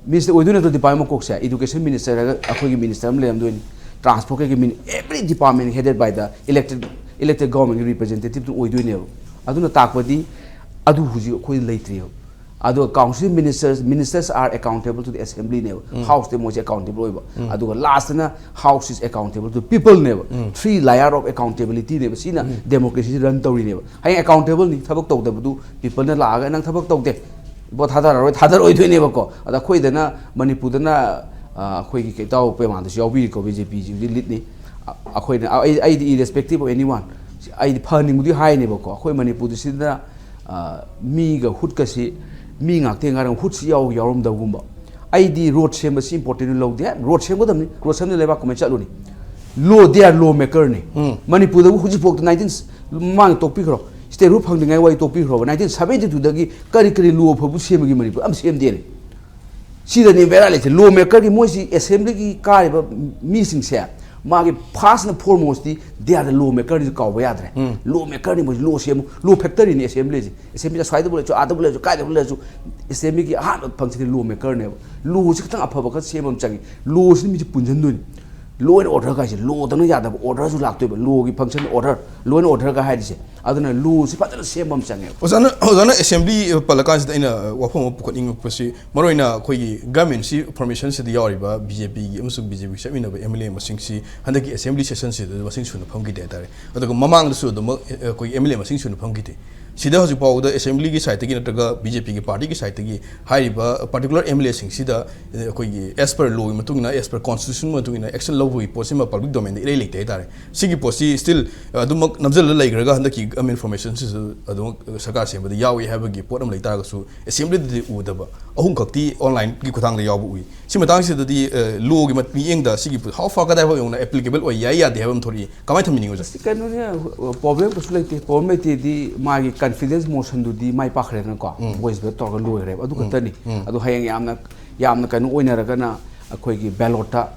ꯃꯤꯅꯤꯁꯇꯔ ꯑꯣꯏꯗꯣꯏ ꯅꯠꯇ꯭ꯔꯣ ꯗꯤꯄꯥꯔꯠꯃꯦꯟ ꯃꯀꯣꯛꯁꯦ? ꯏꯗꯨꯀꯦꯁꯟ ꯃꯤꯅꯤꯁꯇꯔ ꯍꯥꯏꯔꯒ ꯑꯩꯈꯣꯏꯒꯤ ꯃꯤꯅꯤꯁꯇꯔ ꯑꯃ ꯂꯩꯔꯝꯗꯣꯏꯅꯤ꯫ ꯇ꯭ꯔꯥꯟꯁꯄꯣꯔꯠ ꯀꯩꯀꯩ ꯃꯤꯅꯤ, every department headed by the elected, elected government representative ꯑꯣꯏꯗꯣꯏꯅꯦꯕ꯫ ꯑꯗꯨꯅ ꯇꯥꯛꯄꯗꯤ ꯑꯗꯨ ꯍꯧꯖꯤꯛ ꯑꯩꯈꯣꯏ ꯂꯩꯇ꯭ꯔꯤꯕ꯫ ꯑꯗꯨꯒ council ministers, ministers are accountable to the assembly ꯅꯦꯕ꯫ ꯍꯥꯎꯁꯇ ꯃꯣꯏꯁꯦ ꯑꯦꯀꯥꯎꯟꯇꯦꯕꯜ ꯑꯣꯏꯕ꯫ ꯑꯗꯨꯒ ꯂꯥꯁꯇꯅ house is accountable to people ꯅꯦꯕ꯫ ꯊ꯭ꯔꯤ ꯂꯦꯌꯔ ꯑꯣꯐ ꯑꯦꯀꯥꯎꯟꯇꯦꯕꯤꯂꯤꯇꯤ ꯅꯦꯕ꯫ ꯁꯤꯅ ꯗꯦꯃꯣꯀ꯭ꯔꯦꯁꯤ ꯔꯟ ꯇꯧꯔꯤꯅꯦꯕ꯫ ꯍꯌꯦꯡ ꯑꯦꯀꯥꯎꯟꯇꯦꯕꯜꯅꯤ, ꯊꯕꯛ ꯇꯧꯗꯕꯗꯨ ꯄꯤꯄꯜꯅ ꯂꯥꯛꯑꯒ "ꯅꯪ ꯊꯕꯛ ꯇꯧꯗꯦ, ꯚꯣꯠ ꯊꯥꯗꯔꯔꯣꯏ", ꯊꯥꯗꯔꯣꯏꯗꯣꯏꯅꯦꯕꯀꯣ꯫ ꯑꯗ ꯑꯩꯈꯣꯏꯗꯅ, ꯃꯅꯤꯄꯨꯔꯗꯅ, ꯑ, ꯑꯩꯈꯣꯏꯒꯤ ꯏꯇꯥꯎ ꯄꯦꯃꯥꯟꯗꯁꯨ ꯌꯥꯎꯕꯤꯔꯤꯀꯣ, ꯕꯤ ꯖꯦ ꯄꯤꯁꯤꯕꯨꯗꯤ ꯂꯤꯗꯅꯤ꯫ ꯑ-, ꯑꯩꯈꯣꯏꯅ, ꯑ, ꯑꯩ, ꯑꯩꯗꯤ irrespective of anyone, ꯑꯩꯗꯤ ꯐꯍꯟꯅꯤꯡꯕꯗꯤ ꯍꯥꯏꯅꯦꯕꯀꯣ꯫ ꯑꯩꯈꯣꯏ ꯃꯅꯤꯄꯨꯔꯗ ꯁꯤꯗ, ꯑ, ꯃꯤꯒ ꯍꯨꯠꯀꯁꯤ, ꯃꯤ ꯉꯥꯛꯇ ꯉꯥꯏꯔꯒ ꯍꯨꯠꯁꯤ ꯌꯥꯎ ꯌꯥꯎꯔꯝꯗꯕꯒꯨꯝꯕ꯫ ꯑꯩꯗꯤ ꯔꯣꯗ ꯁꯦꯝꯕꯁꯤ ꯏꯝꯄꯣꯔꯇꯦꯟ ꯂꯧꯗꯦ꯫ ꯔꯣꯗ ꯁꯦꯝꯒꯗꯕꯅꯤ, ꯔꯣꯗ ꯁꯦꯝꯗ ꯂꯩꯕꯥꯛ ꯀꯃꯥꯏꯅ ꯆꯠꯂꯨꯅꯤ? ꯂꯣ, they are law maker ꯅꯤ꯫ ꯃꯅꯤꯄꯨꯔꯗꯕꯨ ꯍꯧꯖꯤꯛꯐꯥꯎꯗ ꯅꯥꯏꯟꯇꯤꯟ, ꯃꯃꯥꯡꯗ ꯇꯣꯛꯄꯤꯈ꯭ꯔꯣ, ꯁ꯭ꯇꯦꯠꯍꯨꯗ ꯐꯪꯗ꯭ꯔꯤꯉꯩ ꯋꯥꯔꯤ ꯇꯣꯛꯄꯤꯈ꯭ꯔꯣꯕ, ꯅꯥꯏꯟꯇꯤꯟ ꯁꯕꯦꯟꯇꯤ ꯇꯨꯗꯒꯤ ꯀꯔꯤ ꯀꯔꯤ ꯂꯣ ꯑꯐꯕ ꯁꯦꯝꯕꯒꯦ? ꯃꯅꯤꯄꯨꯔ ꯑꯃ ꯁꯦꯝꯗꯦꯅꯦ꯫ ꯁꯤꯗꯅꯤ ꯕꯦꯔꯥ ꯂꯩꯁꯦ꯫ ꯂꯣ ꯃꯦꯀꯔꯒꯤ, ꯃꯣꯏꯁꯤ ꯑꯦꯁꯦꯝꯕ꯭ꯂꯤꯒꯤ ꯀꯥꯔꯤꯕ ꯃꯤꯁꯤꯡꯁꯦ, ꯃꯥꯒꯤ first and foremost they are the law maker ꯁꯤ ꯀꯥꯎꯕ ꯌꯥꯗ꯭ꯔꯦ꯫ ꯂꯣ ꯃꯦꯀꯔꯅꯤ ꯃꯣꯏꯁꯤ, ꯂꯣ ꯁꯦꯝꯃꯨ, ꯂꯣ ꯐꯦꯛꯇꯔꯤꯅꯤ ꯑꯦꯁꯦꯝꯕ꯭ꯂꯤꯁꯤ꯫ ꯑꯦꯁꯦꯝꯕ꯭ꯂꯤꯁꯦ ꯁ꯭ꯋꯥꯏꯗꯕꯨ ꯂꯩꯔꯁꯨ, ꯑꯥꯗꯕꯨ ꯂꯩꯔꯁꯨ, ꯀꯥꯏꯗꯕꯨ ꯂꯩꯔꯁꯨ, ꯑꯦꯁꯦꯝꯕ꯭ꯂꯤꯒꯤ ꯑꯍꯥꯟꯕ ꯐꯪꯁꯟꯗꯤ ꯂꯣ ꯃꯦꯀꯔꯅꯦꯕ꯫ ꯂꯣꯁꯤ ꯈꯤꯇꯪ ꯑꯐꯕ ꯈꯔ ꯁꯦꯝꯕ ꯑꯃ ꯆꯪꯉꯤ꯫ ꯂꯣꯁꯤꯅ ꯃꯤꯁꯦ ꯄꯨꯟꯁꯤꯟꯗꯣꯏꯅꯤ꯫ ꯂꯣ ꯑꯦꯟ ꯑꯣꯔꯗꯔ ꯍꯥꯏꯁꯦ, ꯂꯣꯗꯅ ꯌꯥꯗꯕ, ꯑꯣꯔꯗꯔꯁꯨ ꯂꯥꯛꯇꯣꯏꯕ꯫ ꯂꯣꯒꯤ ꯐꯪꯁꯟ ꯑꯣꯔꯗꯔ, ꯂꯣ ꯑꯦꯟ ꯑꯣꯔꯗꯔꯒ ꯍꯥꯏꯔꯤꯁꯦ꯫ ꯑꯗꯨꯅ ꯂꯣꯁꯤ ꯐꯖꯅ ꯁꯦꯝꯕ ꯑꯃ ꯆꯪꯉꯦꯕ꯫ ꯑꯣꯖꯥꯅ, ꯑꯣꯖꯥꯅ ꯑꯦꯁꯦꯝꯕ꯭ꯂꯤ ꯄꯜꯂꯀꯥꯟꯁꯤꯗ ꯑꯩꯅ ꯋꯥꯐꯝ ꯑꯃ ꯄꯨꯈꯠꯅꯤꯡꯉꯛꯄꯁꯤ, ꯃꯔꯨꯑꯣꯏꯅ ꯑꯩꯈꯣꯏꯒꯤ ꯒꯃꯦꯟꯁꯤ ꯐꯣꯔꯃꯦꯁꯟꯁꯤꯗ ꯌꯥꯎꯔꯤꯕ ꯕꯤ ꯖꯦ ꯄꯤꯒꯤ ꯑꯃꯁꯨꯡ ꯕꯤ ꯖꯦ ꯄꯤꯒꯤ ꯆꯠꯃꯤꯟꯅꯕ ꯑꯦꯝ ꯑꯦꯜ ꯑꯦ ꯃꯁꯤꯡꯁꯤ ꯍꯟꯗꯛꯀꯤ ꯑꯦꯁꯦꯝꯕ꯭ꯂꯤ ꯁꯦꯁꯟꯁꯤꯗ ꯃꯁꯤꯡ ꯁꯨꯅ ꯐꯝꯈꯤꯗꯦ ꯍꯥꯏꯇꯥꯔꯦ꯫ ꯑꯗꯨꯒ ꯃꯃꯥꯡꯗꯁꯨ ꯑꯗꯨꯃꯛ, ꯑꯦ, ꯑꯩꯈꯣꯏꯒꯤ ꯑꯦꯝ ꯑꯦꯜ ꯑꯦ ꯃꯁꯤꯡ ꯁꯨꯅ ꯐꯝꯈꯤꯗꯦ꯫ ꯁꯤꯗ ꯍꯧꯖꯤꯛ ꯐꯥꯎꯕꯗ ꯑꯦꯁꯦꯝꯕ꯭ꯂꯤꯒꯤ ꯁꯥꯏꯠꯇꯒꯤ ꯅꯠꯇ꯭ꯔꯒ ꯕꯤ ꯖꯦ ꯄꯤꯒꯤ ꯄꯥꯔꯇꯤꯒꯤ ꯁꯥꯏꯠꯇꯒꯤ ꯍꯥꯏꯔꯤꯕ ꯄꯥꯔꯇꯤꯀꯨꯂꯔ ꯑꯦꯝ ꯑꯦꯜ ꯑꯦꯁꯤꯡꯁꯤꯗ, ꯑꯦ, ꯑꯩꯈꯣꯏꯒꯤ as per ꯂꯣꯒꯤ ꯃꯇꯨꯡ ꯏꯟꯅ, as per ꯀꯣꯟꯁꯇꯤꯇ꯭ꯌꯨꯁꯟ ꯃꯇꯨꯡ ꯏꯟꯅ ꯑꯦꯛꯁꯟ ꯂꯧꯕꯒꯤ ꯄꯣꯠꯁꯤꯃ ꯄꯕ꯭ꯂꯤꯛ ꯗꯣꯃꯦꯟꯗ ꯏꯔꯩ ꯂꯩꯇꯦ ꯍꯥꯏꯇꯥꯔꯦ꯫ ꯁꯤꯒꯤ ꯄꯣꯠꯁꯤ ꯁ꯭ꯇꯤꯜ ꯑꯗꯨꯃꯛ ꯅꯝꯁꯤꯜꯂ ꯂꯩꯈ꯭ꯔꯒ ꯍꯟꯗꯛꯀꯤ Freedom of Information ꯁꯤꯁꯨ ꯑꯗꯨꯝ ꯁꯔꯀꯥꯔ ꯁꯦꯝꯕꯗ ꯌꯥꯎꯏ ꯍꯥꯏꯕꯒꯤ ꯄꯣꯠ ꯑꯃ ꯂꯩ ꯇꯥꯔꯒꯁꯨ, ꯑꯦꯁꯦꯝꯕ꯭ꯂꯤꯗꯗꯤ ꯎꯗꯕ, ꯑꯍꯨꯝꯈꯛꯇꯤ ꯑꯣꯟꯂꯥꯏꯟꯒꯤ ꯈꯨꯠꯊꯥꯡꯗ ꯌꯥꯎꯕ ꯎꯏ꯫ ꯁꯤ ꯃꯇꯥꯡꯁꯤꯗꯗꯤ, ꯑ, ꯂꯣꯒꯤ ꯃꯠ-, ꯃꯤꯠꯌꯦꯡꯗ ꯁꯤꯒꯤ ꯄꯣꯠ how far, ꯀꯗꯥꯏ ꯐꯥꯎ ꯌꯧꯅ applicable ꯑꯣꯏ, ꯌꯥꯏ ꯌꯥꯗꯦ ꯍꯥꯏꯕ ꯑꯃ ꯊꯣꯛꯂꯛꯏ꯫ ꯀꯃꯥꯏꯅ ꯊꯝꯕꯤꯅꯤꯡꯉꯤ, ꯑꯣꯖꯥ? ꯑꯁ, ꯀꯩꯅꯣꯅꯦ, ꯄ꯭ꯔꯣꯕ꯭ꯂꯦꯝ ꯀꯩꯁꯨ ꯂꯩꯇꯦ꯫ ꯄ꯭ꯔꯣꯕ꯭ꯂꯦꯝ ꯂꯩꯇꯦꯗꯤ ꯃꯥꯒꯤ confidence motion ꯗꯨꯗꯤ ꯃꯥꯏ ꯄꯥꯛꯈ꯭ꯔꯦꯗꯅꯀꯣ꯫ ꯎꯝ꯫ Voice vote ꯇꯧꯔꯒ ꯂꯣꯏꯈ꯭ꯔꯦꯕ꯫ ꯑꯗꯨ ꯎꯝ꯫ ꯈꯛꯇꯅꯤ꯫ ꯎꯝ꯫ ꯑꯗꯣ ꯍꯌꯦꯡ ꯌꯥꯝꯅ, ꯌꯥꯝꯅ ꯀꯩꯅꯣ ꯑꯣꯏꯅꯔꯒꯅ ꯑꯩꯈꯣꯏꯒꯤ ballot ꯇ,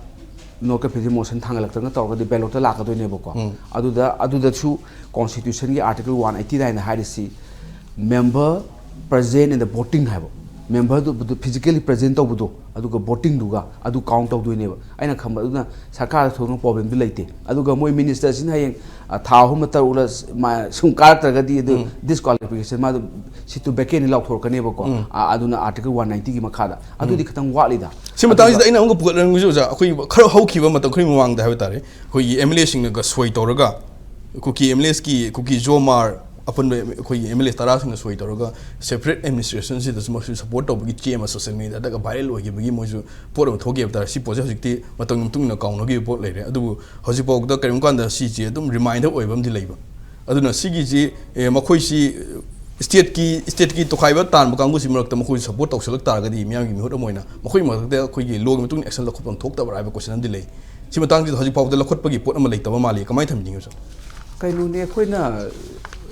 no confidence motion ꯊꯥꯡꯒꯠꯂꯛꯇꯅ ꯇꯧꯔꯒꯗꯤ ballot ꯇ ꯂꯥꯛꯀꯗꯣꯏꯅꯦꯕꯀꯣ꯫ ꯎꯝ꯫ ꯑꯗꯨꯗ, ꯑꯗꯨꯗꯁꯨ constitution ꯒꯤ article one eighty nine ꯍꯥꯏꯔꯤꯁꯤ member present in the voting ꯍꯥꯏꯕ, member ꯗꯨ physically present ꯇꯧꯕꯗꯣ, ꯑꯗꯨꯒ voting ꯗꯨꯒ ꯑꯗꯨ count ꯇꯧꯗꯣꯏꯅꯦꯕ꯫ ꯑꯩꯅ ꯈꯟꯕ ꯑꯗꯨꯅ ꯁꯔꯀꯥꯔꯗ ꯊꯣꯏꯗꯣꯛꯅ ꯄ꯭ꯔꯣꯕ꯭ꯂꯦꯝꯗꯤ ꯂꯩꯇꯦ꯫ ꯑꯗꯨꯒ ꯃꯣꯏ ꯃꯤꯅꯤꯁꯇꯔꯁꯤꯅ ꯍꯌꯦꯡ, ꯑ, ꯊꯥ ꯑꯍꯨꯝ ꯇꯔꯨꯛꯂ ꯃꯥ ꯁꯨꯝ ꯀꯥꯔꯛꯇ꯭ꯔꯒꯗꯤ ꯑꯗꯨ ꯎꯝ꯫ Disqualification, ꯃꯥꯗꯣ ꯁꯤꯠꯇꯨ vacant ꯂꯥꯎꯊꯣꯔꯛꯀꯅꯦꯕꯀꯣ꯫ ꯎꯝ꯫ ꯑ, ꯑꯗꯨꯅ article one ninety ꯒꯤ ꯃꯈꯥꯗ꯫ ꯑꯗꯨꯗꯤ ꯎꯝ꯫ ꯈꯤꯇꯪ ꯋꯥꯠꯂꯤꯗ꯫ ꯁꯤ ꯃꯇꯥꯡꯁꯤꯗ ꯑꯗꯨꯒ ꯑꯩꯅ ꯑꯃꯨꯛꯀ ꯄꯨꯈꯠꯅꯤꯡꯕꯁꯤ, ꯑꯣꯖꯥ, ꯑꯩꯈꯣꯏ ꯈꯔ ꯍꯧꯈꯤꯕ ꯃꯇꯝ ꯈꯔꯒꯤ ꯃꯃꯥꯡꯗ ꯍꯥꯏꯕ ꯇꯥꯔꯦ, ꯑꯩꯈꯣꯏꯒꯤ ꯑꯦꯝ ꯑꯦꯜ ꯑꯦꯁꯤꯡꯅꯒ ꯁꯣꯏ ꯇꯧꯔꯒ, ꯀꯨꯀꯤ ꯑꯦꯝ ꯑꯦꯜ ꯑꯦꯁꯀꯤ, ꯀꯨꯀꯤ ꯖꯣꯃꯥꯔ ꯑꯄꯨꯟꯕ ꯑꯩꯈꯣꯏꯒꯤ ꯑꯦꯝ ꯑꯦꯜ ꯑꯦ ꯇꯔꯥꯁꯤꯡꯅ ꯁꯣꯏ ꯇꯧꯔꯒ separate administration ꯁꯤꯗꯁꯨ ꯃꯈꯣꯏꯁꯨ support ꯇꯧꯕꯒꯤ ꯆꯦ ꯑꯃ social media ꯗꯒ viral ꯑꯣꯏꯈꯤꯕꯒꯤ ꯃꯣꯏꯁꯨ ꯄꯣꯠ ꯑꯃ ꯊꯣꯛꯈꯤ ꯍꯥꯏꯕ ꯇꯥꯔꯦ꯫ ꯁꯤ ꯄꯣꯠꯁꯦ ꯍꯧꯖꯤꯛꯇꯤ ꯃꯇꯝꯒꯤ ꯃꯇꯨꯡ ꯏꯟꯅ ꯀꯥꯎꯅꯈꯤꯕ ꯄꯣꯠ ꯂꯩꯔꯦ꯫ ꯑꯗꯨꯕꯨ ꯍꯧꯖꯤꯛꯐꯥꯎꯗ ꯀꯔꯤꯒꯨꯝꯕ ꯀꯥꯟꯗ ꯁꯤꯁꯦ ꯑꯗꯨꯝ reminder ꯑꯣꯏꯕ ꯑꯃꯗꯤ ꯂꯩꯕ꯫ ꯑꯗꯨꯅ ꯁꯤꯒꯤꯁꯤ, ꯑꯦ, ꯃꯈꯣꯏꯁꯤ stateꯀꯤ, stateꯀꯤ ꯇꯣꯈꯥꯏꯕ ꯇꯥꯟꯕ ꯀꯥꯡꯕꯨꯁꯤ ꯃꯔꯛꯇ ꯃꯈꯣꯏꯁꯨ support ꯇꯧꯁꯜꯂꯛ ꯇꯥꯔꯒꯗꯤ ꯃꯤꯌꯥꯝꯒꯤ ꯃꯤꯍꯨꯠ ꯑꯃ ꯑꯣꯏꯅ ꯃꯈꯣꯏꯒꯤ ꯃꯊꯛꯇ ꯑꯩꯈꯣꯏꯒꯤ ꯂꯣꯒꯤ ꯃꯇꯨꯡ ꯏꯟꯅ action ꯂꯧꯈꯠꯐꯝ ꯊꯣꯛꯇꯕ꯭ꯔꯥ ꯍꯥꯏꯕ question ꯑꯃꯗꯤ ꯂꯩ꯫ ꯁꯤ ꯃꯇꯥꯡꯁꯤꯗ ꯍꯧꯖꯤꯛ ꯐꯥꯎꯕꯗ ꯂꯧꯈꯠꯄꯒꯤ ꯄꯣꯠ ꯑꯃ ꯂꯩꯇꯕ ꯃꯥꯜꯂꯤ꯫ ꯀꯃꯥꯏꯅ ꯊꯝꯕꯤꯅꯤꯡꯉꯤ, ꯁꯥꯔ? ꯀꯩꯅꯣꯅꯦ, ꯑꯩꯈꯣꯏꯅ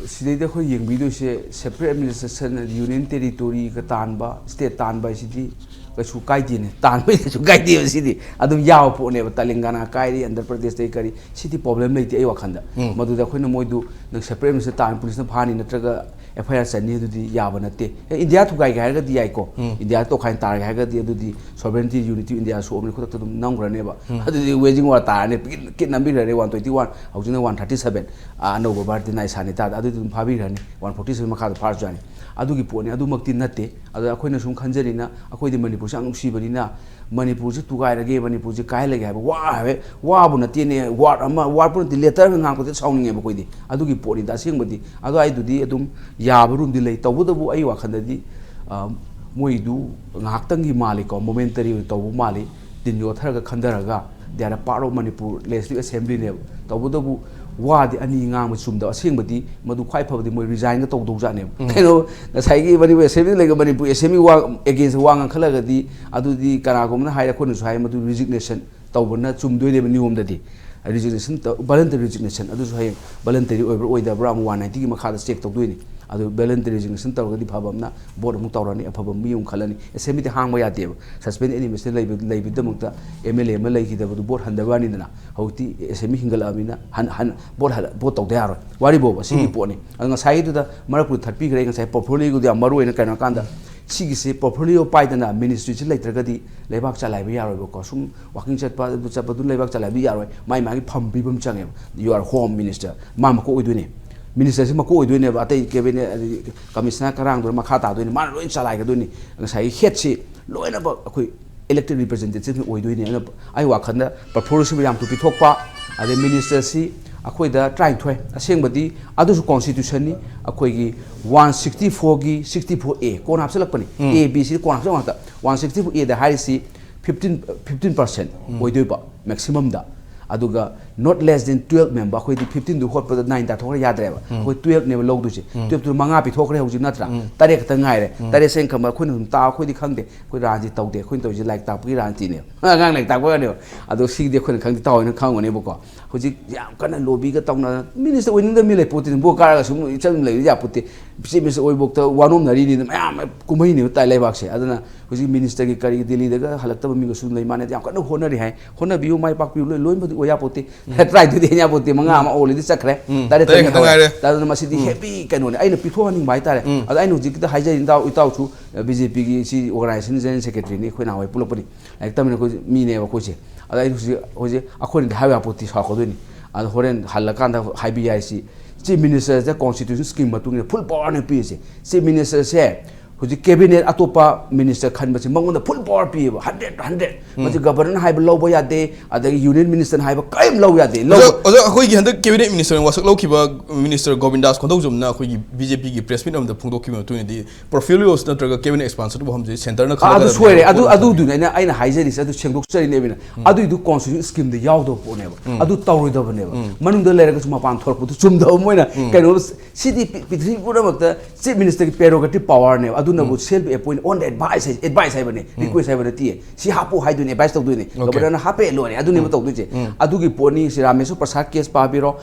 ꯁꯤꯗꯩꯗ ꯑꯩꯈꯣꯏ ꯌꯦꯡꯕꯤꯗꯣꯏꯁꯦ separate administration, union territoryꯒ ꯇꯥꯟꯕ, state ꯇꯥꯟꯕ ꯍꯥꯏꯁꯤꯗꯤ ꯀꯩꯁꯨ ꯀꯥꯏꯗꯦꯅꯦ꯫ ꯇꯥꯟꯕꯩ ꯀꯩꯁꯨ ꯀꯥꯏꯗꯦꯕ, ꯁꯤꯗꯤ ꯑꯗꯨꯝ ꯌꯥꯕ ꯄꯣꯠꯅꯦꯕ꯫ ꯇꯦꯂꯪꯒꯥꯅꯥ ꯀꯥꯏꯔꯤ, ꯑꯟꯙ꯭ꯔ ꯄ꯭ꯔꯗꯦꯁꯇꯒꯤ ꯀꯔꯤ, ꯁꯤꯗꯤ ꯄ꯭ꯔꯣꯕ꯭ꯂꯦꯝ ꯂꯩꯇꯦ ꯑꯩ ꯋꯥꯈꯟꯗ꯫ ꯎꯝ꯫ ꯃꯗꯨꯗ ꯑꯩꯈꯣꯏꯅ ꯃꯣꯏꯗꯨ ꯅꯪ separate administration ꯇꯥꯟ, ꯄꯨꯂꯤꯁꯅ ꯐꯥꯅꯤ ꯅꯠꯇ꯭ꯔꯒ ꯑꯦꯐ ꯑꯥꯏ ꯑꯥꯔ ꯆꯟꯅꯤ, ꯑꯗꯨꯗꯤ ꯌꯥꯕ ꯅꯠꯇꯦ꯫ ꯑꯦ, ꯏꯟꯗꯤꯌꯥ ꯊꯨꯒꯥꯏꯒꯦ ꯍꯥꯏꯔꯒꯗꯤ ꯌꯥꯏꯀꯣ꯫ ꯎꯝ꯫ ꯏꯟꯗꯤꯌꯥ ꯇꯣꯈꯥꯏꯅ ꯇꯥꯔꯒꯦ ꯍꯥꯏꯔꯒꯗꯤ ꯑꯗꯨꯗꯤ sovereignty, unity of India ꯁꯣꯛꯑꯕꯅꯤ, ꯈꯨꯗꯛꯇ ꯑꯗꯨꯝ ꯅꯝꯈ꯭ꯔꯅꯦꯕ꯫ ꯎꯝ꯫ ꯑꯗꯨꯗꯤ waging war ꯇꯥꯔꯅꯤ, ꯀꯤꯠ, ꯀꯤꯠ ꯅꯝꯕꯤꯈ꯭ꯔꯅꯤ, one twenty one, ꯍꯧꯖꯤꯛꯅ one thirty seven, ꯑ, ꯑꯅꯧꯕ ꯚꯥꯔꯠꯇꯤ ꯅꯥꯏ ꯁꯥꯅꯤ ꯇꯥꯗ, ꯑꯗꯨꯗꯤ ꯑꯗꯨꯝ ꯐꯥꯕꯤꯈ꯭ꯔꯅꯤ, one forty seven ꯃꯈꯥꯗ ꯐꯥꯔꯁꯨ ꯌꯥꯅꯤ꯫ ꯑꯗꯨꯒꯤ ꯄꯣꯠꯅꯤ, ꯑꯗꯨꯃꯛꯇꯤ ꯅꯠꯇꯦ꯫ ꯑꯗ ꯑꯩꯈꯣꯏꯅ ꯁꯨꯝ ꯈꯟꯖꯔꯤꯅ, ꯑꯩꯈꯣꯏꯗꯤ ꯃꯅꯤꯄꯨꯔꯁꯦ ꯌꯥꯝ ꯅꯨꯡꯁꯤꯕꯅꯤꯅ, ꯃꯅꯤꯄꯨꯔꯁꯦ ꯊꯨꯒꯥꯏꯔꯒꯦ, ꯃꯅꯤꯄꯨꯔꯁꯦ ꯀꯥꯏꯍꯜꯂꯒꯦ ꯍꯥꯏꯕ ꯋꯥ ꯍꯥꯏꯕ, ꯋꯥꯕꯨ ꯅꯠꯇꯦꯅꯦ, word ꯑꯃ, word ꯄꯨ ꯅꯠꯇꯦ, letter ꯑꯃ ꯉꯥꯡꯕꯗ ꯁꯥꯎꯅꯤꯡꯉꯦꯕ ꯑꯩꯈꯣꯏꯗꯤ꯫ ꯑꯗꯨꯒꯤ ꯄꯣꯠꯅꯤꯗ ꯑꯁꯦꯡꯕꯗꯤ꯫ ꯑꯗꯣ ꯑꯩꯗꯨꯗꯤ ꯑꯗꯨꯝ ꯌꯥꯕ ꯔꯨꯝꯗꯤ ꯂꯩ꯫ ꯇꯧꯕꯇꯕꯨ ꯑꯩ ꯋꯥꯈꯜꯗꯗꯤ, ꯑ, ꯃꯣꯏꯗꯨ ꯉꯥꯏꯍꯥꯛꯇꯪꯒꯤ ꯃꯥꯜꯂꯤꯀꯣ, momentary ꯑꯣꯏꯅ ꯇꯧꯕ ꯃꯥꯜꯂꯤ꯫ ꯇꯤꯟ ꯌꯣꯠꯊꯔꯒ ꯈꯟꯊꯔꯒ They are a part of Manipur Legislative Assembly ꯅꯦꯕ꯫ ꯇꯧꯕꯇꯕꯨ ꯋꯥꯗꯤ ꯑꯅꯤ ꯉꯥꯡꯕ ꯆꯨꯝꯗꯕ꯫ ꯑꯁꯦꯡꯕꯗꯤ ꯃꯗꯨ ꯈ꯭ꯋꯥꯏ ꯐꯕꯗꯤ ꯃꯣꯏ resign ꯒ ꯇꯧꯗꯧꯖꯥꯠꯅꯦꯕ꯫ ꯎꯝ꯫ ꯀꯩꯅꯣ, ꯉꯁꯥꯏꯒꯤ ꯃꯅꯤꯄꯨꯔ assembly ꯂꯩꯒ ꯃꯅꯤꯄꯨꯔ assembly ꯋꯥ against ꯋꯥ ꯉꯥꯡꯈꯠꯂꯒꯗꯤ, ꯑꯗꯨꯗꯤ ꯀꯅꯥꯒꯨꯝꯕꯅ ꯍꯥꯏꯔꯦ, ꯑꯩꯈꯣꯏꯅꯁꯨ ꯍꯥꯏ, ꯃꯗꯨ resignation ꯇꯧꯕꯅ ꯆꯨꯝꯗꯣꯏꯅꯦꯕ ꯅꯤꯌꯣꯝꯗꯗꯤ꯫ Resignation ꯇꯧ-, voluntary resignation, ꯑꯗꯨꯁꯨ ꯍꯌꯦꯡ voluntary ꯑꯣꯏꯕ꯭ꯔꯥ ꯑꯣꯏꯗꯕ꯭ꯔꯥ ꯑꯃꯨꯛ one ninety ꯒꯤ ꯃꯈꯥꯗ check ꯇꯧꯗꯣꯏꯅꯤ꯫ ꯑꯗꯨ voluntary resignation ꯇꯧꯔꯒꯗꯤ ꯐꯕ ꯑꯃꯅ vote ꯑꯃꯨꯛ ꯇꯧꯔꯅꯤ, ꯑꯐꯕ ꯃꯤ ꯑꯃꯨꯛ ꯈꯜꯂꯅꯤ꯫ Assembly ꯗꯤ ꯍꯥꯡꯕ ꯌꯥꯗꯦꯕ꯫ Suspend animation ꯂꯩꯕ, ꯂꯩꯕꯒꯤꯗꯃꯛꯇ M L A ꯑꯃ ꯂꯩꯈꯤꯗꯕꯗꯨ vote ꯍꯟꯗꯕ ꯋꯥꯅꯤꯗꯅ꯫ ꯍꯧꯖꯤꯛꯇꯤ assembly ꯍꯤꯡꯒꯠꯂꯛꯑꯕꯅꯤꯅ ꯍꯟ-, ꯍꯟ-, vote ꯍꯜ-, vote ꯇꯧꯗ ꯌꯥꯔꯣꯏ꯫ ꯋꯥꯔꯤꯕꯣꯕ ꯁꯤꯒꯤ ꯎꯝ꯫ ꯄꯣꯠꯅꯤ꯫ ꯑꯗꯣ ꯉꯁꯥꯏꯒꯤꯗꯨꯗ ꯃꯔꯛꯄꯨꯗ ꯊꯠꯄꯤꯈ꯭ꯔꯦ꯫ ꯉꯁꯥꯏ portfolio ꯗꯨꯗꯤ ꯌꯥꯝ ꯃꯔꯨ ꯑꯣꯏꯅ ꯀꯩꯅꯣ ꯀꯥꯟꯗ ꯁꯤꯒꯤꯁꯦ portfolio ꯄꯥꯏꯗꯅ ministry ꯁꯤ ꯂꯩꯇ꯭ꯔꯒꯗꯤ ꯂꯩꯕꯥꯛ ꯆꯂꯥꯏꯕ ꯌꯥꯔꯣꯏꯕꯀꯣ꯫ ꯁꯨꯝ walking ꯆꯠꯄ, ꯑꯗꯨ ꯆꯠꯄ, ꯑꯗꯨ ꯂꯩꯕꯥꯛ ꯆꯂꯥꯏꯕ ꯌꯥꯔꯣꯏ꯫ ꯃꯥꯏ ꯃꯥꯒꯤ ꯐꯝ ꯄꯤꯕ ꯑꯃ ꯆꯪꯉꯦꯕ꯫ You are home minister꯫ ꯃꯥ ꯃꯀꯣꯛ ꯑꯣꯏꯗꯣꯏꯅꯦ꯫ Minister ꯁꯤ ꯃꯀꯣꯛ ꯑꯣꯏꯗꯣꯏꯅꯦꯕ꯫ ꯑꯇꯩ cabinet, ꯑꯗꯩ commissioner ꯀꯔꯥꯡꯗꯨꯅ ꯃꯈꯥ ꯇꯥꯗꯣꯏꯅꯤ꯫ ꯃꯥꯅ ꯂꯣꯏ ꯆꯂꯥꯏꯒꯗꯣꯏꯅꯤ꯫ ꯉꯁꯥꯏꯒꯤ head ꯁꯤ ꯂꯣꯏꯅꯃꯛ ꯑꯩꯈꯣꯏ elected representative ꯑꯣꯏꯗꯣꯏꯅꯦ꯫ ꯑꯗꯨꯅ ꯑꯩ ꯋꯥꯈꯜꯗ portfolio ꯁꯤꯕꯨ ꯌꯥꯝ ꯊꯨꯅ ꯄꯤꯊꯣꯛꯄ, ꯑꯗꯩ minister ꯁꯤ ꯑꯩꯈꯣꯏꯗ ꯇꯔꯥꯅꯤꯊꯣꯏ, ꯑꯁꯦꯡꯕꯗꯤ ꯑꯗꯨꯁꯨ constitution ꯅꯤ꯫ ꯑꯩꯈꯣꯏꯒꯤ one sixty four ꯒꯤ sixty four A ꯀꯣꯟꯅ ꯍꯥꯞꯆꯤꯜꯂꯛꯄꯅꯤ꯫ ꯎꯝ꯫ A, B, C ꯗꯤ ꯀꯣꯟꯅ ꯍꯥꯞꯆꯤꯜꯂꯛꯄ ꯉꯥꯛꯇ꯫ One sixty four A ꯗ ꯍꯥꯏꯔꯤꯁꯤ fifteen, fifteen percent ꯎꯝ꯫ ꯑꯣꯏꯗꯣꯏꯕ maximum ꯗ꯫ ꯑꯗꯨꯒ not less than twelve member, ꯑꯩꯈꯣꯏꯗꯤ fifteen ꯗꯨ ꯍꯣꯠꯄꯗ nine ꯇꯥꯊꯣꯛꯈ꯭ꯔ ꯌꯥꯗ꯭ꯔꯦꯕ꯫ ꯎꯝ꯫ ꯑꯩꯈꯣꯏ twelve ꯅꯦꯕ ꯂꯧꯗꯣꯏꯁꯦ꯫ ꯎꯝ꯫ Twelve ꯇꯨ ꯃꯉꯥ ꯄꯤꯊꯣꯛꯈ꯭ꯔꯦ ꯍꯧꯖꯤꯛ ꯅꯠꯇ꯭ꯔꯥ? ꯎꯝ꯫ ꯇꯔꯦꯠ ꯈꯛꯇ ꯉꯥꯏꯔꯦ꯫ ꯎꯝ꯫ ꯇꯔꯦꯠ ꯁꯦꯟ ꯈꯝꯕ ꯑꯩꯈꯣꯏꯅ ꯑꯗꯨꯝ ꯇꯥ-, ꯑꯩꯈꯣꯏꯗꯤ ꯈꯪꯗꯦ꯫ ꯑꯩꯈꯣꯏ ꯔꯥꯖꯅꯤꯇꯤ ꯇꯧꯗꯦ꯫ ꯑꯩꯈꯣꯏꯅ ꯇꯧꯔꯤꯁꯦ ꯂꯥꯏꯔꯤꯛ ꯇꯥꯛꯄꯒꯤ ꯔꯥꯖꯅꯤꯇꯤꯅꯦꯕ꯫ ꯑꯉꯥꯡ ꯂꯥꯏꯔꯤꯛ ꯇꯥꯛꯄ ꯋꯥꯅꯦꯕ꯫ ꯑꯗꯣ ꯁꯤꯒꯤꯗꯤ ꯑꯩꯈꯣꯏꯅ ꯈꯪꯗꯦ, ꯏꯇꯥꯎ ꯍꯣꯏꯅ ꯈꯪꯉꯝꯒꯅꯦꯕꯀꯣ꯫ ꯍꯧꯖꯤꯛ ꯌꯥꯝ ꯀꯟꯅ lobby ꯒ ꯇꯧꯅ, minister ꯑꯣꯏꯅꯤꯡꯗꯕ ꯃꯤ ꯂꯩꯄꯣꯠꯇꯦ꯫ ꯕꯣ ꯀꯥꯔꯒ ꯁꯨꯝ ꯏꯆꯝ ꯂꯩꯕ ꯌꯥꯄꯣꯠꯇꯦ꯫ Chief minister ꯑꯣꯏꯕꯧꯇ ꯋꯥꯅꯣꯝꯅꯔꯤꯅꯤ, ꯃꯌꯥꯝ ꯀꯨꯝꯍꯩꯅꯦꯕ ꯇꯥꯏ ꯂꯩꯕꯥꯛꯁꯦ꯫ ꯑꯗꯨꯅ ꯍꯧꯖꯤꯛ minister ꯒꯤ ꯀꯔꯤ ꯗꯤꯜꯂꯤꯗꯒ ꯍꯜꯂꯛꯇꯕ ꯃꯤꯒꯁꯨ ꯂꯩ ꯃꯥꯟꯅꯗꯦ꯫ ꯌꯥꯝ ꯀꯟꯅ ꯍꯣꯠꯅꯔꯤ ꯍꯥꯏ꯫ ꯍꯣꯠꯅꯕꯤꯌꯨ, ꯃꯥꯏ ꯄꯥꯛꯄꯤꯌꯨ, ꯂꯣꯏ, ꯂꯣꯏꯅꯃꯛꯇꯤ ꯑꯣꯏ ꯌꯥꯄꯣꯠꯇꯦ꯫ ꯎꯝ꯫ Try ꯗꯨꯗꯤ ꯍꯦꯟ ꯌꯥꯄꯣꯠꯇꯦ꯫ ꯃꯉꯥ ꯎꯝ꯫ ꯑꯃ already ꯆꯠꯈ꯭ꯔꯦ꯫ ꯎꯝ꯫ ꯇꯔꯦꯠ ꯇꯔꯦꯠ ꯈꯛꯇ ꯉꯥꯏꯔꯦ꯫ ꯉꯥꯏꯔꯦ꯫ ꯑꯗꯨꯅ ꯃꯁꯤꯗꯤ ꯎꯝ꯫ Heavy ꯀꯩꯅꯣꯅꯦ꯫ ꯑꯩꯅ ꯄꯤꯊꯣꯛꯍꯟꯅꯤꯡꯕ ꯍꯥꯏꯇꯥꯔꯦ꯫ ꯎꯝ꯫ ꯑꯗꯣ ꯑꯩꯅ ꯍꯧꯖꯤꯛꯀꯤꯗ ꯍꯥꯏꯖꯔꯤ, ꯏꯇꯥꯎ, ꯏꯇꯥꯎꯁꯨ, ꯑ, B J P ꯒꯤ ꯁꯤ organization general secretary ꯅꯤ, ꯑꯩꯈꯣꯏ ꯅꯍꯥꯟꯋꯥꯏ ꯄꯨꯜꯂꯛꯄꯅꯤ꯫ ꯂꯥꯏꯔꯤꯛ ꯇꯝꯃꯤꯟꯅ ꯑꯩꯈꯣꯏ ꯃꯤꯅꯦꯕ ꯑꯩꯈꯣꯏꯁꯦ꯫ ꯑꯗ ꯑꯩꯅ ꯍꯧꯖꯤꯛ, ꯍꯧꯖꯤꯛ ꯑꯩꯈꯣꯏꯅꯗꯤ ꯍꯥꯏꯕ ꯌꯥꯄꯣꯠꯇꯤ ꯁꯥꯎꯔꯛꯀꯗꯣꯏꯅꯤ꯫ ꯑꯗꯣ ꯍꯣꯔꯦꯟ ꯍꯜꯂꯀꯥꯟꯗ ꯍꯥꯏꯕꯤ ꯌꯥꯏ ꯁꯤ꯫ Chief minister ꯁꯦ constitution scheme ꯃꯇꯨꯡ ꯏꯟꯅ full power ꯅꯦ ꯄꯤꯔꯤꯁꯦ꯫ Chief minister ꯁꯦ ꯍꯧꯖꯤꯛ ꯀꯦꯕꯤꯅꯦꯠ ꯑꯇꯣꯞꯄ ꯃꯤꯅꯤꯁꯇꯔ ꯈꯟꯕꯁꯦ ꯃꯉꯣꯟꯗ ꯐꯨꯜ ꯄꯋꯥꯔ ꯄꯤꯌꯦꯕ, ꯍꯟꯗ꯭ꯔꯦꯠ ꯍꯟꯗ꯭ꯔꯦꯠ꯫ ꯃꯁꯤ ꯒꯕꯔꯅꯔꯅ ꯍꯥꯏꯕ ꯂꯧꯕ ꯌꯥꯗꯦ, ꯑꯗꯒꯤ ꯌꯨꯅꯤꯌꯟ ꯃꯤꯅꯤꯁꯇꯔꯅ ꯍꯥꯏꯕ ꯀꯔꯤꯝ ꯂꯧꯕ ꯌꯥꯗꯦ꯫ ꯂꯧꯕ ꯑꯣꯖꯥ, ꯑꯣꯖꯥ, ꯑꯩꯈꯣꯏꯒꯤ ꯍꯟꯗꯛ ꯀꯦꯕꯤꯅꯦꯠ ꯃꯤꯅꯤꯁꯇꯔꯅ ꯋꯥꯁꯛ ꯂꯧꯈꯤꯕ ꯃꯤꯅꯤꯁꯇꯔ ꯒꯣꯕꯤꯟꯗꯥꯁ ꯈꯣꯟꯗꯧꯖꯝꯅ ꯑꯩꯈꯣꯏꯒꯤ ꯕꯤ ꯖꯦ ꯄꯤꯒꯤ ꯄ꯭ꯔꯦꯁ ꯃꯤꯠ ꯑꯃꯗ ꯐꯣꯡꯗꯣꯛꯈꯤꯕ ꯃꯇꯨꯡ ꯏꯟꯅꯗꯤ, ꯄꯣꯔꯠꯐꯣꯂꯤꯌꯣꯁ ꯅꯠꯇ꯭ꯔꯒ ꯀꯦꯕꯤꯅꯦꯠ ꯑꯦꯛꯁꯄꯥꯟꯁꯟ ꯋꯥꯐꯝꯁꯦ ꯁꯦꯟꯇꯔꯅ ꯑꯥ, ꯑꯗꯨ ꯈꯜꯂꯒꯗꯕꯅꯦ ꯁꯣꯏꯔꯦ꯫ ꯑꯗꯨ, ꯍꯥꯏꯕ ꯄꯣꯠ ꯑꯗꯨꯗꯨꯅꯦ ꯑꯩꯅ, ꯑꯩꯅ ꯍꯥꯏꯖꯔꯤꯁꯦ, ꯑꯗꯨ ꯁꯦꯡꯗꯣꯛꯆꯔꯤꯅꯦꯕ꯫ ꯑꯗꯨꯏꯗꯨ ꯀꯣꯟꯁꯇꯤꯇ꯭ꯌꯨꯁꯟ ꯁ꯭ꯀꯤꯝꯗ ꯌꯥꯎꯗꯕ ꯄꯣꯠꯅꯦꯕ꯫ ꯑꯗꯨ ꯇꯧꯔꯣꯏꯗꯕꯅꯦꯕ꯫ ꯃꯅꯨꯡꯗ ꯂꯩꯔꯒꯁꯨ ꯃꯄꯥꯟ ꯊꯣꯛꯂꯛꯄꯗꯨ ꯆꯨꯝꯗꯕ꯫ ꯃꯣꯏꯅ ꯀꯩꯅꯣ, ꯁꯤꯗꯤ ꯄꯤ-, ꯄ꯭ꯔꯤꯊꯤꯕꯤ ꯄꯨꯝꯅꯃꯛꯇ ꯆꯤꯐ ꯃꯤꯅꯤꯁꯇꯔꯒꯤ ꯄ꯭ꯔꯦꯔꯣꯒꯦꯇꯤꯚ ꯄꯋꯥꯔꯅꯦꯕ꯫ ꯑꯗꯨꯅꯕꯨ ꯁꯦꯜꯐ ꯑꯦꯄꯣꯏꯟ, ꯑꯣꯟ ꯑꯦꯗꯚꯥꯏꯁ ꯍꯥꯏ, ꯑꯦꯗꯚꯥꯏꯁ ꯍꯥꯏꯕꯅꯦ, ꯔꯤꯀ꯭ꯋꯦꯁ ꯍꯥꯏꯕ ꯅꯠꯇꯦ꯫ ꯁꯤ ꯍꯥꯞꯄꯨ ꯍꯥꯏꯗꯣꯏꯅꯦ, ꯑꯦꯗꯚꯥꯏꯁ ꯇꯧꯗꯣꯏꯅꯦ꯫ ꯒꯕꯔꯅꯔꯅ ꯍꯥꯞꯄꯦ, ꯂꯣꯏꯔꯦ, ꯑꯗꯨꯅꯦꯕ ꯇꯧꯗꯣꯏꯁꯦ꯫ ꯑꯗꯨꯒꯤ ꯄꯣꯠꯅꯤ꯫ ꯁꯤ ꯔꯥꯃꯦꯁꯣꯔ ꯄ꯭ꯔꯁꯥꯗ ꯀꯦꯁ ꯄꯥꯕꯤꯔꯣ,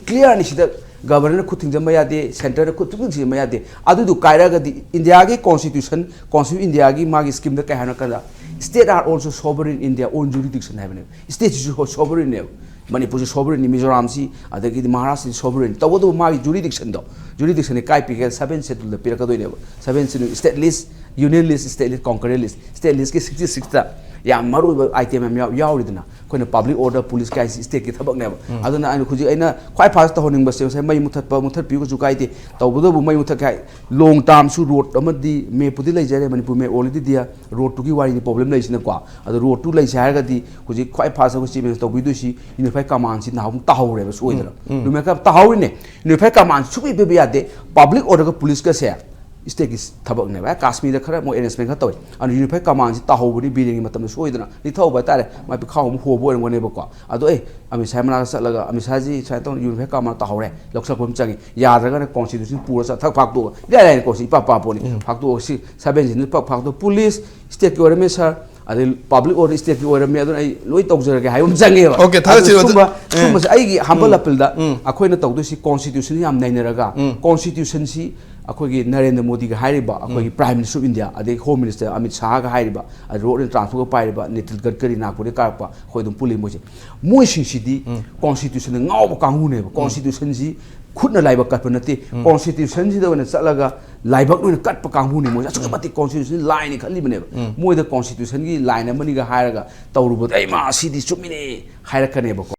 ꯀ꯭ꯂꯤꯌꯥꯔꯅꯤ꯫ ꯁꯤꯗ ꯒꯕꯔꯅꯔꯅ ꯈꯨꯠ ꯊꯤꯡꯖꯤꯟꯕ ꯌꯥꯗꯦ, ꯁꯦꯟꯇꯔꯗ ꯈꯨꯠ ꯊꯤꯡꯖꯤꯟꯕ ꯌꯥꯗꯦ꯫ ꯑꯗꯨꯗꯨ ꯀꯥꯏꯔꯒꯗꯤ ꯏꯟꯗꯤꯌꯥꯒꯤ ꯀꯣꯟꯁꯇꯤꯇ꯭ꯌꯨꯁꯟ, ꯀꯣꯟꯁꯇꯤꯇ꯭ꯌꯨꯁꯟ ꯏꯟꯗꯤꯌꯥꯒꯤ ꯃꯥꯒꯤ ꯁ꯭ꯀꯤꯝꯗ ꯀꯩ ꯍꯥꯏꯅꯣ ꯀꯥꯟꯗ, "State are also sovereign in their own jurisdiction" ꯍꯥꯏꯕꯅꯦꯕ꯫ ꯁ꯭ꯇꯦꯠꯁꯤꯁꯨ ꯁꯣ-, ꯁꯣꯚꯔꯤꯟꯅꯦꯕ꯫ ꯃꯅꯤꯄꯨꯔꯁꯤ ꯁꯣꯚꯔꯤꯟꯅꯤ, ꯃꯤꯖꯣꯔꯥꯝꯁꯤ, ꯑꯗꯒꯤꯗꯤ ꯃꯍꯥꯔꯥꯁꯇ꯭ꯔꯁꯤ ꯁꯣꯚꯔꯤꯟ꯫ ꯇꯧꯕꯇꯕꯨ ꯃꯥꯒꯤ ꯖꯨꯔꯤꯗꯤꯛꯁꯟꯗꯣ, ꯖꯨꯔꯤꯗꯤꯛꯁꯟꯗꯤ ꯀꯥꯏ ꯄꯤꯒꯦ? ꯁꯚꯦꯟ ꯁꯦꯗꯨꯜꯗ ꯄꯤꯔꯛꯀꯗꯣꯏꯅꯦꯕ꯫ ꯁꯚꯦꯟꯁꯤꯅ ꯁ꯭ꯇꯦꯠ ꯂꯤꯁ, ꯌꯨꯅꯤꯌꯟ ꯂꯤꯁ, ꯁ꯭ꯇꯦꯠ ꯂꯤꯁ, ꯀꯣꯟꯀꯔꯦꯟ ꯂꯤꯁ꯫ ꯁ꯭ꯇꯦꯠ ꯂꯤꯁꯀꯤ ꯁꯤꯛꯁꯇꯤ ꯁꯤꯛꯁꯇ ꯌꯥꯝ ꯃꯔꯨ ꯑꯣꯏꯕ ꯑꯥꯏꯇꯦꯝ ꯌꯥꯝ ꯌꯥꯎ-, ꯌꯥꯎꯔꯤꯗꯅ, ꯑꯩꯈꯣꯏꯅ ꯄꯕ꯭ꯂꯤꯛ ꯑꯣꯔꯗꯔ, ꯄꯨꯂꯤꯁ ꯀꯥꯏꯁꯤ ꯁ꯭ꯇꯦꯠꯀꯤ ꯊꯕꯛꯅꯦꯕ꯫ ꯑꯗꯨꯅ ꯑꯩꯅ ꯍꯧꯖꯤꯛ ꯑꯩꯅ ꯈ꯭ꯋꯥꯏ ꯐꯥꯔꯁ ꯇꯧꯍꯟꯅꯤꯡꯕꯁꯦ ꯉꯁꯥꯏ ꯃꯩ ꯃꯨꯊꯠꯄ, ꯃꯨꯊꯠꯄꯤꯌꯨ, ꯀꯩꯁꯨ ꯀꯥꯏꯗꯦ꯫ ꯇꯧꯕꯇꯕꯨ ꯃꯩ ꯃꯨꯊꯠꯀꯦ ꯍꯥꯏ, ꯂꯣꯡ ꯇꯥꯔꯝꯁꯨ ꯔꯣꯗ ꯑꯃꯗꯤ ꯃꯦꯞꯄꯨꯗꯤ ꯂꯩꯖꯔꯦ, ꯃꯅꯤꯄꯨꯔ ꯃꯦꯞ ꯑꯣꯜꯔꯦꯗꯤ ꯗꯤꯌꯥ ꯔꯣꯗꯇꯨꯒꯤ ꯋꯥꯔꯤꯅꯤ ꯄ꯭ꯔꯣꯕ꯭ꯂꯦꯝ ꯂꯩꯔꯤꯁꯤꯅꯀꯣ꯫ ꯑꯗꯣ ꯔꯣꯗꯇꯨ ꯂꯩꯁꯦ ꯍꯥꯏꯔꯒꯗꯤ ꯍꯧꯖꯤꯛ ꯈ꯭ꯋꯥꯏ ꯐꯥꯔꯁ ꯑꯩꯈꯣꯏ ꯆꯤꯐ ꯃꯤꯅꯤꯁꯇꯔ ꯇꯧꯕꯤꯗꯣꯏꯁꯤ ꯌꯨꯅꯤꯐꯥꯏ ꯀꯃꯥꯟꯁꯤ ꯅꯍꯥꯟꯃꯨꯛ ꯇꯥꯍꯧꯔꯦꯕ ꯁꯣꯏꯗꯅ꯫ ꯎꯝ, ꯎꯝ꯫ ꯌꯨꯅꯤꯐꯥꯏ ꯀ-, ꯇꯥꯍꯧꯔꯤꯅꯦ꯫ ꯌꯨꯅꯤꯐꯥꯏ ꯀꯃꯥꯟ ꯁꯨꯡꯄꯤ ꯄꯤꯕ ꯌꯥꯗꯦ꯫ ꯄꯕ꯭ꯂꯤꯛ ꯑꯣꯔꯗꯔꯒ ꯄꯨꯂꯤꯁꯀꯁꯦ ꯁ꯭ꯇꯦꯠꯀꯤ ꯊꯕꯛꯅꯦꯕ꯫ ꯑꯦ, ꯀꯥꯁꯃꯤꯔꯗ ꯈꯔ ꯃꯣꯏ ꯑꯦꯔꯦꯟꯖꯃꯦꯟ ꯈꯔ ꯇꯧꯋꯦ꯫ ꯑꯗꯨꯅ ꯌꯨꯅꯤꯐꯥꯏ ꯀꯃꯥꯟꯁꯤ ꯇꯥꯍꯧꯕꯅꯤ ꯕꯤꯔꯦꯟꯒꯤ ꯃꯇꯝꯗ ꯁꯣꯏꯗꯅ꯫ ꯅꯤꯡꯊꯧ ꯍꯥꯏꯕ ꯇꯥꯔꯦ, ꯃꯥꯏ ꯄꯤꯈꯥꯎ ꯑꯃ ꯍꯣꯕ ꯑꯣꯏꯔꯝꯒꯅꯦꯕꯀꯣ꯫ ꯑꯗꯣ ꯑꯦ, ꯑꯃꯤꯠ ꯁꯥꯍ ꯃꯅꯥꯛꯇ ꯆꯠꯂꯒ ꯑꯃꯤꯠ ꯁꯥꯍꯖꯤ ꯁꯨꯃꯥꯏꯅ ꯇꯧꯅ ꯌꯨꯅꯤꯐꯥꯏ ꯀꯃꯥꯟ ꯇꯥꯍꯧꯔꯦ, ꯂꯧꯁꯤꯜꯂꯛꯄ ꯑꯃ ꯆꯪꯉꯤ꯫ ꯌꯥꯗ꯭ꯔꯒꯅ ꯀꯣꯟꯁꯇꯤꯇ꯭ꯌꯨꯁꯟ ꯄꯨꯔ ꯆꯠ-, ꯊꯛ ꯐꯥꯛꯇꯣꯛꯑꯒ ꯏꯔꯥꯏ ꯂꯥꯏꯅ ꯀꯣꯟꯁꯇꯤꯇ꯭ꯌꯨꯁꯟ ꯏꯄꯥ ꯄꯥ ꯄꯣꯠꯅꯤ꯫ ꯎꯝ꯫ ꯐꯥꯛꯇꯣꯛꯑꯒ ꯁꯤ ꯁꯚꯦꯟꯁꯤꯅ ꯐꯥꯛ ꯐꯥꯛꯇꯣꯛ ꯄꯨꯂꯤꯁ ꯁ꯭ꯇꯦꯠꯀꯤ ꯑꯣꯏꯔꯝꯃꯦ ꯁꯥꯔ, ꯑꯗꯩ ꯄꯕ꯭ꯂꯤꯛ ꯑꯣꯔꯗꯔ ꯁ꯭ꯇꯦꯠꯀꯤ ꯑꯣꯏꯔꯝꯃꯦ, ꯑꯗꯨꯅ ꯑꯩ ꯂꯣꯏ ꯇꯧꯖꯔꯒꯦ ꯍꯥꯏꯕ ꯑꯃ ꯆꯪꯉꯦꯕ꯫ ꯑꯣꯀꯦ, ꯊꯥꯒꯠꯆꯔꯤ, ꯑꯗꯨ ꯁꯤꯒꯨꯝꯕ, ꯑꯣꯖꯥ꯫ ꯎꯝ꯫ ꯁꯤꯒꯨꯝꯕꯁꯦ ꯑꯩꯒꯤ ꯍꯝꯕꯜ ꯎꯝ꯫ ꯑꯄꯤꯜꯗ ꯎꯝ꯫ ꯑꯩꯈꯣꯏꯅ ꯇꯧꯗꯣꯏꯁꯤ ꯀꯣꯟꯁꯇꯤꯇ꯭ꯌꯨꯁꯟ ꯌꯥꯝ ꯅꯩꯅꯔꯒ, ꯎꯝ꯫ ꯀꯣꯟꯁꯇꯤꯇ꯭ꯌꯨꯁꯟꯁꯤ ꯑꯩꯈꯣꯏꯒꯤ ꯅꯔꯦꯟꯗ꯭ꯔ ꯃꯣꯗꯤꯒ ꯍꯥꯏꯔꯤꯕ ꯑꯩꯈꯣꯏꯒꯤ ꯎꯝ꯫ ꯄ꯭ꯔꯥꯏꯝ ꯃꯤꯅꯤꯁꯇꯔ ꯑꯣꯐ ꯏꯟꯗꯤꯌꯥ, ꯑꯗꯩ ꯍꯣꯝ ꯃꯤꯅꯤꯁꯇꯔ ꯑꯃꯤꯠ ꯁꯥꯍꯒ ꯍꯥꯏꯔꯤꯕ, ꯑꯗꯩ ꯔꯣꯗ ꯑꯦꯟ ꯇ꯭ꯔꯥꯟꯁꯄꯣꯔꯠꯀ ꯄꯥꯏꯔꯤꯕ ꯅꯤꯇꯤꯟ ꯒꯗꯀꯔꯤ, ꯅꯥꯒꯄꯨꯔꯗꯒꯤ ꯀꯥꯔꯛꯄ, ꯑꯩꯈꯣꯏ ꯑꯗꯨꯝ ꯄꯨꯜꯂꯤ ꯃꯣꯏꯁꯦ꯫ ꯃꯣꯏꯁꯤꯡꯁꯤꯗꯤ ꯎꯝ꯫ ꯀꯣꯟꯁꯇꯤꯇ꯭ꯌꯨꯁꯟꯗ ꯉꯥꯎꯕ ꯀꯥꯡꯕꯨꯅꯦꯕ꯫ ꯎꯝ꯫ ꯀꯣꯟꯁꯇꯤꯇ꯭ꯌꯨꯁꯟꯁꯤ ꯈꯨꯠꯅ ꯂꯥꯏꯕꯛ ꯀꯠꯄ ꯅꯠꯇꯦ꯫ ꯎꯝ꯫ ꯀꯣꯟꯁꯇꯤꯇ꯭ꯌꯨꯁꯟꯁꯤꯗ ꯑꯣꯏꯅ ꯆꯠꯂꯒ ꯂꯥꯏꯕꯛ ꯑꯣꯏꯅ ꯀꯠꯄ ꯀꯥꯡꯕꯨꯅꯤ ꯃꯣꯏꯁꯦ꯫ ꯑꯁꯨꯛꯀꯤ ꯎꯝ꯫ ꯃꯇꯤꯛ ꯀꯣꯟꯁꯇꯤꯇ꯭ꯌꯨꯁꯟ ꯂꯥꯏꯅꯤ ꯈꯜꯂꯤꯕꯅꯦꯕ꯫ ꯎꯝ꯫ ꯃꯣꯏꯗ ꯀꯣꯟꯁꯇꯤꯇ꯭ꯌꯨꯁꯟꯒꯤ ꯂꯥꯏꯟ ꯑꯃꯅꯤꯒ ꯍꯥꯏꯔꯒ ꯇꯧꯔꯨꯕꯗ, "ꯑꯩ ꯃꯥ ꯑꯁꯤꯗꯤ ꯆꯨꯝꯃꯤꯅꯦ" ꯍꯥꯏꯔꯛꯀꯅꯦꯕꯀꯣ꯫